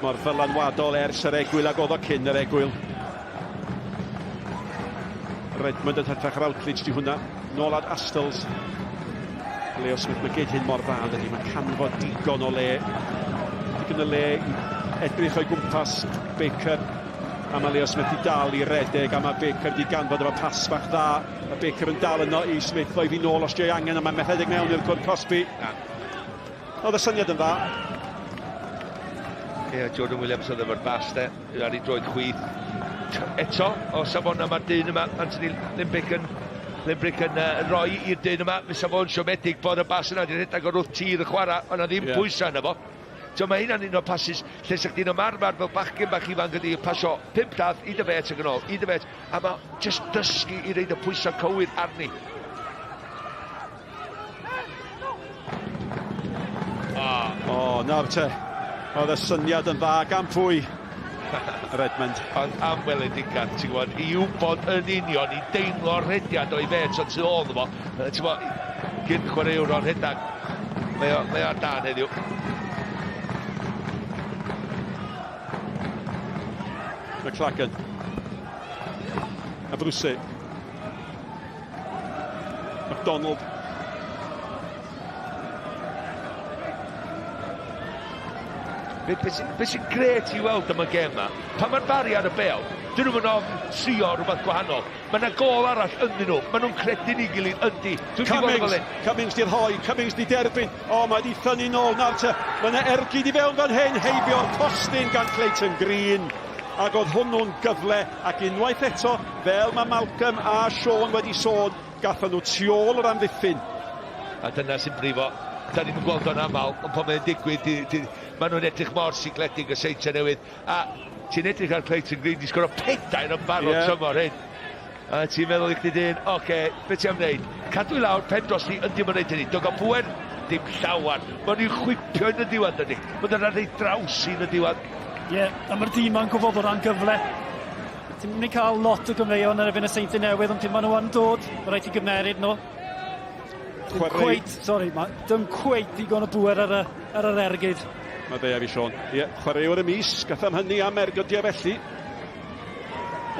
Speaker 4: Mor ddylanwadol ers yr egwyl ag oedd o cyn yr egwyl. Redmond yn hytrach Routledge di hwnna. Nôl at Astles. Leo Smith, mae gyd hyn mor dda yn dydi. Mae'n canfod digon o le. Digon o le i edrych o'i gwmpas Baker. A mae Leo Smith i dal i redeg, a mae Baker di ganfod efo pas bach dda. Mae Baker yn dal yno i Smith, ddoedd i nôl os di angen, a mae'n methedig mewn i'r cwrt cosbi. Oedd y syniad yn dda.
Speaker 5: Ie, yeah, Jordan Williams oedd efo'r bas de, ar ei droed chwith. Eto, o safona mae'r dyn yma, Anthony Limbrick yn, Limbrick yn uh, rhoi i'r dyn yma. Fe safon siomedig bod y bas yna wedi rhedeg o'r wrth tir y chwarae, ond ddim yeah. pwysau yna fo. So mae hynna'n un o'r pasys lle sa'ch chdi'n ymarfer fel bachgen bach ifanc ydi pasio pump llath i dy fet ac yn ôl, i dy fet, a mae jyst dysgu i reid y pwysau cywir arni.
Speaker 4: O, oh, nawr te. Oedd y syniad yn dda gan pwy? Redmond.
Speaker 5: Ond am weledigaeth, ti'n gwybod, i wybod yn union, i deimlo'r rhediad o'i fet o tu ôl fo. Ti'n gwybod, gyn chwaraewr o'r rhedag. Mae o, mae o ar dan heddiw.
Speaker 4: McLagan. A Bruce. McDonald.
Speaker 5: Be, be, sy, be sy'n gret i weld am y gêm yma, pan mae'r Barry ar y bel, dyn nhw'n ofn trio rhywbeth gwahanol. Mae yna gol arall ynddyn nhw, maen nhw'n credu ni gilydd yndi. Dwi'n
Speaker 4: Cummings, Cummings di'r hoi, Cummings di derbyn. O, mae di thynnu nôl nawr te. Mae yna ergyd i fewn fan hyn, heibio'r postyn gan Clayton Green. Ac oedd hwnnw'n gyfle, ac unwaith eto, fel mae Malcolm a Sean wedi sôn, gathon nhw tu ôl yr amddiffyn.
Speaker 5: A dyna sy'n brifo. Da ni'n gweld o'n aml, ond pan mae'n digwydd, di, di, maen nhw'n edrych mor sigledig y Seintiau Newydd. A ti'n edrych ar Clayton Green, di sgoro pedair yn barod yeah. tymor hyn. A ti'n meddwl i chdi dyn, oce, okay, beth ti am wneud? Cadw i lawr, pen dros ni, yndi mae'n wneud hynny. Dwi'n gael pwer, dim llawer. Mae'n ni'n chwipio yn y diwedd, ydy. Mae'n dod ar ei draws yn y diwedd.
Speaker 1: Ie, yeah, a mae'r dîm ma'n gwybod bod o'n gyfle. Ti'n mynd i cael lot o gyfleoedd yn erbyn y Seintiau Newydd, ond pryd maen nhw yn dod, mae rhaid i gymeryd nhw. Dim cweit, sori, mae dim cweit digon o bŵer ar, y, ar yr ergyd.
Speaker 4: Mae fe a fi, Sean. Ie, yeah, chwaraewr y mis, gath am hynny am ergydiau felly.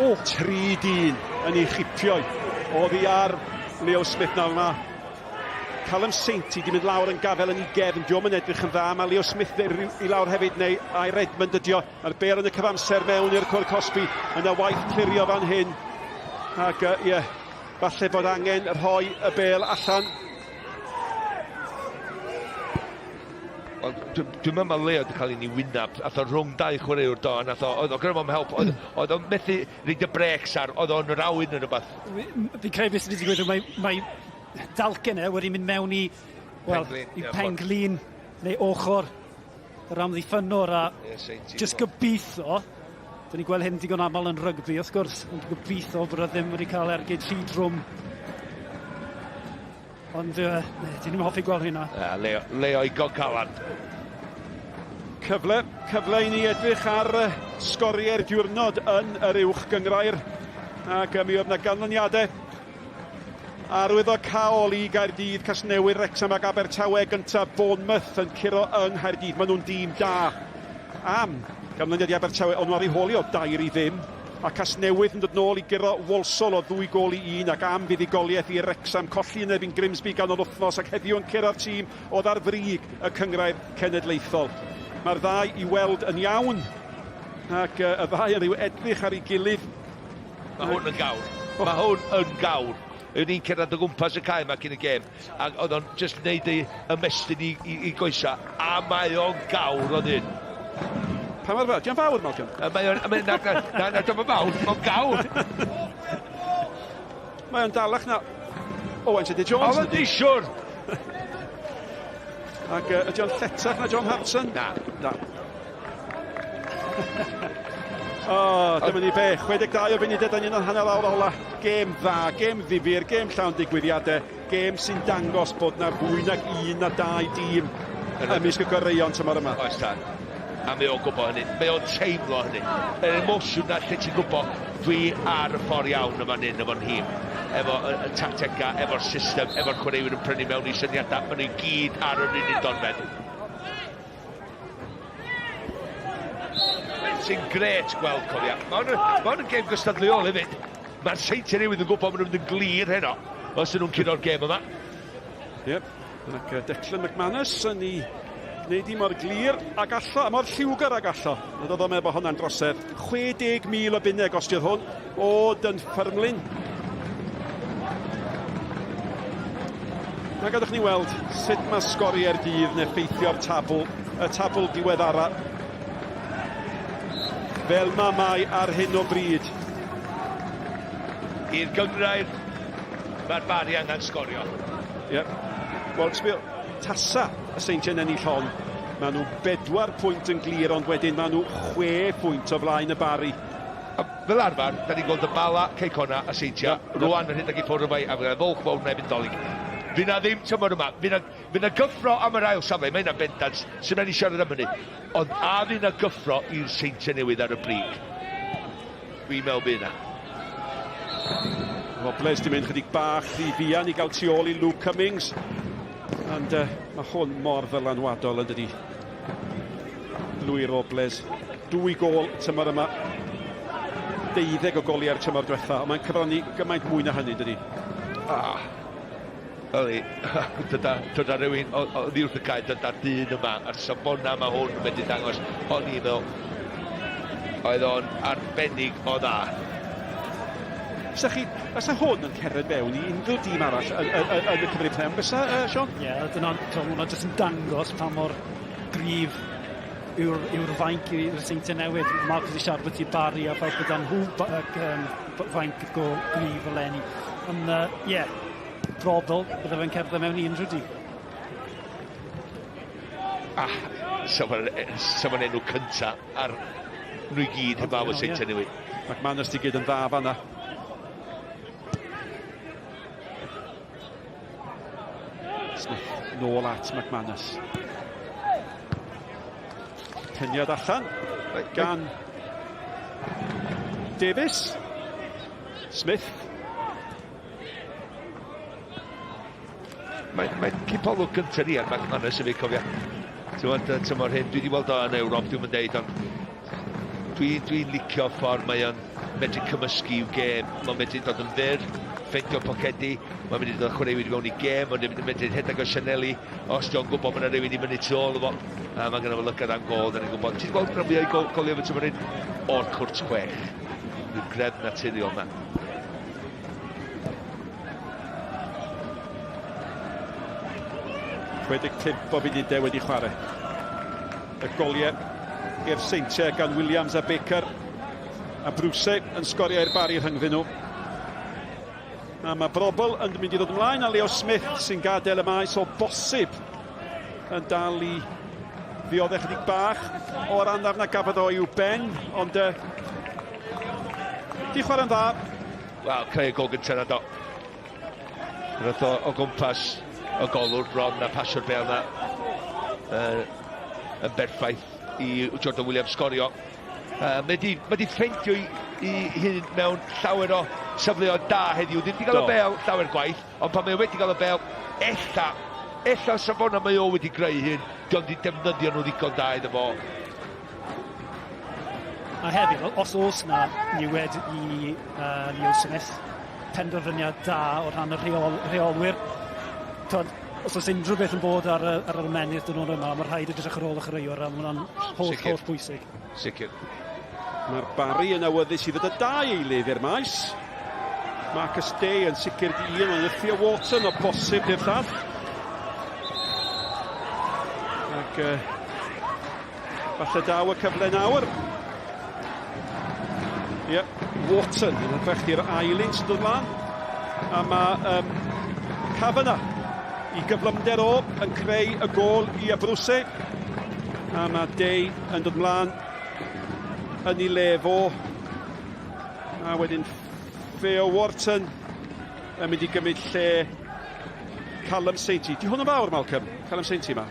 Speaker 4: O, tri dyn yn ei chipio oddi ar Leo Smith nawr yma. Callum Sainty di mynd lawr yn gafel yn ei gefn, diolch yn edrych yn dda. Mae Leo Smith i lawr hefyd, neu ai Redmond ydi o. Mae'r bêl yn y cyfamser mewn i'r cwr cosbi. Yna waith clirio fan hyn. Ac ie, uh, yeah, falle bod angen rhoi y bêl allan.
Speaker 5: Wel, dwi'n dwi meddwl mae Leo wedi cael un i wynab. Ath o rhwng dau chwaraewr do, a nath o, oedd o gyda fo'm help, oedd, oedd o'n methu reid y brecs ar, oedd o'n rawyn neu rhywbeth.
Speaker 1: Fi'n credu beth sydd wedi digwydd, mae, mae dalcen e wedi mynd mewn i, wel, i penglin neu ochr yr amddiffynnwr a jyst gobeithio, dyn ni'n gweld hyn digon aml yn rygbi wrth gwrs, ond gobeithio bod e ddim wedi cael ergyd rhy drwm. Ond uh, dyn ni'n hoffi gweld hynna.
Speaker 5: Uh, Leo, Leo i Gogalan.
Speaker 4: Cyfle, cyfle i ni edrych ar sgoriau'r diwrnod yn yr uwch gyngrair. Ac mi oedd yna ganlyniadau arwyddocaol i Gaerdydd, Casnewydd, Wrexham ac Abertawe gyntaf Bournemouth yn curo yng Nghaerdydd. Maen nhw'n dîm da am ganlyniad i Abertawe, ond nhw ar ei holi o dair i ddim. A Casnewydd yn dod nôl i guro Walsall o ddwy gôl i un ac am fuddugoliaeth i Wrexham colli yn erbyn Grimsby ganol wythnos ac heddiw yn curo'r tîm oedd ar frig y cynghrair cenedlaethol. Mae'r ddau i weld yn iawn ac y ddau yn rhyw edrych ar ei gilydd.
Speaker 5: Mae hwn yn gawr. Mae hwn yn gawr. O'n i'n cerdded o gwmpas y cae yma cyn y gêm, ac oedd o'n just wneud ei ymestyn i, i, i goesa, a mae o'n gawr o ddyn.
Speaker 4: Pa mor fawr? Diolch fawr, Malcolm.
Speaker 5: Mae o'n... Na, na, na, na, diolch fawr, mae'n gawr.
Speaker 4: Mae o'n dalach na Owen Tudur Jones.
Speaker 5: Oedd o'n siwr.
Speaker 4: Ac ydy o'n lletach na John Hartson?
Speaker 5: Na.
Speaker 4: Na. O, oh, dyma ni be, 62 o funudau, da ni'n hanner awr ola. Gêm dda, gêm ddifyr, gêm llawn digwyddiadau, gêm sy'n dangos bod na fwy nag un na dau dîm ymysg y goreuon tymor yma.
Speaker 5: Oes tad. A mae o'n gwybod hynny. Mae o'n teimlo hynny. Yr emosiwn na lle ti'n gwybod dwi ar y ffordd iawn yma hyn efo'n nhîm. Efo y, y tactega, efo'r system, efo'r chwaraewyr yn prynu mewn i syniadau. Maen nhw i gyd ar yr un donfedd. Sy'n gret gweld, cofia. Mae hwn ma hwn yn gêm gystadleuol hefyd. Mae'r Seintiau Newydd yn gwybod maen nhw'n mynd yn glir heno os ydyn nhw'n curo'r gêm yma.
Speaker 4: Yep. Ac Declan McManus yn ei wneud i mor glir ag allo, a mor lliwgar ag allo. Nad oedd o'n meddwl bod hwnna'n drosedd. 60,000 o bunnau gostiodd hwn o Dunfermline. Na gadwch ni weld sut mae sgoriau'r dydd yn effeithio'r tabl, y tabl diweddara. Fel ma mae ar hyn o bryd.
Speaker 5: I'r gynghrair, mae'r Bari angen sgorio.
Speaker 4: Ie. Yep. Wel, sbio, tasa y Seintiau'n ennill hon. Maen nhw bedwar pwynt yn glir, ond wedyn maen nhw chwe phwynt o flaen y Bari.
Speaker 5: A fel arfer, da ni'n gweld y Bala, Cei Connah a Seintiau. Yeah. Rwan yn rhedeg i ffwrdd o fai, a fydd fwlch fawr na efo'n dolyg. Fydd na ddim tymor yma. Fydd na, fydd na gyffro am yr ail safle. Mae hynna'n bendant. Sy'n rhaid i siarad am hynny. Ond a fydd na gyffro i'r Seintiau Newydd ar y brig? Dwi'n meddwl bydd na.
Speaker 4: Robles di mynd chydig bach rhy fuan i gael tu ôl i Luke Cummings. And mae hwn mor ddylanwadol yn dydi. Louis Robles, dwy gôl tymor yma. 12 o goliau'r tymor diwetha, ond mae'n cyfrannu gymaint mwy na hynny, dydi?
Speaker 5: Ah, yli, dyda, dyda rhywun oddi wrth y cae, dyda'r dyn yma, a'r safona mae hwn yn medru dangos, o'n i'n meddwl, oedd o'n arbennig o dda.
Speaker 4: Fysa chi, fysa hwn yn cerdded fewn i unrhyw dîm arall yn, yn, yn, yn y Cymru Prem, fysa, Sean?
Speaker 1: Ie, yeah, dyna'n, hwnna jyst yn dangos pa mor gryf yw'r yw fainc i'r Seintiau Newydd. Mark wedi siarad beth i Barry a ffaith bod nhw fainc go gryf eleni. Ond, ie, yeah, Robel, bydde fe'n cerdded mewn i unrhyw dîm.
Speaker 5: Ah, sa fo'n enw cynta ar nhw i gyd heblaw y Seintiau Newydd.
Speaker 4: McManus di gyd yn dda fanna. Smith nôl at McManus. Peniad allan gan Davies. Smith.
Speaker 5: Mae, mae cipolwg gyntaf ni ar McManus yn fi cofio. Ti'n gwybod, tymor hyn, dwi wedi weld o yn Ewrop, dwi'n mynd deud, ond dwi'n dwi licio ffordd mae o'n medru cymysgu i'w gêm. Mae'n medru dod yn fyr, ffeindio pocedi, mae'n medru dod â chwaraewyr i mewn i gêm, mae'n medru rhedeg o sianeli, os dio'n gwybod mae yna rhywun i fyny tu ôl efo, a mae gynno fo lygad am gôl, da ni'n gwybod. Ti'n gweld rhan fwyaf o'i gol, goliau fy tymor hyn? O'r cwrt chwech. Rhyw greddf naturiol yma.
Speaker 4: 65 o funudau wedi chwarae. Y goliau i'r Seintiau gan Williams a Baker. A Bruce yn sgorio i'r Bari rhyngddyn nhw. A mae Brobl yn mynd i ddod ymlaen a Leo Smith sy'n gadael y maes o bosib yn dal i ddioddef chydig bach o'r anaf na gafodd o i'w ben, ond di chwarae'n dda.
Speaker 5: Wel, creu y gol gyntaf na do. Roedd o o gwmpas y golwr bron na pasio'r bel na yn berffaith i Jordan Williams sgorio. Mae di, mae di ffeindio i, i hun mewn llawer o safleoedd da heddiw. Ddim wedi cael y bel llawer gwaith, ond pan mae o wedi cael y bel, ella, ella safona mae o wedi greu hyn, di ond di defnyddio nhw ddigon da iddo fo.
Speaker 1: A hefyd, os oes na niwed i Leo Smith, penderfyniad da o rhan y rheol, rheolwyr. Twod, os oes unrhyw beth yn bod ar, ar yr ymennydd dyn nhw'n yma, mae rhaid edrych ar ôl y chwaraewr a mae hwnna'n holl, holl bwysig.
Speaker 5: Sicr.
Speaker 4: Mae'r Barry yn awyddus i ddod â dau eilydd i'r maes. Marcus Day yn sicr di un, ond Theo Wharton o bosib di'r llall. Ac falle daw y cyfle nawr. Ie, yeah, Wharton yn hytrach i'r ail un sy'n dod mlaen. A mae Kavanagh i gyflymder o yn creu y gôl i Abruse. A mae Day yn dod mlaen yn ei le fo. A wedyn Theo Wharton yn mynd i gymryd lle Callum Sainty. Di hwn yn fawr, Malcolm? Callum Sainty yma.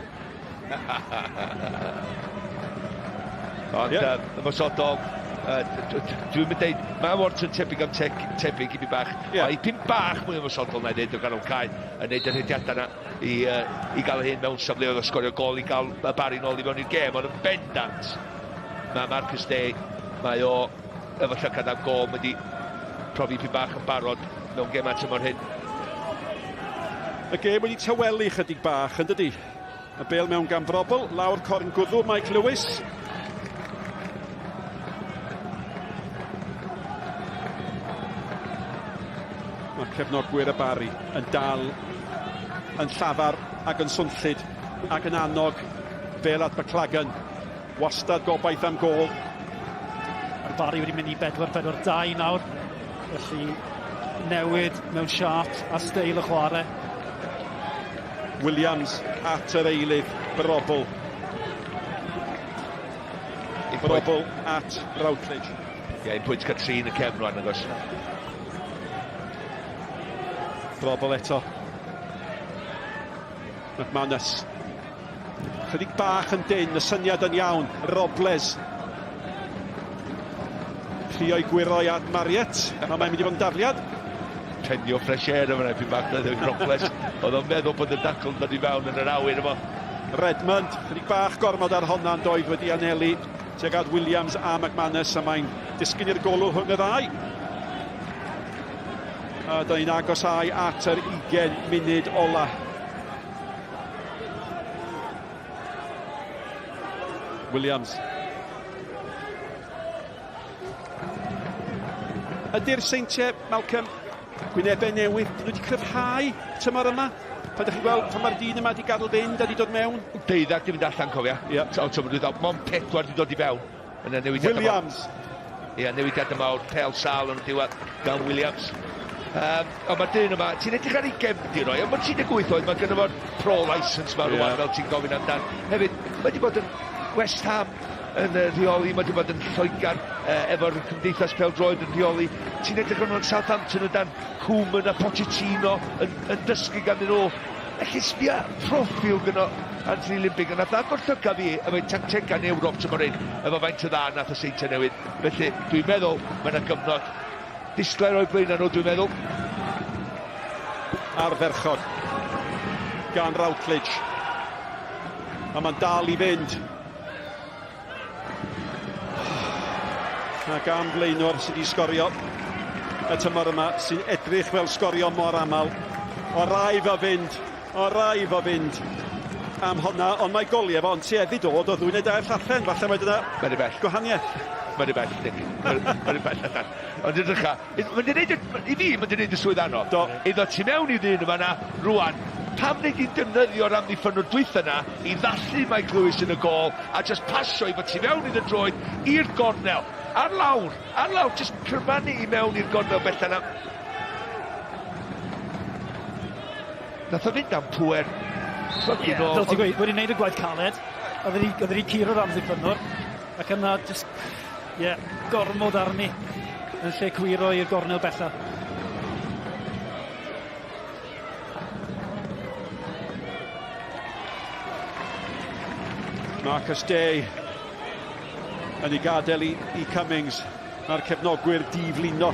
Speaker 5: Ond yeah. ymosodol, dwi'n mynd deud, mae Wharton tebyg am teg, tebyg i mi bach. Yeah. Mae ipyn bach mwy ymosodol na i ddeud o ganol cae yn neud y rhediadau yna i gael hyn mewn safleoedd o sgorio gol i gael y Barry nôl i mewn i'r gêm, ond yn bendant mae Marcus Day, mae o efo llygad am gol, mae wedi profi ipyn bach yn barod mewn gemau tymor hyn.
Speaker 4: Y gêm wedi tawelu chydig bach, yn dydi? Y bêl mewn gan Frobl, lawr corn gwddw Mike Lewis. Mae cefnogwyr y Barri yn dal yn llafar ac yn swnllyd ac yn annog bêl at McLagan. Wastad gobaith am gôl.
Speaker 1: Mae'r Barri wedi mynd i 4-4-2 nawr, felly newid mewn siâp a steil y chwarae.
Speaker 4: Williams at yr eilydd, Brobl. Brobl at Routledge.
Speaker 5: Ie, un pwynt cael tri yn y cefn rwan, agos.
Speaker 4: Brobl eto. McManus. Chydig bach yn dynn, y syniad yn iawn. Robles. Trio i gwyro i at Marriott. A mae'n mynd i fod yn dafliad.
Speaker 5: Penio fresh air yma, pyn bach na ddim Robles. Oedd o'n meddwl bod y dacl yn dod i fewn yn yr awyr efo.
Speaker 4: Redmond, chydig bach gormod ar honna'n doedd wedi anelu tuag at Williams a McManus, a mae'n disgyn i'r golwg rhwng y ddau. A da ni'n agosáu at yr 20 munud ola. Williams. Ydy'r Seintiau, Malcolm, gwynebau newydd, dyn nhw wedi cryfhau tymor yma? Pan ydych chi'n gweld pan mae'r dyn yma wedi gadael fynd a wedi dod mewn?
Speaker 5: Deuddag di fynd allan, cofia.
Speaker 4: Ie.
Speaker 5: O, tymor dwytha, mond pedwar di dod i fewn. Yna newidiadau
Speaker 4: Williams.
Speaker 5: Ie, newidiadau mawr, pel sal yn y diwedd gan Williams. Ond mae'r dyn yma, ti'n edrych ar ei gefndir o, ond mae'n 38 oed, mae gynno fo'r pro licence ma rwan, fel ti'n gofyn amdan. Hefyd, mae wedi bod yn West Ham yn rheoli, mae wedi bod yn Lloegr efo'r Cymdeithas Pêl-droed yn rheoli. Ti'n edrych arno yn Southampton o dan Koeman a Pochettino yn dysgu ganddyn nhw. Felly sbia proffil gynno Anthony Limbig, a nath agor llygad fi efo'i tactegau yn Ewrop tymor hyn, efo faint o dda nath y Seintiau Newydd. Felly dwi'n meddwl mae yna gyfnod disglair o'i blaenau nhw, dwi'n meddwl.
Speaker 4: Ardderchog gan Routledge. A mae'n dal i fynd. A gan Blaenor sydd wedi sgorio y tymor yma, sy'n edrych fel sgorio mor aml. O rai fo fynd, o rai fo fynd am honna, ond mae goliau fo yn tueddu dod o ddwy neu dair llathen, falle mae dyna
Speaker 5: Mae'n rhy bell.
Speaker 4: gwahaniaeth.
Speaker 5: Mae'n rhy bell, Nick. Mae'n rhy bell allan. Ond edrycha, mae'n gwneud, i fi, mae'n gwneud y swydd anodd.
Speaker 4: Do.
Speaker 5: Iddo ti mewn i ddyn yma na, rwan, pam wneud i'n defnyddio'r amddiffynnwr dwytha na i ddathlu Mike Lewis yn y gôl a just pasio i fod tu fewn iddo droed i'r gornel. Ar lawr, ar lawr, just cyrfanu i mewn i'r gornel bella na. Nath o fynd am pŵer.
Speaker 1: Ie, fel ti'n gweud, wedi wneud y gwaith caled, oedd wedi curo'r amddiffynnwr, ac yna just, ie, yeah, gormod arni yn lle cwyro i'r gornel bella.
Speaker 4: Marcus Day yn ei gadael i Cummings. Mae'r cefnogwyr diflino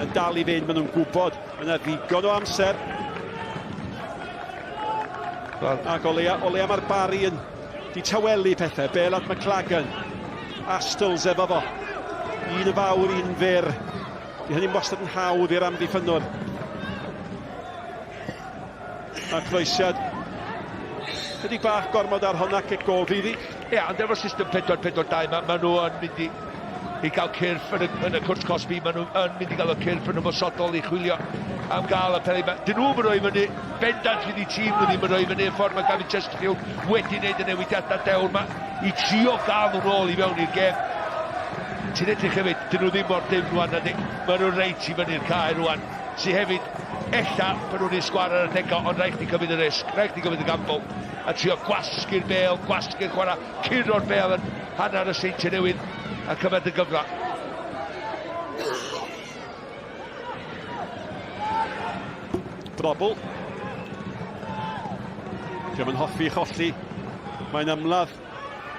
Speaker 4: yn dal i fynd, maen nhw'n gwybod yna ddigon o amser. Ac o leia mae'r Barry yn di tawelu pethau. Bel at McLagan. Astles efo fo. Un yn fawr, un yn fyr. Di hynny'n wastad yn hawdd i'r amddiffynnwr. A croesiad. Chydig bach gormod ar honna, cic gol fydd hi.
Speaker 5: Ie, ond efo'r system 4-4-2, ma nhw yn mynd i... i gael cyrff yn y, yn y cwrt cosbi, maen nhw yn mynd i gael y cyrff yn ymosodol i chwilio am gael y peli. Dyn nhw'n rhoi fyny, bendant fydd i tîm nhw ddim yn rhoi fyny y ffordd mae Gavin Chesterfield wedi wneud y newidiadau dewr yma i trio gael nhw'n ôl i fewn i'r gêm. Ti'n edrych hefyd, dyn nhw ddim mor dim rwan, na di. Maen nhw reit i fyny'r cae rwan, sy hefyd, ella bod nhw'n ei sgwar ar adegau, ond rhaid chdi cymryd y risg, rhaid chdi gymryd y gamble, a trio gwasgu'r bêl, gwasgu'r chwarae, curo'r bêl yn hanner y Seintiau Newydd, a cymryd y gyfle.
Speaker 4: Drobl. Diolch yn hoffi cholli. Mae'n ymladd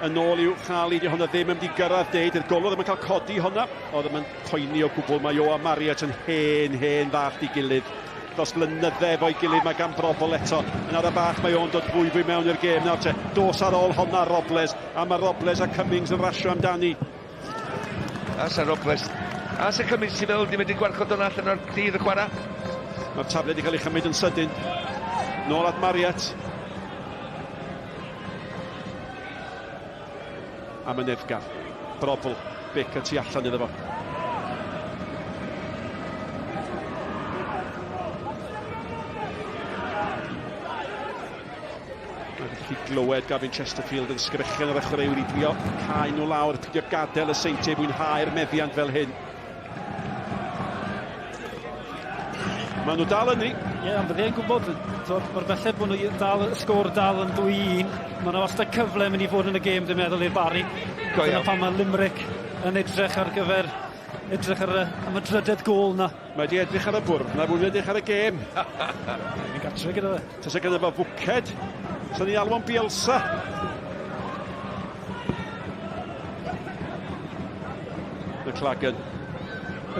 Speaker 4: yn ôl i'w chael i. Di hwnna ddim yn mynd i gyrraedd deud. I'r golwr ddim yn cael codi hwnna. O ddim yn poeni o gwbl. Mae o a Marriott yn hen, hen ddallt i gilydd. Dros flynydde efo'i gilydd mae gan Brobl eto. Yn ara bach mae o'n dod fwy fwy mewn i'r gêm nawr te. Dos ar ôl honna Robles. A mae Robles a Cummings yn rasio amdani.
Speaker 5: Asa Robles. Asa Cummings ti'n meddwl di medru gwarchod hwnna allan o'r dydd y chwarae?
Speaker 4: Mae'r tafliad wedi cael ei chymryd yn sydyn. Nôl at Marriott. Amyneddgar. Brobl. Baker tu allan iddo fo. Mae'n gallu glywed Gavin Chesterfield yn sgrechian ar y chwaraewyr i drio cau nhw lawr, pidio gadael y Seintiau fwynhau'r meddiant fel hyn. Maen nhw dal yni.
Speaker 1: Ie, yeah, ond fydde e'n gwybod, mor belled bod nhw dal, y sgôr dal yn 2-1, mae yna wastad cyfle mynd i fod yn y gêm, dwi'n meddwl, i'r Barri.
Speaker 5: Go
Speaker 1: iawn. Dyna pam mae Limerick yn edrych ar gyfer, edrych ar y, am y drydedd gôl na.
Speaker 4: Mae di edrych ar y bwrdd, na fwy'n edrych ar y gêm.
Speaker 1: Mae'n gartre gyda fe.
Speaker 4: Tasa gyda fo fwced, sa ni'n alw'n Bielsa. McLagan.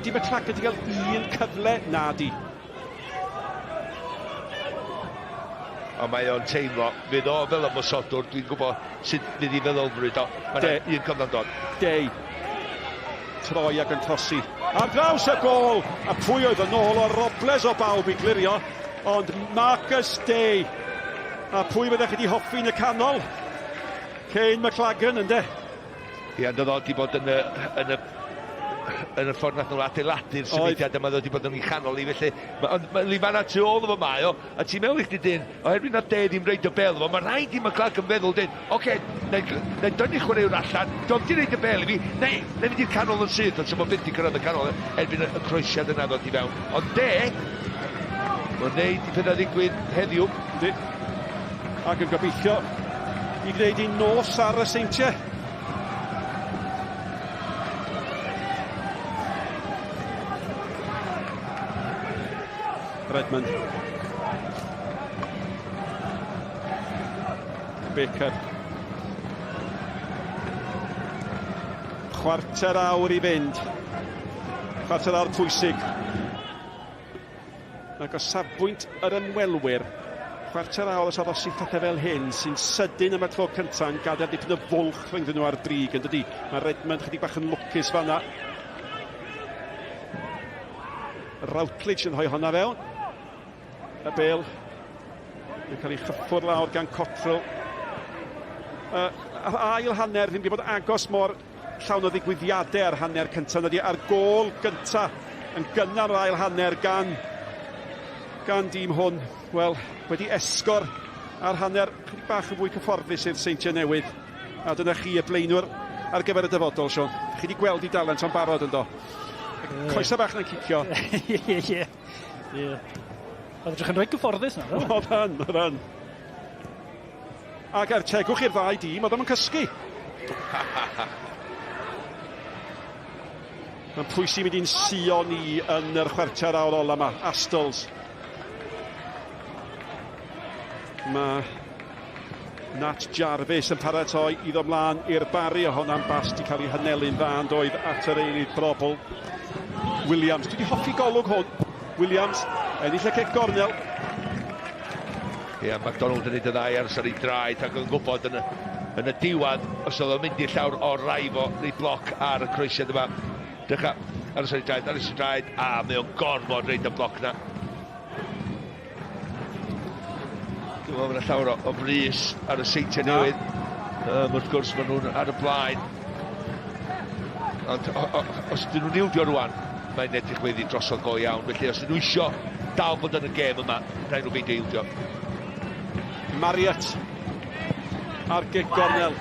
Speaker 4: Ydy McLagan wedi cael un cyfle? Na di.
Speaker 5: Ond mae o'n teimlo, fydd o fel ymosodwr, dwi'n gwybod sut fydd i feddylfryd o. Mae yna un cyfnod dod.
Speaker 4: Day. Troi ac yn trosi. Ar draws y gôl! A pwy oedd yn ôl o Robles o bawb i glirio? Ond Marcus Day. A pwy fyddech chi wedi hoffi yn y canol? Kane McLagan, ynde?
Speaker 5: Ie, ond oedd o wedi bod yn y, yn y, yn y ffordd nath nhw adeiladu'r symudiad yma, oedd o wedi bod yn ei chanol i, felly, ond mae Lifana tu ôl efo mae o, a ti'n meddwl i chdi dyn, oherwydd na De ddim reid y bel efo, mae rhaid i McLagan feddwl dyn, oce, okay, na i dynnu chwaraewr allan, dio'm di reid y bel i fi, neu, na i fynd i'r canol yn syth, ond sy'n byth di cyrraedd y canol erbyn y croesiad yna ddod i fewn. Ond De, mae'n neud i pethau ddigwydd heddiw.
Speaker 4: Yndi. Ac yn gobeithio i gwneud un nos ar y Seintiau. Redmond. Baker. Chwarter awr i fynd. Chwarter awr pwysig. Ac o safbwynt yr ymwelwyr, chwarter awr os addosi pethau fel hyn, sy'n sydyn am y tro cyntaf yn gadael dipyn o fwlch rhyngddyn nhw ar brig, yn dydi? Mae Redmond chydig bach yn lwcus fanna. Routledge yn rhoi honna fewn. Y bel yn cael ei chyffwrdd lawr gan Cottrell. Uh, ail hanner ddim wedi bod agos mor llawn o ddigwyddiadau ar hanner cyntaf nadi a'r gôl gyntaf yn gynnar o'r ail hanner gan gan dîm hwn wel wedi esgor ar hanner chydig bach yn fwy cyfforddus i'r Seintiau Newydd a dyna chi y blaenwr ar gyfer y dyfodol Sean chi wedi gweld i dalent o'n barod ynddo coesau bach na'n cicio
Speaker 1: ie ie ie Oedd edrych yn reit gyfforddus na.
Speaker 4: Oedd yn, oedd yn. Ac er tegwch i'r ddau dîm, oedd o'n cysgu. Mae'n pwy sy'n mynd i'n sio ni yn yr chwarter awr ola yma? Astles. Mae Nat Jarvis yn paratoi i ddod mlaen i'r Barri o honna'n bas di cael ei hanelu'n dda yn doedd at yr eilydd Brobl. Williams, dwi wedi hoffi golwg hwn. Williams, ennill y cic gornel.
Speaker 5: Ie, yeah, McDonald yn neud y ddau aros ar ei draed ac yn gwybod yn y, yn y diwedd os oedd o'n mynd i'r llawr o'r rai fo neu bloc ar y croesiad yma. Dechrau aros ar ei draed, aros ar ei draed, a mae o'n gorfod reid y bloc na. Dwi'n meddwl bod yna llawer o, o frys ar y seintiau newydd. Um, wrth gwrs, maen nhw'n ar y blaen. Ond os ydyn nhw'n ildio rwan, mae'n edrych wedi drosodd go iawn. Felly os ydyn nhw isio dal bod yn y gêm yma, rhaid nhw beidio ildio.
Speaker 4: Marriott ar gic gornel.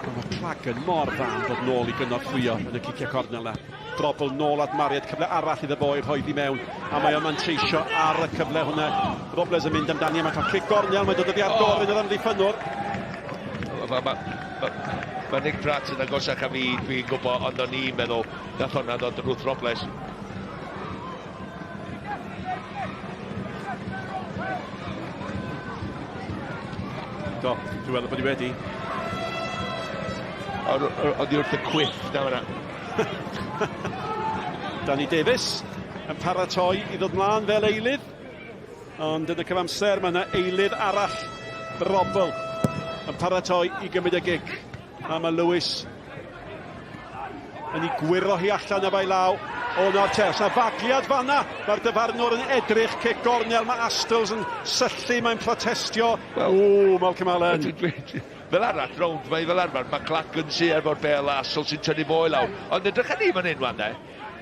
Speaker 4: Mae Clagan mor dda yn dod nôl i gynorthwyo yn y ciciau cornel na. Drobl nôl at Marriott, cyfle arall iddo fo i rhoi i mewn, a mae o'n manteisio ar y cyfle hwnna. Robles yn mynd amdani, a mae'n cael cic gornel, mae'n dod oddi ar gorun yr amddiffynnwr.
Speaker 5: Mae ma, ma, ma Nick Pratt yn agosach a fi, dwi'n gwybod, ond o'n i'n meddwl nath hwnna ddod yn Ruth Robles.
Speaker 4: Do, dwi'n meddwl bod hi wedi.
Speaker 5: Oedd hi wrth y cwiff na fan'na.
Speaker 4: Danny Davies yn paratoi i ddod mlaen fel eilydd. Ond yn y cyfamser mae yna eilydd arall, Brobl, yn paratoi i gymryd y gic. A mae Lewis yn ei gwyro hi allan efo'i law. O na te, os na fagliad fanna, mae'r dyfarnwr yn edrych, cic gornel, mae Astles yn syllu, mae'n protestio. Well, o, Malcolm Allen.
Speaker 5: Fel arall, rownd mae fel arfer, mae Clagan sy efo'r bel a Astles sy'n tynnu fo i lawr. Ond edrych ni fan hyn wan de.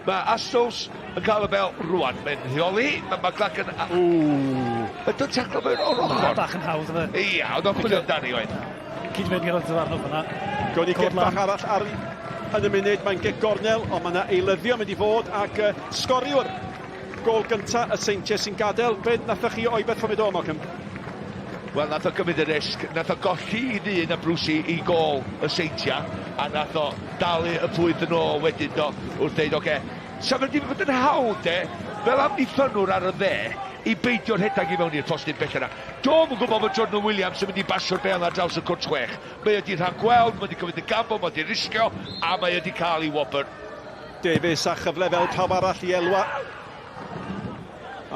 Speaker 5: Mae Astles yn cael y bel rwan, mae'n rheoli, mae ma Clagan...
Speaker 4: Ww.
Speaker 5: Mae'n dod taclo fewn o'r ochr.
Speaker 1: Bach yn hawdd, yfe.
Speaker 5: Ia, ond o'n chwilio amdani oedd.
Speaker 1: Cyd-fynd gyda'r dyfarnwr fyna.
Speaker 4: Gawn ni gic bach arall ar yn y munud, mae'n gic gornel, ond mae yna eilyddio mynd i fod ac sgoriwr gôl gynta y Seintiau sy'n gadael. Be nathoch chi o'i berfformiad o, Malcolm?
Speaker 5: Wel, nath o gymryd y risg, nath o golli i ddyn a Brucey i gôl y Seintiau, a nath o dalu y pwyth yn ôl wedyn do, wrth dweud, oce, okay, sa fe wedi bod yn hawdd de, fel amddiffynnwr ar y dde, i beidio rhedeg i mewn i'r postyn bell yna. Do'm yn gwybod bod Jordan Williams yn mynd i basio'r bêl ar draws y cwrt chwech. Mae wedi rhagweld, mae wedi cymryd y gamble, mae wedi risgio, a mae wedi cael ei wobr.
Speaker 4: Davies a chyfle fel pawb arall i elwa.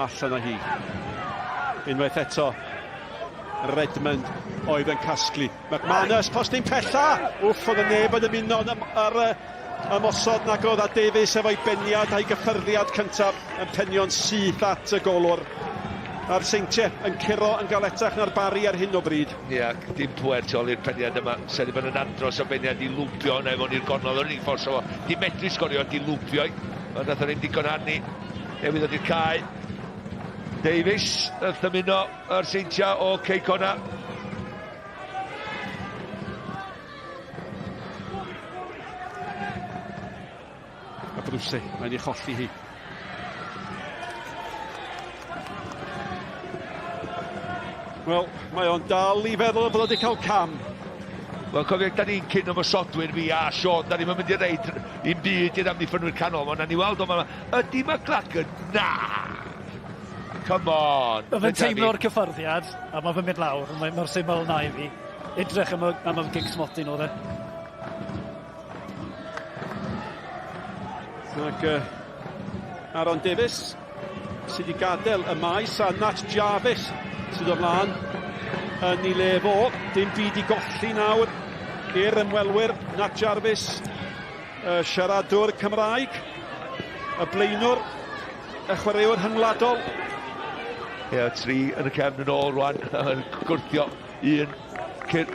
Speaker 4: Allan â hi. Unwaith eto, Redmond oedd yn casglu. McManus, postyn pella! Wff, oedd y neb yn ymuno ar ymosod nag oedd, a Davies efo'i beniad a'i gyffyrddiad cyntaf yn penio'n syth at y golwr. A'r Seintiau yn curo yn galetach na'r Barri ar hyn o bryd.
Speaker 5: Ie, yeah, dim pwer tu ôl i'r peniad yma. Sa'n bod yn andros o beniad i lwpio hwnna i fewn i'r gornel. Yr unig ffordd so fo. Di medru sgorio, di lwpio. Ond nath o'n ddim digon arni. Newydd ddod i'r cae. Davies yn ymuno â'r Seintiau o Cei Connah.
Speaker 4: A Bruce, mae'n ei cholli hi. Wel, mae o'n dal i feddwl bod wedi cael cam.
Speaker 5: Wel, cofio, da ni'n cyn ymosodwyr fi a Sean, da ni'n mynd i reid un byd i'r amddiffynwyr canol. Mae'n ni weld o, ma, ydy McLagan? Na! Come on!
Speaker 1: Mae fe'n teimlo'r cyffyrddiad, a mae fe'n mynd lawr, mae mor syml na i fi. Edrych am y, am y gic smotyn oedd e.
Speaker 4: Ac Aaron Davies sydd wedi gadael y maes a Nat Jarvis sydd o flaen yn ei le fo. Dim byd i golli nawr i'r ymwelwyr. Nat Jarvis, y siaradwr Cymraeg, y blaenwr, y chwaraewr rhyngwladol.
Speaker 5: Ie, yeah, tri yn y cefn yn ôl rwan, yn gwrthio un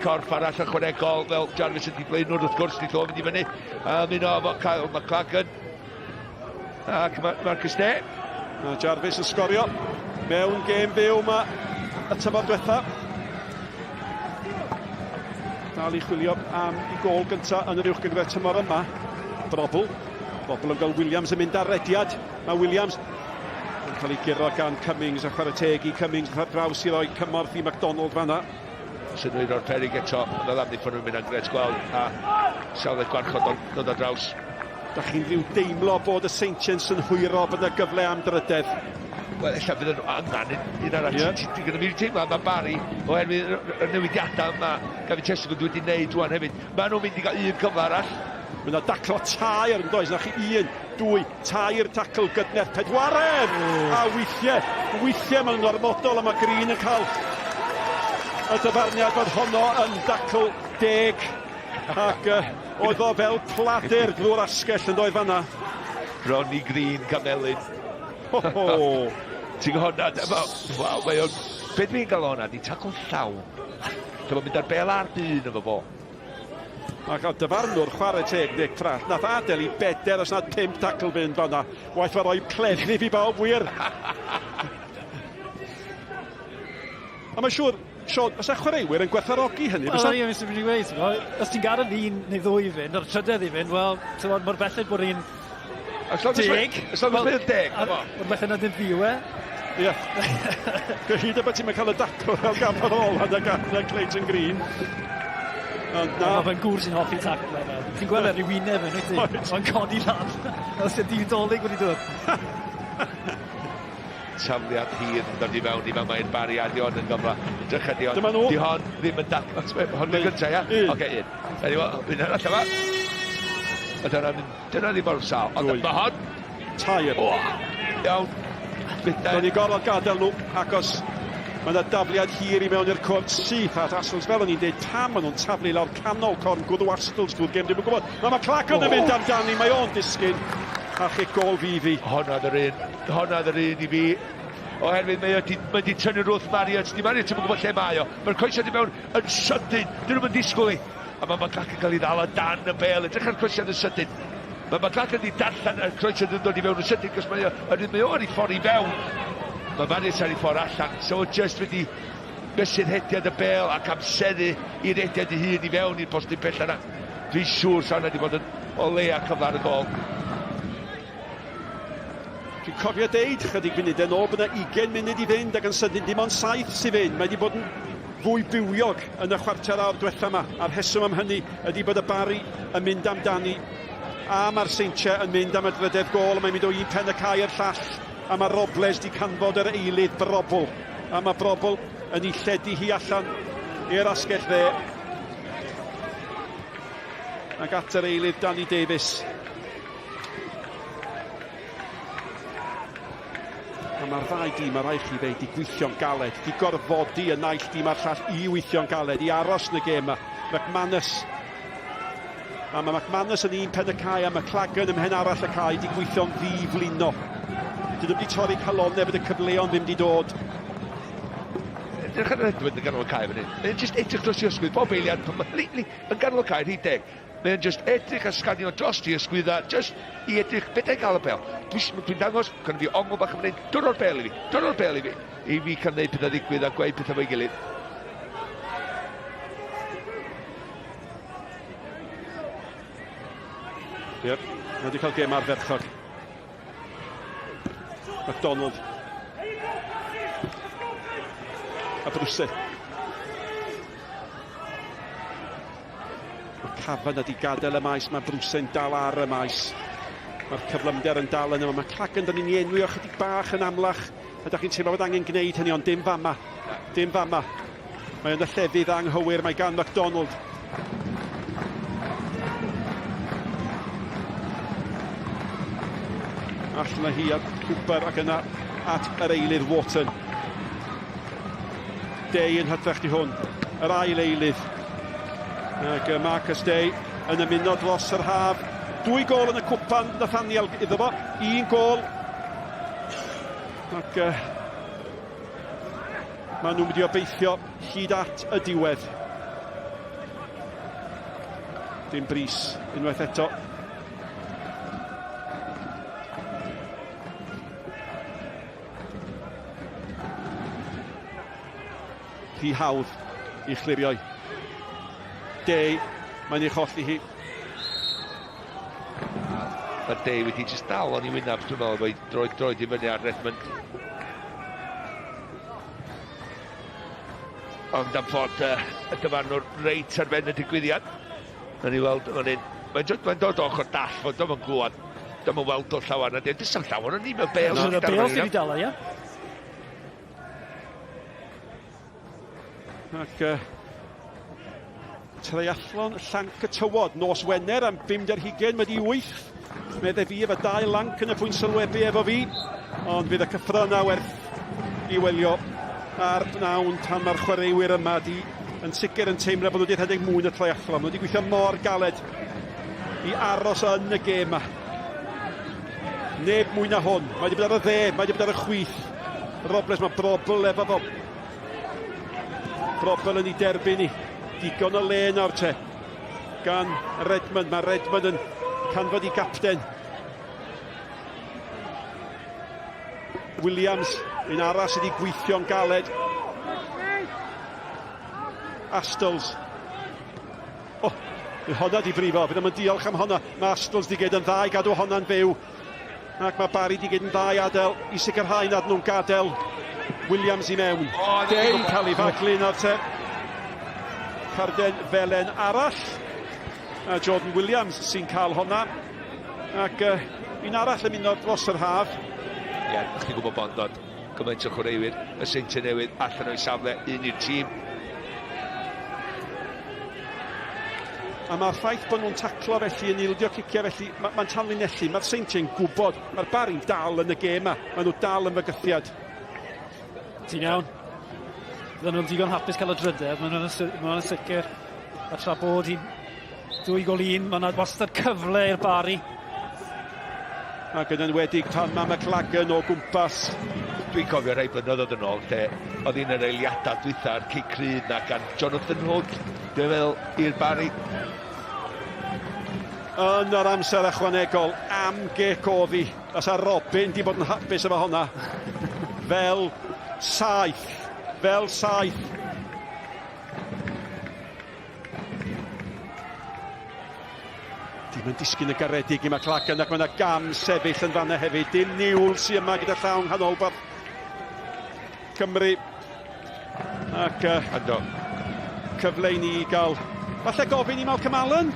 Speaker 5: corff arall ychwanegol fel Jarvis ydi blaenwr wrth gwrs, di mynd i fyny. A ymuno efo Kyle McLagan ac Marcus Day.
Speaker 4: Mae Jarvis yn sgorio mewn gêm fyw yma y tymor diwetha. Dal i chwilio am i gôl gyntaf yn yr uwch gynghrair tymor yma. Brobl. Brobl yn gael Williams yn mynd ar rediad. Mae Williams yn cael ei guro gan Cummings a chwarae teg i Cummings ar draws i roi cymorth i McDonald fanna.
Speaker 5: Synwyr o'r perig eto, fel amddiffyn nhw'n mynd yn gret gweld a safle gwarchod o'n dod ar draws.
Speaker 4: Da chi'n rhyw deimlo bod y Seintiau'n synhwyro bod yna gyfle am drydedd.
Speaker 5: Wel, ella fydd nhw angen un arall. Yeah. Ti'n gyda fi'n teimlo am Barry, oherwydd y newidiadau yma Gavin Chesterfield wedi wneud rwan hefyd. Maen nhw'n mynd i gael un cyfle arall.
Speaker 4: Mae yna daclo tair yn does, na chi un, dwy, tair tacl gydnerth, pedwaredd! A weithiau, weithiau mae'n ormodol a mae Green yn cael y dyfarniad fod honno yn dacl deg. Ac oedd o fel pladur drwy'r asgell yn doedd fanna.
Speaker 5: Ronnie Green, Camelin.
Speaker 4: Ho, ho.
Speaker 5: Ti'n gwybod hwnna, waw, mae o'n... Be dwi'n gael hwnna, di tacl llawn. Dyma mynd ar bel ar dyn efo fo.
Speaker 4: Ac o dyfarnwr chwarae teg Nick Pratt, nath adael i beder os nad pump tacl fynd fanna. Waeth fa roi cleddyf i bawb wir. A mae'n siŵr, Sean, fysa chwaraewyr yn gwerthfawrogi hynny?
Speaker 1: Wel, ie, fysa fi'n gweud, os ti'n gadael un neu ddwy i fynd, a'r trydedd i fynd, wel, ti'n mor belled bod un deg.
Speaker 5: As long as mae'n deg, come on.
Speaker 1: Mor belled na ddim fi yw e.
Speaker 4: Ie. Gyhyd y bod ti'n cael y dacl fel gafodd ôl yna gan Clayton Green.
Speaker 1: Ond na. Mae fe'n gŵr sy'n hoffi tacl e. Ti'n gweld ar ei wyneb yn wyt ti? Mae'n codi lan. Fel sy'n dyn dolyg wedi dod.
Speaker 5: Tafliad hir yn dod i fewn i fama i'r Barry a di hon yn gyfle. Drycha di hon.
Speaker 4: Dyma nhw.
Speaker 5: Di hon ddim yn dac... Hon yn gyntaf, ia?
Speaker 4: Un.
Speaker 5: Oce, un. Anyway, un arall yma. A dyna, dyna ddim mor sâl. Ond mae hon...
Speaker 4: Tair.
Speaker 5: O, iawn.
Speaker 4: Do'n i gorfod gadael nhw, achos mae yna dafliad hir i mewn i'r cwrt syth at Astles. Fel o'n i'n dweud, pam maen nhw'n taflu lawr canol corn gwddw Astles drwy'r gêm, ddim yn gwybod. Mae McLachlan yn mynd amdani, mae o'n disgyn. A chic gôl fydd hi.
Speaker 5: Honna oedd yr un, honna oedd yr un i fi. Oherwydd mae wedi, mae wedi tynnu Ruth Marriott, di Marriott ddim yn gwybod lle mae o. Mae'r coesau di mewn yn sydyn, dyn nhw'n disgwyl i. A mae McLachlan cael ei ddal o dan y bel, edrych ar croesiad yn sydyn. Mae McLachlan wedi darllen y croesiad yn dod i fewn yn sydyn, cos mae o, mae o ar ei ffordd i fewn. Mae Marriott ar ei ffordd allan, so just wedi mesur hediad y bel ac amseru i rediad ei hun i fewn i'r postyn pella yna. Dwi'n siŵr sa hwnna wedi bod yn o leia cyfle ar y gol.
Speaker 4: Dwi'n cofio deud chydig funudau nôl bod yna 20 munud i fynd ac yn sydyn dim ond 7 sy'n fynd. Mae wedi bod yn fwy bywiog yn y chwarter awr diwetha yma. A'r rheswm am hynny ydy bod y Barri yn mynd amdani a mae'r Seintiau yn mynd am y drydedd gôl. Mae'n mynd o un pen y cae i'r llall a mae Robles di canfod yr eilydd Brobl. A mae Brobl yn ei lledu hi allan i'r asgell dde. Ac at yr eilydd Danny Davies. A mae'r ddau dîm, mae rhaid chi ddeud, di gweithio'n galed, di gorfodi y naill dîm a'r llall i weithio'n galed, i aros yn y gêm yma. McManus. A mae McManus yn un pen y cae a McLagan ym mhen arall y cae di gweithio'n ddi-flino. Dyn nhw wedi torri calonnau bod y cyfleon ddim wedi dod.
Speaker 5: Edrych ar Edwin yn ganol y cae fan hyn. Mae'n just edrych dros i ysgwydd bob eiliad. Yn ganol y cae, rhy deg. Mae'n just edrych a sganio dros i ysgwydda, just i edrych, beth ei gael y bel. Dwi'n dwi dangos, can fi ongl bach yn mynd, dod o'r bel i fi, dod o'r bel i fi. I fi cael gwneud pethau ddigwydd a gweud pethau fo'i gilydd.
Speaker 4: Ie, yep, mae wedi cael gêm ardderchog. McDonald. A Brwse. Mae Cavan wedi gadael y maes, mae Brwse'n dal ar y maes. Mae'r cyflymder yn dal yn yma. Mae Clagan, da ni'n ei enwi o chydig bach yn amlach. A da chi'n teimlo bod angen gwneud hynny, ond dim fama. Dim fama. Mae yn y llefydd anghywir, mae gan McDonald. Allan â hi at Cooper ac yna at yr eilydd Wharton. Day yn hytrach di hwn. Yr ail eilydd. Ac Marcus Day yn ymuno dros yr haf. Dwy gol yn y cwpan Nathaniel iddo fo. Un gol. Ac maen nhw'n mynd i obeithio hyd at y diwedd. Dim bris unwaith eto. Rhy hawdd i chlirioi. Day, mae'n ei cholli hi.
Speaker 5: Mae Day wedi just dal o'n i wynaf, dwi'n meddwl, efo'i droed droed i fyny ar Redmond. Ond am fod y dyfarnwr reit ar ben y digwyddiad, Nawn ni weld fan hyn. Mae'n dod, mae'n dod o ochr dall, fod ddim yn glwad. Ddim yn weld o llawer na dim. Does dim llawer o'n ni mewn bel.
Speaker 1: Mae'n bel sydd wedi dala, ie.
Speaker 4: Ac treiathlon llanc y tywod nos Wener am 50 wedi 8. Medde fi efo dau lanc yn y pwynt sylwebu efo fi, ond fydd y cyffro yna werth i welio ar bnawn pan mae'r chwaraewyr yma di yn sicr yn teimlo bod nhw wedi rhedeg mwy na triathlon. Maen nhw wedi gweithio mor galed i aros yn y gêm yma. Neb mwy na hwn. Mae wedi bod ar y dde, mae wedi bod ar y chwith. Robles, mae Brobl efo fo. Brobl yn ei derbyn i. Digon o le nawr te. gan Redmond. Mae Redmond yn canfod i gapten. Williams, un arall sydd wedi gweithio'n galed. Astles. O, oh, honna di brifo, bydd yn diolch am honna. Mae Astles di gyd yn dda i gadw honna'n fyw. Ac mae Barry di gyd yn dda i adael i sicrhau nad nhw'n gadael Williams i mewn. Oh, Day cael ei faglu nawr te. Carden felen arall. A Jordan Williams sy'n cael honna. Ac uh, un arall ymuno dros yr haf.
Speaker 5: Ie, yeah, chi'n gwybod bod dod gymaint o chwaraewyr y Seintiau Newydd allan o'i safle, un i'r tîm.
Speaker 4: A mae'r ffaith bod nhw'n taclo felly, yn ildio ciciau felly, mae'n ma tanlinellu, mae'r Seintiau'n gwybod, mae'r Barri'n dal yn y gêm yma, maen nhw dal yn fygythiad.
Speaker 1: Ti'n iawn. Fydden nhw'n digon hapus cael y drydedd, maen nhw'n ma nhw sicr. A tra bod hi'n 2 gol 1, mae yna wastad cyfle i'r Barri.
Speaker 4: Ac yn enwedig pan mae McLagan o gwmpas.
Speaker 5: Dwi'n cofio rhai blynyddoedd yn ôl lle oedd un o'r eiliadau dwytha a'r cic rhydd na gan Jonathan Hood, dwi'n meddwl, i'r Barri.
Speaker 4: Yn yr amser ychwanegol, am gic oddi. Fysa Robin di bod yn hapus efo honna. Fel saeth. Fel saeth. Dim yn disgyn y garedig i McLagan ac mae yna gam sefyll yn fanna hefyd. Dim niwl sy'n yma gyda llawn nghanolbarth Cymru. Ac uh, cyfle i ni gael falle gofyn i Malcolm Allen.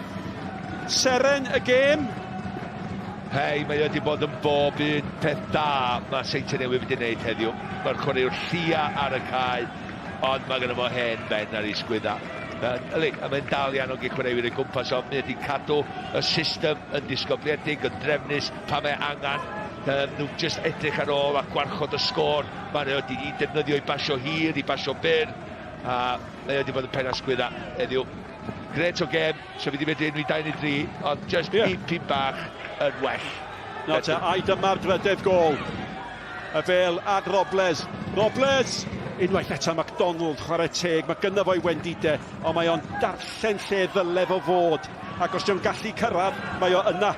Speaker 4: Seren y gêm.
Speaker 5: Hei, mae wedi bod yn bob un peth da mae Seintiau Newydd wedi gwneud heddiw. Mae'r chwaraewr llia ar y cae, ond mae gynno fo hen ben ar ei sgwydda. Yli, a mae'n dal i annog i chwaraewyr ei gwmpas o. Mae wedi cadw y system yn disgybliedig, yn drefnus, pan mae angen. Um, nhw jyst edrych ar ôl a gwarchod y sgôr. Mae wedi defnyddio i basio hir, i basio byr. A mae wedi bod yn pen asgwydda heddiw. Gret o gem, so fi wedi medru enwi 2 neu 3, ond just yeah. dipyn bach yn well.
Speaker 4: Nawr te, ai dyma'r drydedd gol. Y bel at Robles. Robles! Unwaith eto MacDonald, chwarae teg, mae gynno fo'i wendide, ond mae o'n darllen lle ddyle fo fod. Ac os dio'n gallu cyrraedd, mae o yna.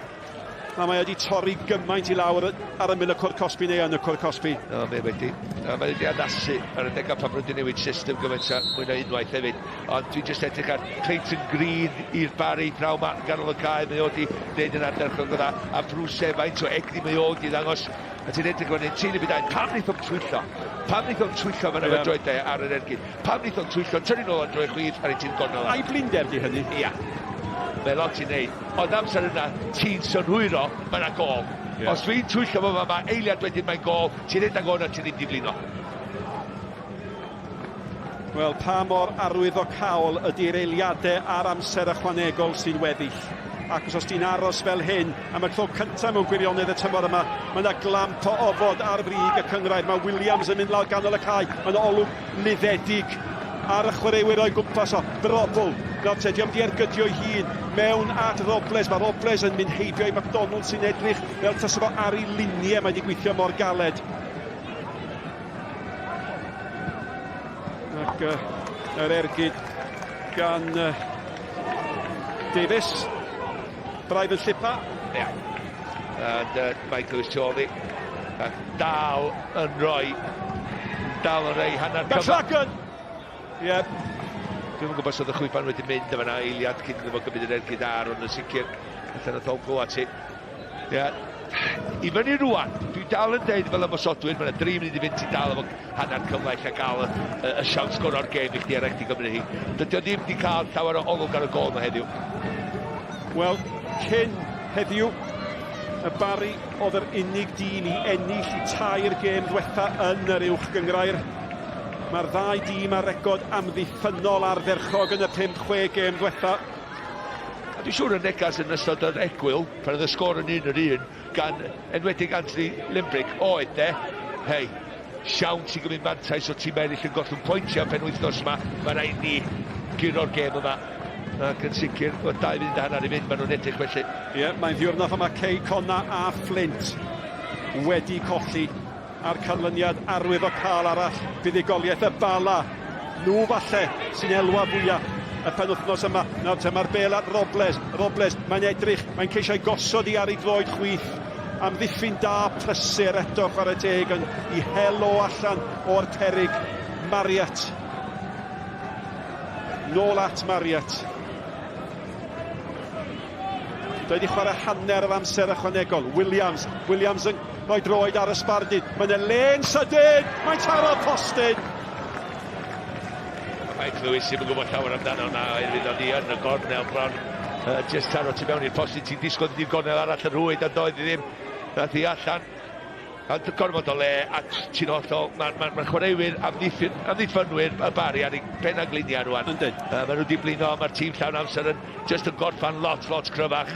Speaker 4: A mae wedi torri gymaint i lawr ar ymyl y cwr cosbi neu yn y cwr cosbi.
Speaker 5: No, mae wedi. A mae wedi addasu ar y degau pan wedi newid system gymaint a mwy na unwaith hefyd. Ond dwi'n jyst edrych ar Clayton Green i'r Barry praw ma ganol y cae. Mae o wedi gwneud yn ardderchog o dda. A Bruce faint o egni mae o wedi ddangos. A ti'n edrych fan hyn, ti'n y byd pam wnaeth o'n twyllo? Pam wnaeth o'n twyllo fan yeah. droed de ar yr ergyd? Pam wnaeth o'n twyllo? Tynnu nôl ar droed chwith ar ei ti'n gornel.
Speaker 4: A'i blinder di hynny?
Speaker 5: Ia. Mae lot i wneud. Ond amser yna, ti'n synhwyro, mae yna gol. Yeah. Os dwi'n twyllo fo fama, eiliad wedyn mae'n gol, ti'n edrych o'na, ti'n ddim diflino.
Speaker 4: Wel, pa mor arwyddocaol ydy'r eiliadau a'r amser ychwanegol sy'n weddill. Ac os ti'n aros fel hyn, am y tro cyntaf mewn gwirionedd y tymor yma, mae yna glamp o ofod ar frig y cynghrair. Mae Williams yn mynd lawr ganol y cae, mae yna olwg luddedig ar y chwaraewyr o'i gwmpas o. Brobl. Nawr te, diolch di ergydio'i hun mewn at Robles. Mae Robles yn mynd heibio i McDonald sy'n edrych fel tasa fo ar ei luniau. Mae wedi gweithio mor galed. Ac uh, yr ergyd gan uh, Davies. Braidd yn llipa.
Speaker 5: Ie. Yeah. And uh, Michael is Charlie. A dal yn rhoi. Dal yn rhoi hanner
Speaker 4: cyfan. McLagan! Ie. Yeah.
Speaker 5: Dwi'm yn gwybod os oedd y chwiban wedi mynd am yna eiliad cyn iddo fo gymryd yr ergyd ar, ond yn sicr allan o glywed ti. Ie. Yeah. I fyny rwan, dwi dal yn deud fel ymosodwyr, mae yna 3 munud i fynd ti dal efo hanner cyfle lle gael y, y, y siawns gorau'r gêm i chdi ar eich gymryd hi. Dydy o ddim wedi cael llawer o olwg ar y gol yma heddiw.
Speaker 4: Wel, cyn heddiw, y Barri oedd yr unig dîm i ennill i tair gêm ddwetha yn yr uwch gynghrair. Mae'r ddau dîm ar record amddiffynnol ardderchog yn y 5-6 gêm ddwetha.
Speaker 5: A dwi'n siŵr y negas yn ystod yr egwyl, pan oedd y sgôr yn un yr un, gan enwedig Anthony Limbrick, oedd de, hei, siawns i gymryd mantais o tîm eraill yn gollwng pwyntiau penwythnos yma, mae rhaid ni guro'r gêm yma. Ac yn sicr, o 2 munud a hanner i fynd, maen nhw'n edrych felly.
Speaker 4: Ie, yeah, mae'n ddiwrnod yma Cei Connah a Flint wedi colli a'r canlyniad arwyddocaol arall, buddugoliaeth y Bala. Nhw falle sy'n elwa fwyaf y penwythnos yma. Nawr te mae'r bel at Robles. Robles, mae'n edrych, mae'n ceisio ei gosod i ar ei droed chwith. Amddiffyn da prysur eto chwarae teg yn i hel o allan o'r perig. Marriott. Nôl at Marriott. Doedd wedi chwarae hanner yr amser ychwanegol. Williams, Williams yn rhoi droed ar y sbardun. Mae'n y len sydyn! Mae'n taro postyn!
Speaker 5: Mike Lewis ddim yn gwybod llawer amdano na oherwydd o'n i yn y gornel bron. Uh, just taro tu mewn i'r postyn, ti'n disgwyl i'r gornel arall yn rhwyd, ond doedd i ddim. Nath i allan. A gormod o le, a ti'n hollol, mae'r ma, ma, ma chwaraewyr amddiffyn, amddiffynwyr y Bari ar eu pen a gliniau rwan.
Speaker 4: Yndyn.
Speaker 5: Uh, maen nhw wedi blino, mae'r tîm llawn amser yn just yn gorffan lot, lot cryfach.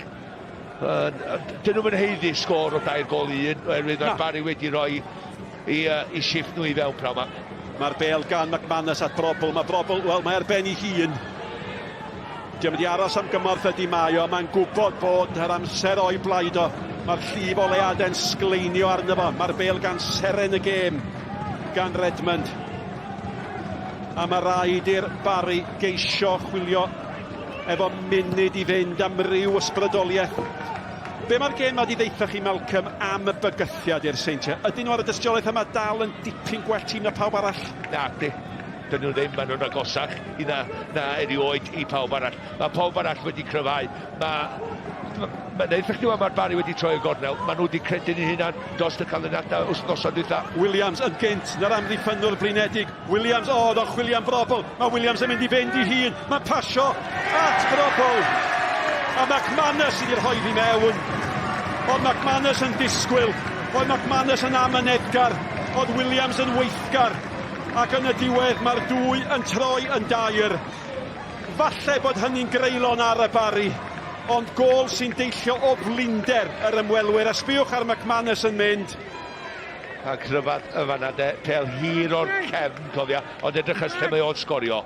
Speaker 5: Uh, dyn nhw'n haeddu sgôr o dair gol i un, oherwydd mae'r Bari wedi rhoi i, uh, i shifft nhw i fewn prawn ma.
Speaker 4: Mae'r bel gan McManus at Brobl. Mae Brobl, wel, mae ar ben ei hun. Diolch wedi aros am gymorth ydy mae o. Mae'n gwybod bod yr amser o'i blaid o. Mae'r llif o leadau'n sgleinio arno fo. Mae'r bel gan seren y gêm gan Redmond. A mae rhaid i'r Barry geisio chwilio efo munud i fynd am ryw ysbrydoliaeth. Be mae'r gêm ma di ddeitha chi, Malcolm, am y bygythiad i'r Seintiau? Ydyn nhw ar y dystiolaeth yma dal yn dipyn gwell tîm na pawb arall?
Speaker 5: Na, di. Dyn nhw ddim, maen nhw'n agosach i na, na erioed i pawb arall. Mae pawb arall wedi cryfhau. Mae Mae'n eitha chdi mae'r Barry wedi troi y gornel. Maen nhw wedi credu'n eu hunan dros y canlyniadau wythnosau dwytha.
Speaker 4: Williams yn gynt na'r amddiffynnwr blinedig. Williams, o, oh, oedd chwilio am Brobl. Mae Williams yn mynd i fynd i hun. Mae'n pasio at Brobl. A McManus sydd wedi rhoi fi mewn. Oedd McManus yn disgwyl. Oedd McManus yn amyneddgar. Oedd Williams yn weithgar. Ac yn y diwedd mae'r dwy yn troi yn dair. Falle bod hynny'n greulon ar y Barri, ond gôl sy'n deillio o flinder yr ymwelwyr. A sbiwch ar McManus yn mynd.
Speaker 5: A cryfad y fanna de, pel hir o'r cefn, cofia, ond edrych lle mae o'n sgorio.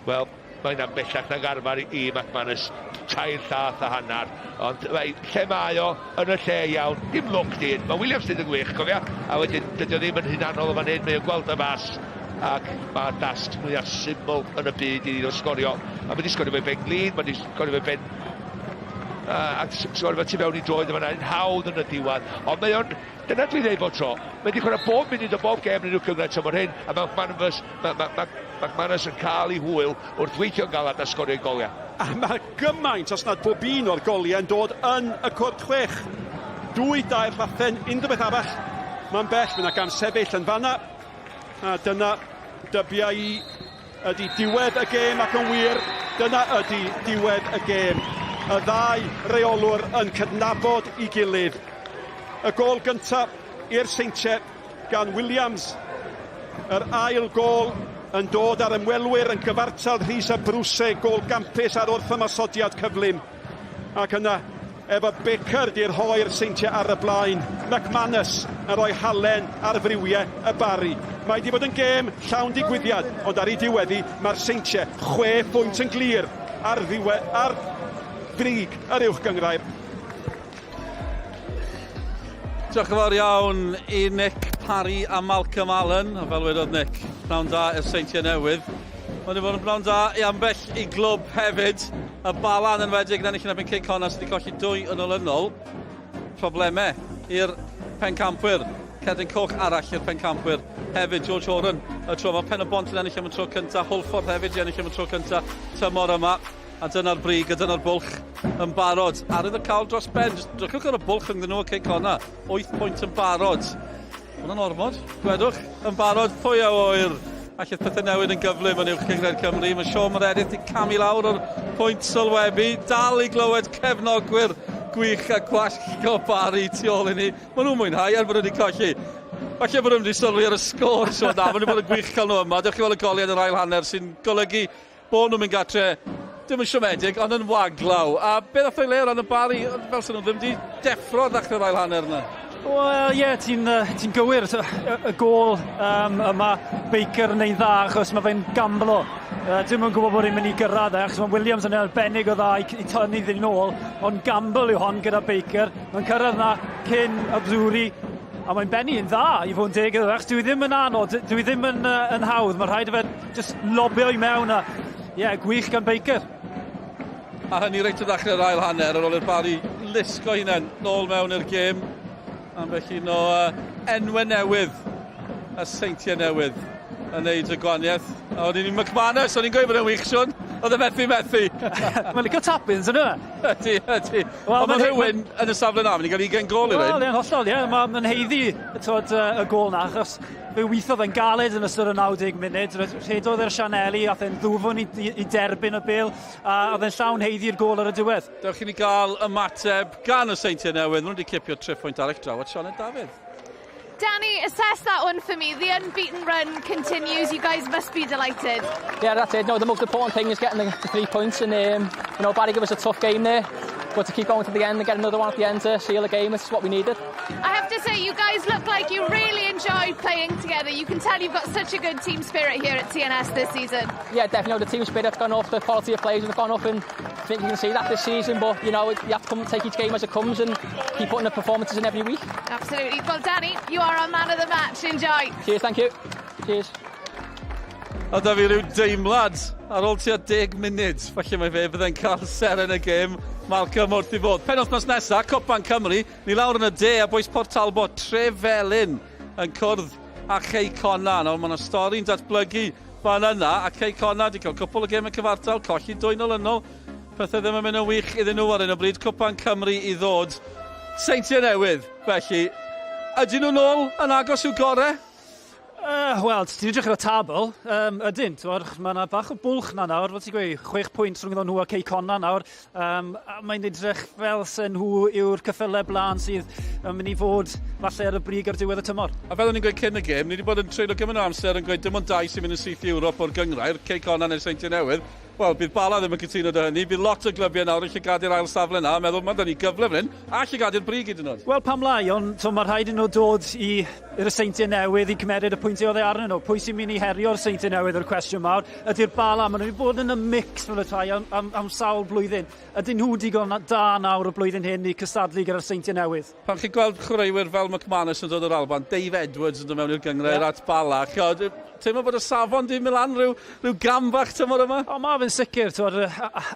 Speaker 5: Wel, mae hynna'n bellach nag arfer i McManus, tair llath a hanner. Ond mae, lle mae o, yn y lle iawn, dim lwc dyn. Mae Williams dyn yn gwych, cofia, a wedyn dydy o ddim yn hunanol o fan hyn, mae o'n gweld y mas, ac mae'r dasg mwyaf syml yn y byd i o sgorio. A mae wedi sgorio fe ben glin, mae wedi sgorio fe ben... Uh, a sgorio fe tu fewn i droed yma, yn hawdd yn y diwedd. Ond mae o'n Dyna dwi'n dweud bob tro. Mae wedi chwarae bob munud o bob gêm yn y cyngor tymor hyn, a mae McManus, mae, mae, mae, McManus yn cael ei hwyl wrth weithio'n galad a sgorio goliau.
Speaker 4: A mae gymaint, os nad bob un o'r goliau yn dod yn y cwrt chwech. Dwy, dair llathen, unrhyw beth arall. Mae'n bell, mae yna gam sefyll yn fanna. A dyna dybiau i ydy diwedd y gêm ac yn wir, dyna ydy diwedd y gêm. Y ddau reolwr yn cydnabod i gilydd. Y gôl gyntaf i'r Seintiau gan Williams. Yr ail gôl yn dod ar ymwelwyr yn gyfartal Rhys a Bruce, gôl gampus ar wrth ymosodiad cyflym. Ac yna, efo Baker di rhoi'r Seintiau ar y blaen, McManus yn rhoi halen ar friwiau y Barri. Mae wedi bod yn gêm llawn digwyddiad, ond ar ei diweddi mae'r Seintiau chwe phwynt yn glir ar, ddiwe, ar brig yr uwch gynghrair.
Speaker 2: Diolch yn fawr iawn i Nick Parry a Malcolm Allen. A fel wedodd Nick, pnawn da i'r Seintiau Newydd. Mae wedi bod yn pnawn da i ambell i glwb hefyd. Y Bala'n enwedig yn ennill yn erbyn Cei Connah sydd wedi colli dwy yn olynol. Problemau i'r pencampwyr. Cerdyn coch arall i'r pencampwyr hefyd. George Horan y tro yma. Pen y Bont yn ennill am y tro cyntaf. Hwlffordd hefyd i ennill am y tro cyntaf tymor yma. A dyna'r brig a dyna'r bwlch yn barod. Arwydd y cael dros ben. Just drychwch ar y bwlch rhyngddyn nhw a Cei Connah. 8 pwynt yn barod. Hwna'n ormod, gwedwch, yn barod. Pwy a ŵyr? Allith pethau newid yn gyflym yn uwch gynghrair Cymru. Mae Sean Meredith wedi camu lawr o'r pwynt sylwebu. Dal i glywed cefnogwyr gwych a gwallgo Barry tu ôl i ni. Maen nhw'n mwynhau er bod nhw wedi colli. Falle bod nhw'n wedi sylwi ar y sgôr, so na, maen nhw'n bod yn gwych cael nhw yma. Dewch chi weld y goliau yn yr ail hanner sy'n golygu bod nhw'n mynd gatre dim yn siomedig, ond yn waglaw. A beth ath o'i le o ran y Barri, fel sy'n nhw ddim wedi deffro ar ddechrau'r ail hanner yna?
Speaker 1: Wel, ie, yeah, ti'n uh, ti gywir. Y, y gôl um, yma, Baker yn ei dda, achos mae fe'n gamblo. Uh, dim yn gwybod bod e'n mynd i gyrraedd e, achos mae Williams yn arbennig o dda i, i tynnu ddyn nôl, ond gamble yw hon gyda Baker. Mae'n cyrraedd na cyn Abzuri, a mae'n benni yn dda i fod yn deg iddo fe, achos dwi ddim yn anodd, dwi ddim yn, uh, yn hawdd. Mae rhaid i fe just lobio i mewn a Ie, yeah, gwych gan Baker.
Speaker 2: A hynny reit o ddechrau'r ail hanner ar ôl i'r Barry lusgo hunain nôl mewn i'r gêm. Ambell un o enwau newydd, y Seintiau Newydd, yn neud y gwaniaeth. A wedyn ni McManus, o'n i'n gweud bod e'n wych, Siôn. Oedd e methu methu.
Speaker 1: Mae'n licio tap-ins, yna.
Speaker 2: Ydy, ydy. Wel, mae rhywun yn y safle na, mynd i gael 20 gol i rhain.
Speaker 1: Wel, ie'n hollol, ie. Mae'n haeddu twod, y gol na, achos fe weithiodd e'n galed yn ystod y 90 munud. Rhedodd e'r sianeli, ath e'n ddwfwn i, i, i derbyn y bêl, a oedd e'n llawn haeddu'r gol ar y diwedd.
Speaker 2: Dewch i ni gael ymateb gan y Seintiau Newydd. Maen nhw wedi cipio triphwynt arall draw at Sioned Dafydd.
Speaker 7: Danny, assess that one for me. The unbeaten run continues. You guys must be delighted.
Speaker 8: Yeah, that's it. No, the most important thing is getting the 3 points, and Barry gave us a tough game there, but to keep going to the end and get another one at the end to seal the game, it's what we needed.
Speaker 7: I have to say, you guys look like you really enjoy playing together. You can tell you've got such a good team spirit here at TNS this season.
Speaker 8: Yeah, definitely. The team spirit's gone up, the quality of players have gone up, and I think you can see that this season. But you have to come and take each game as it comes and keep putting the performances in every week.
Speaker 7: Absolutely. Well, Danny, you are our man of the match. Enjoy.
Speaker 8: Cheers, thank you. Cheers.
Speaker 2: A da fi rhyw deimlad ar ôl tua 10 munud, falle mae fe byddai'n cael seren y gêm, Malcolm wrth i fod. Penwythnos nesaf, Cwpan Cymru, ni lawr yn y de a bois Port Talbot, Trefelin yn cwrdd â Chei Connah. Nawr mae yna stori'n datblygu fan yna, a Cei Connah wedi cael cwpl o gemau cyfartal, colli dwy'n olynol. Pethau ddim yn mynd yn wych iddyn nhw ar hyn o bryd. Cwpan Cymru i ddod. Seintiau Newydd, felly, ydyn nhw nôl yn agos i'w gorau?
Speaker 1: Wel, ti'n edrych ar y tabl, ydyn, mae yna bach o bwlch na nawr, fel ti'n gweud, 6 pwynt rhwng nhw a Cei Connah nawr. A mae'n edrych fel sy'n nhw yw'r ceffylau blaen sydd yn mynd i fod falle ar y brig ar diwedd y tymor.
Speaker 2: A fel o'n i'n gweud cyn y gêm, ni wedi bod yn treulio gymaint o amser yn gweud dim ond dau sy'n mynd yn syth i Ewrop o'r gynghrair, Cei Connah neu'r Seintiau Newydd. Wel, bydd Bala ddim yn cytuno 'da hynny. Bydd lot o glybiau nawr yn llygadu'r ail safle yna, a meddwl, mae da ni gyfle fan hyn, a llygadu'r brig hyd yn oed.
Speaker 1: Wel, pam lai, ond so, mae rhaid i nhw dod i'r Seintiau Newydd i cymeryd y pwyntiau oddi arnyn nhw. Pwy sy'n mynd i herio'r Seintiau Newydd yw'r cwestiwn mawr? Ydy'r Bala, maen nhw wedi bod yn y mix fel y tai am sawl blwyddyn. Ydyn nhw digon da nawr y blwyddyn hyn i cystadlu gyda'r Seintiau Newydd?
Speaker 2: Pan chi'n gweld chwaraewyr fel McManus yn dod o'r Alban, Dave Edwards yn dod mewn i'r gynghrair at Bala, chod, teimlo bod y safon di mynd lan rhyw gam bach tymor yma?
Speaker 1: O, mae fe'n sicr, twod,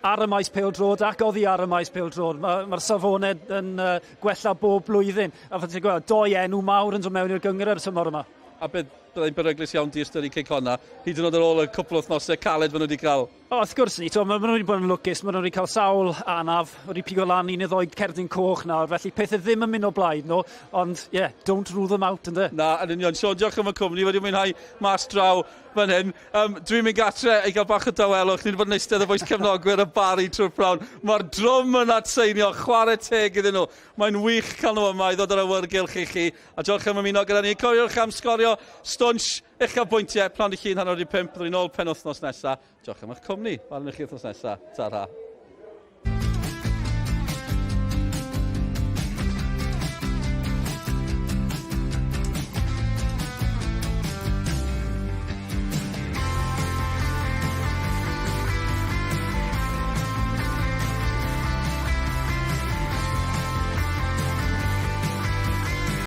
Speaker 1: ar y maes pêl-droed ac oddi ar y maes pêl-droed. Mae'r ma safonau yn gwella bob blwyddyn. A fel ti'n gweld, doi enw mawr yn dod mewn i'r gynghrair tymor yma.
Speaker 2: A beth byddai'n beryglus iawn diystyru Cei Connah, hyd yn oed ar ôl y cwpl o wythnosau caled maen nhw wedi cael.
Speaker 1: O, wrth gwrs ni, ma nhw wedi bod yn lwcus, maen nhw wedi cael sawl anaf, wedi pigo lan un neu ddoi cerdyn coch nawr, felly pethau ddim yn mynd o blaid nhw, ond ie, yeah, don't rule them out, ynddo?
Speaker 2: Na, yn union. Sean, diolch am y cwmni, wedi mwynhau mas draw fan hyn. Dwi'n mynd gatre i gael bach o dawelwch. Ni wedi bod yn eistedd efo cefnogwyr y Barri trwy'r prawn. Mae'r drwm yn atseinio, chwarae teg iddyn nhw. Mae'n wych cael nhw yma i ddod ar awyrgylch i chi. A diolch am ymuno gyda ni. Cofiwch am sgorio Stwnsh uchafbwyntiau, pnawn dydd Llun 4:30. Byddwn ni'n ôl penwythnos nesaf. Diolch am eich cwmni. Welwn i chi wythnos nesaf. Ta-ra.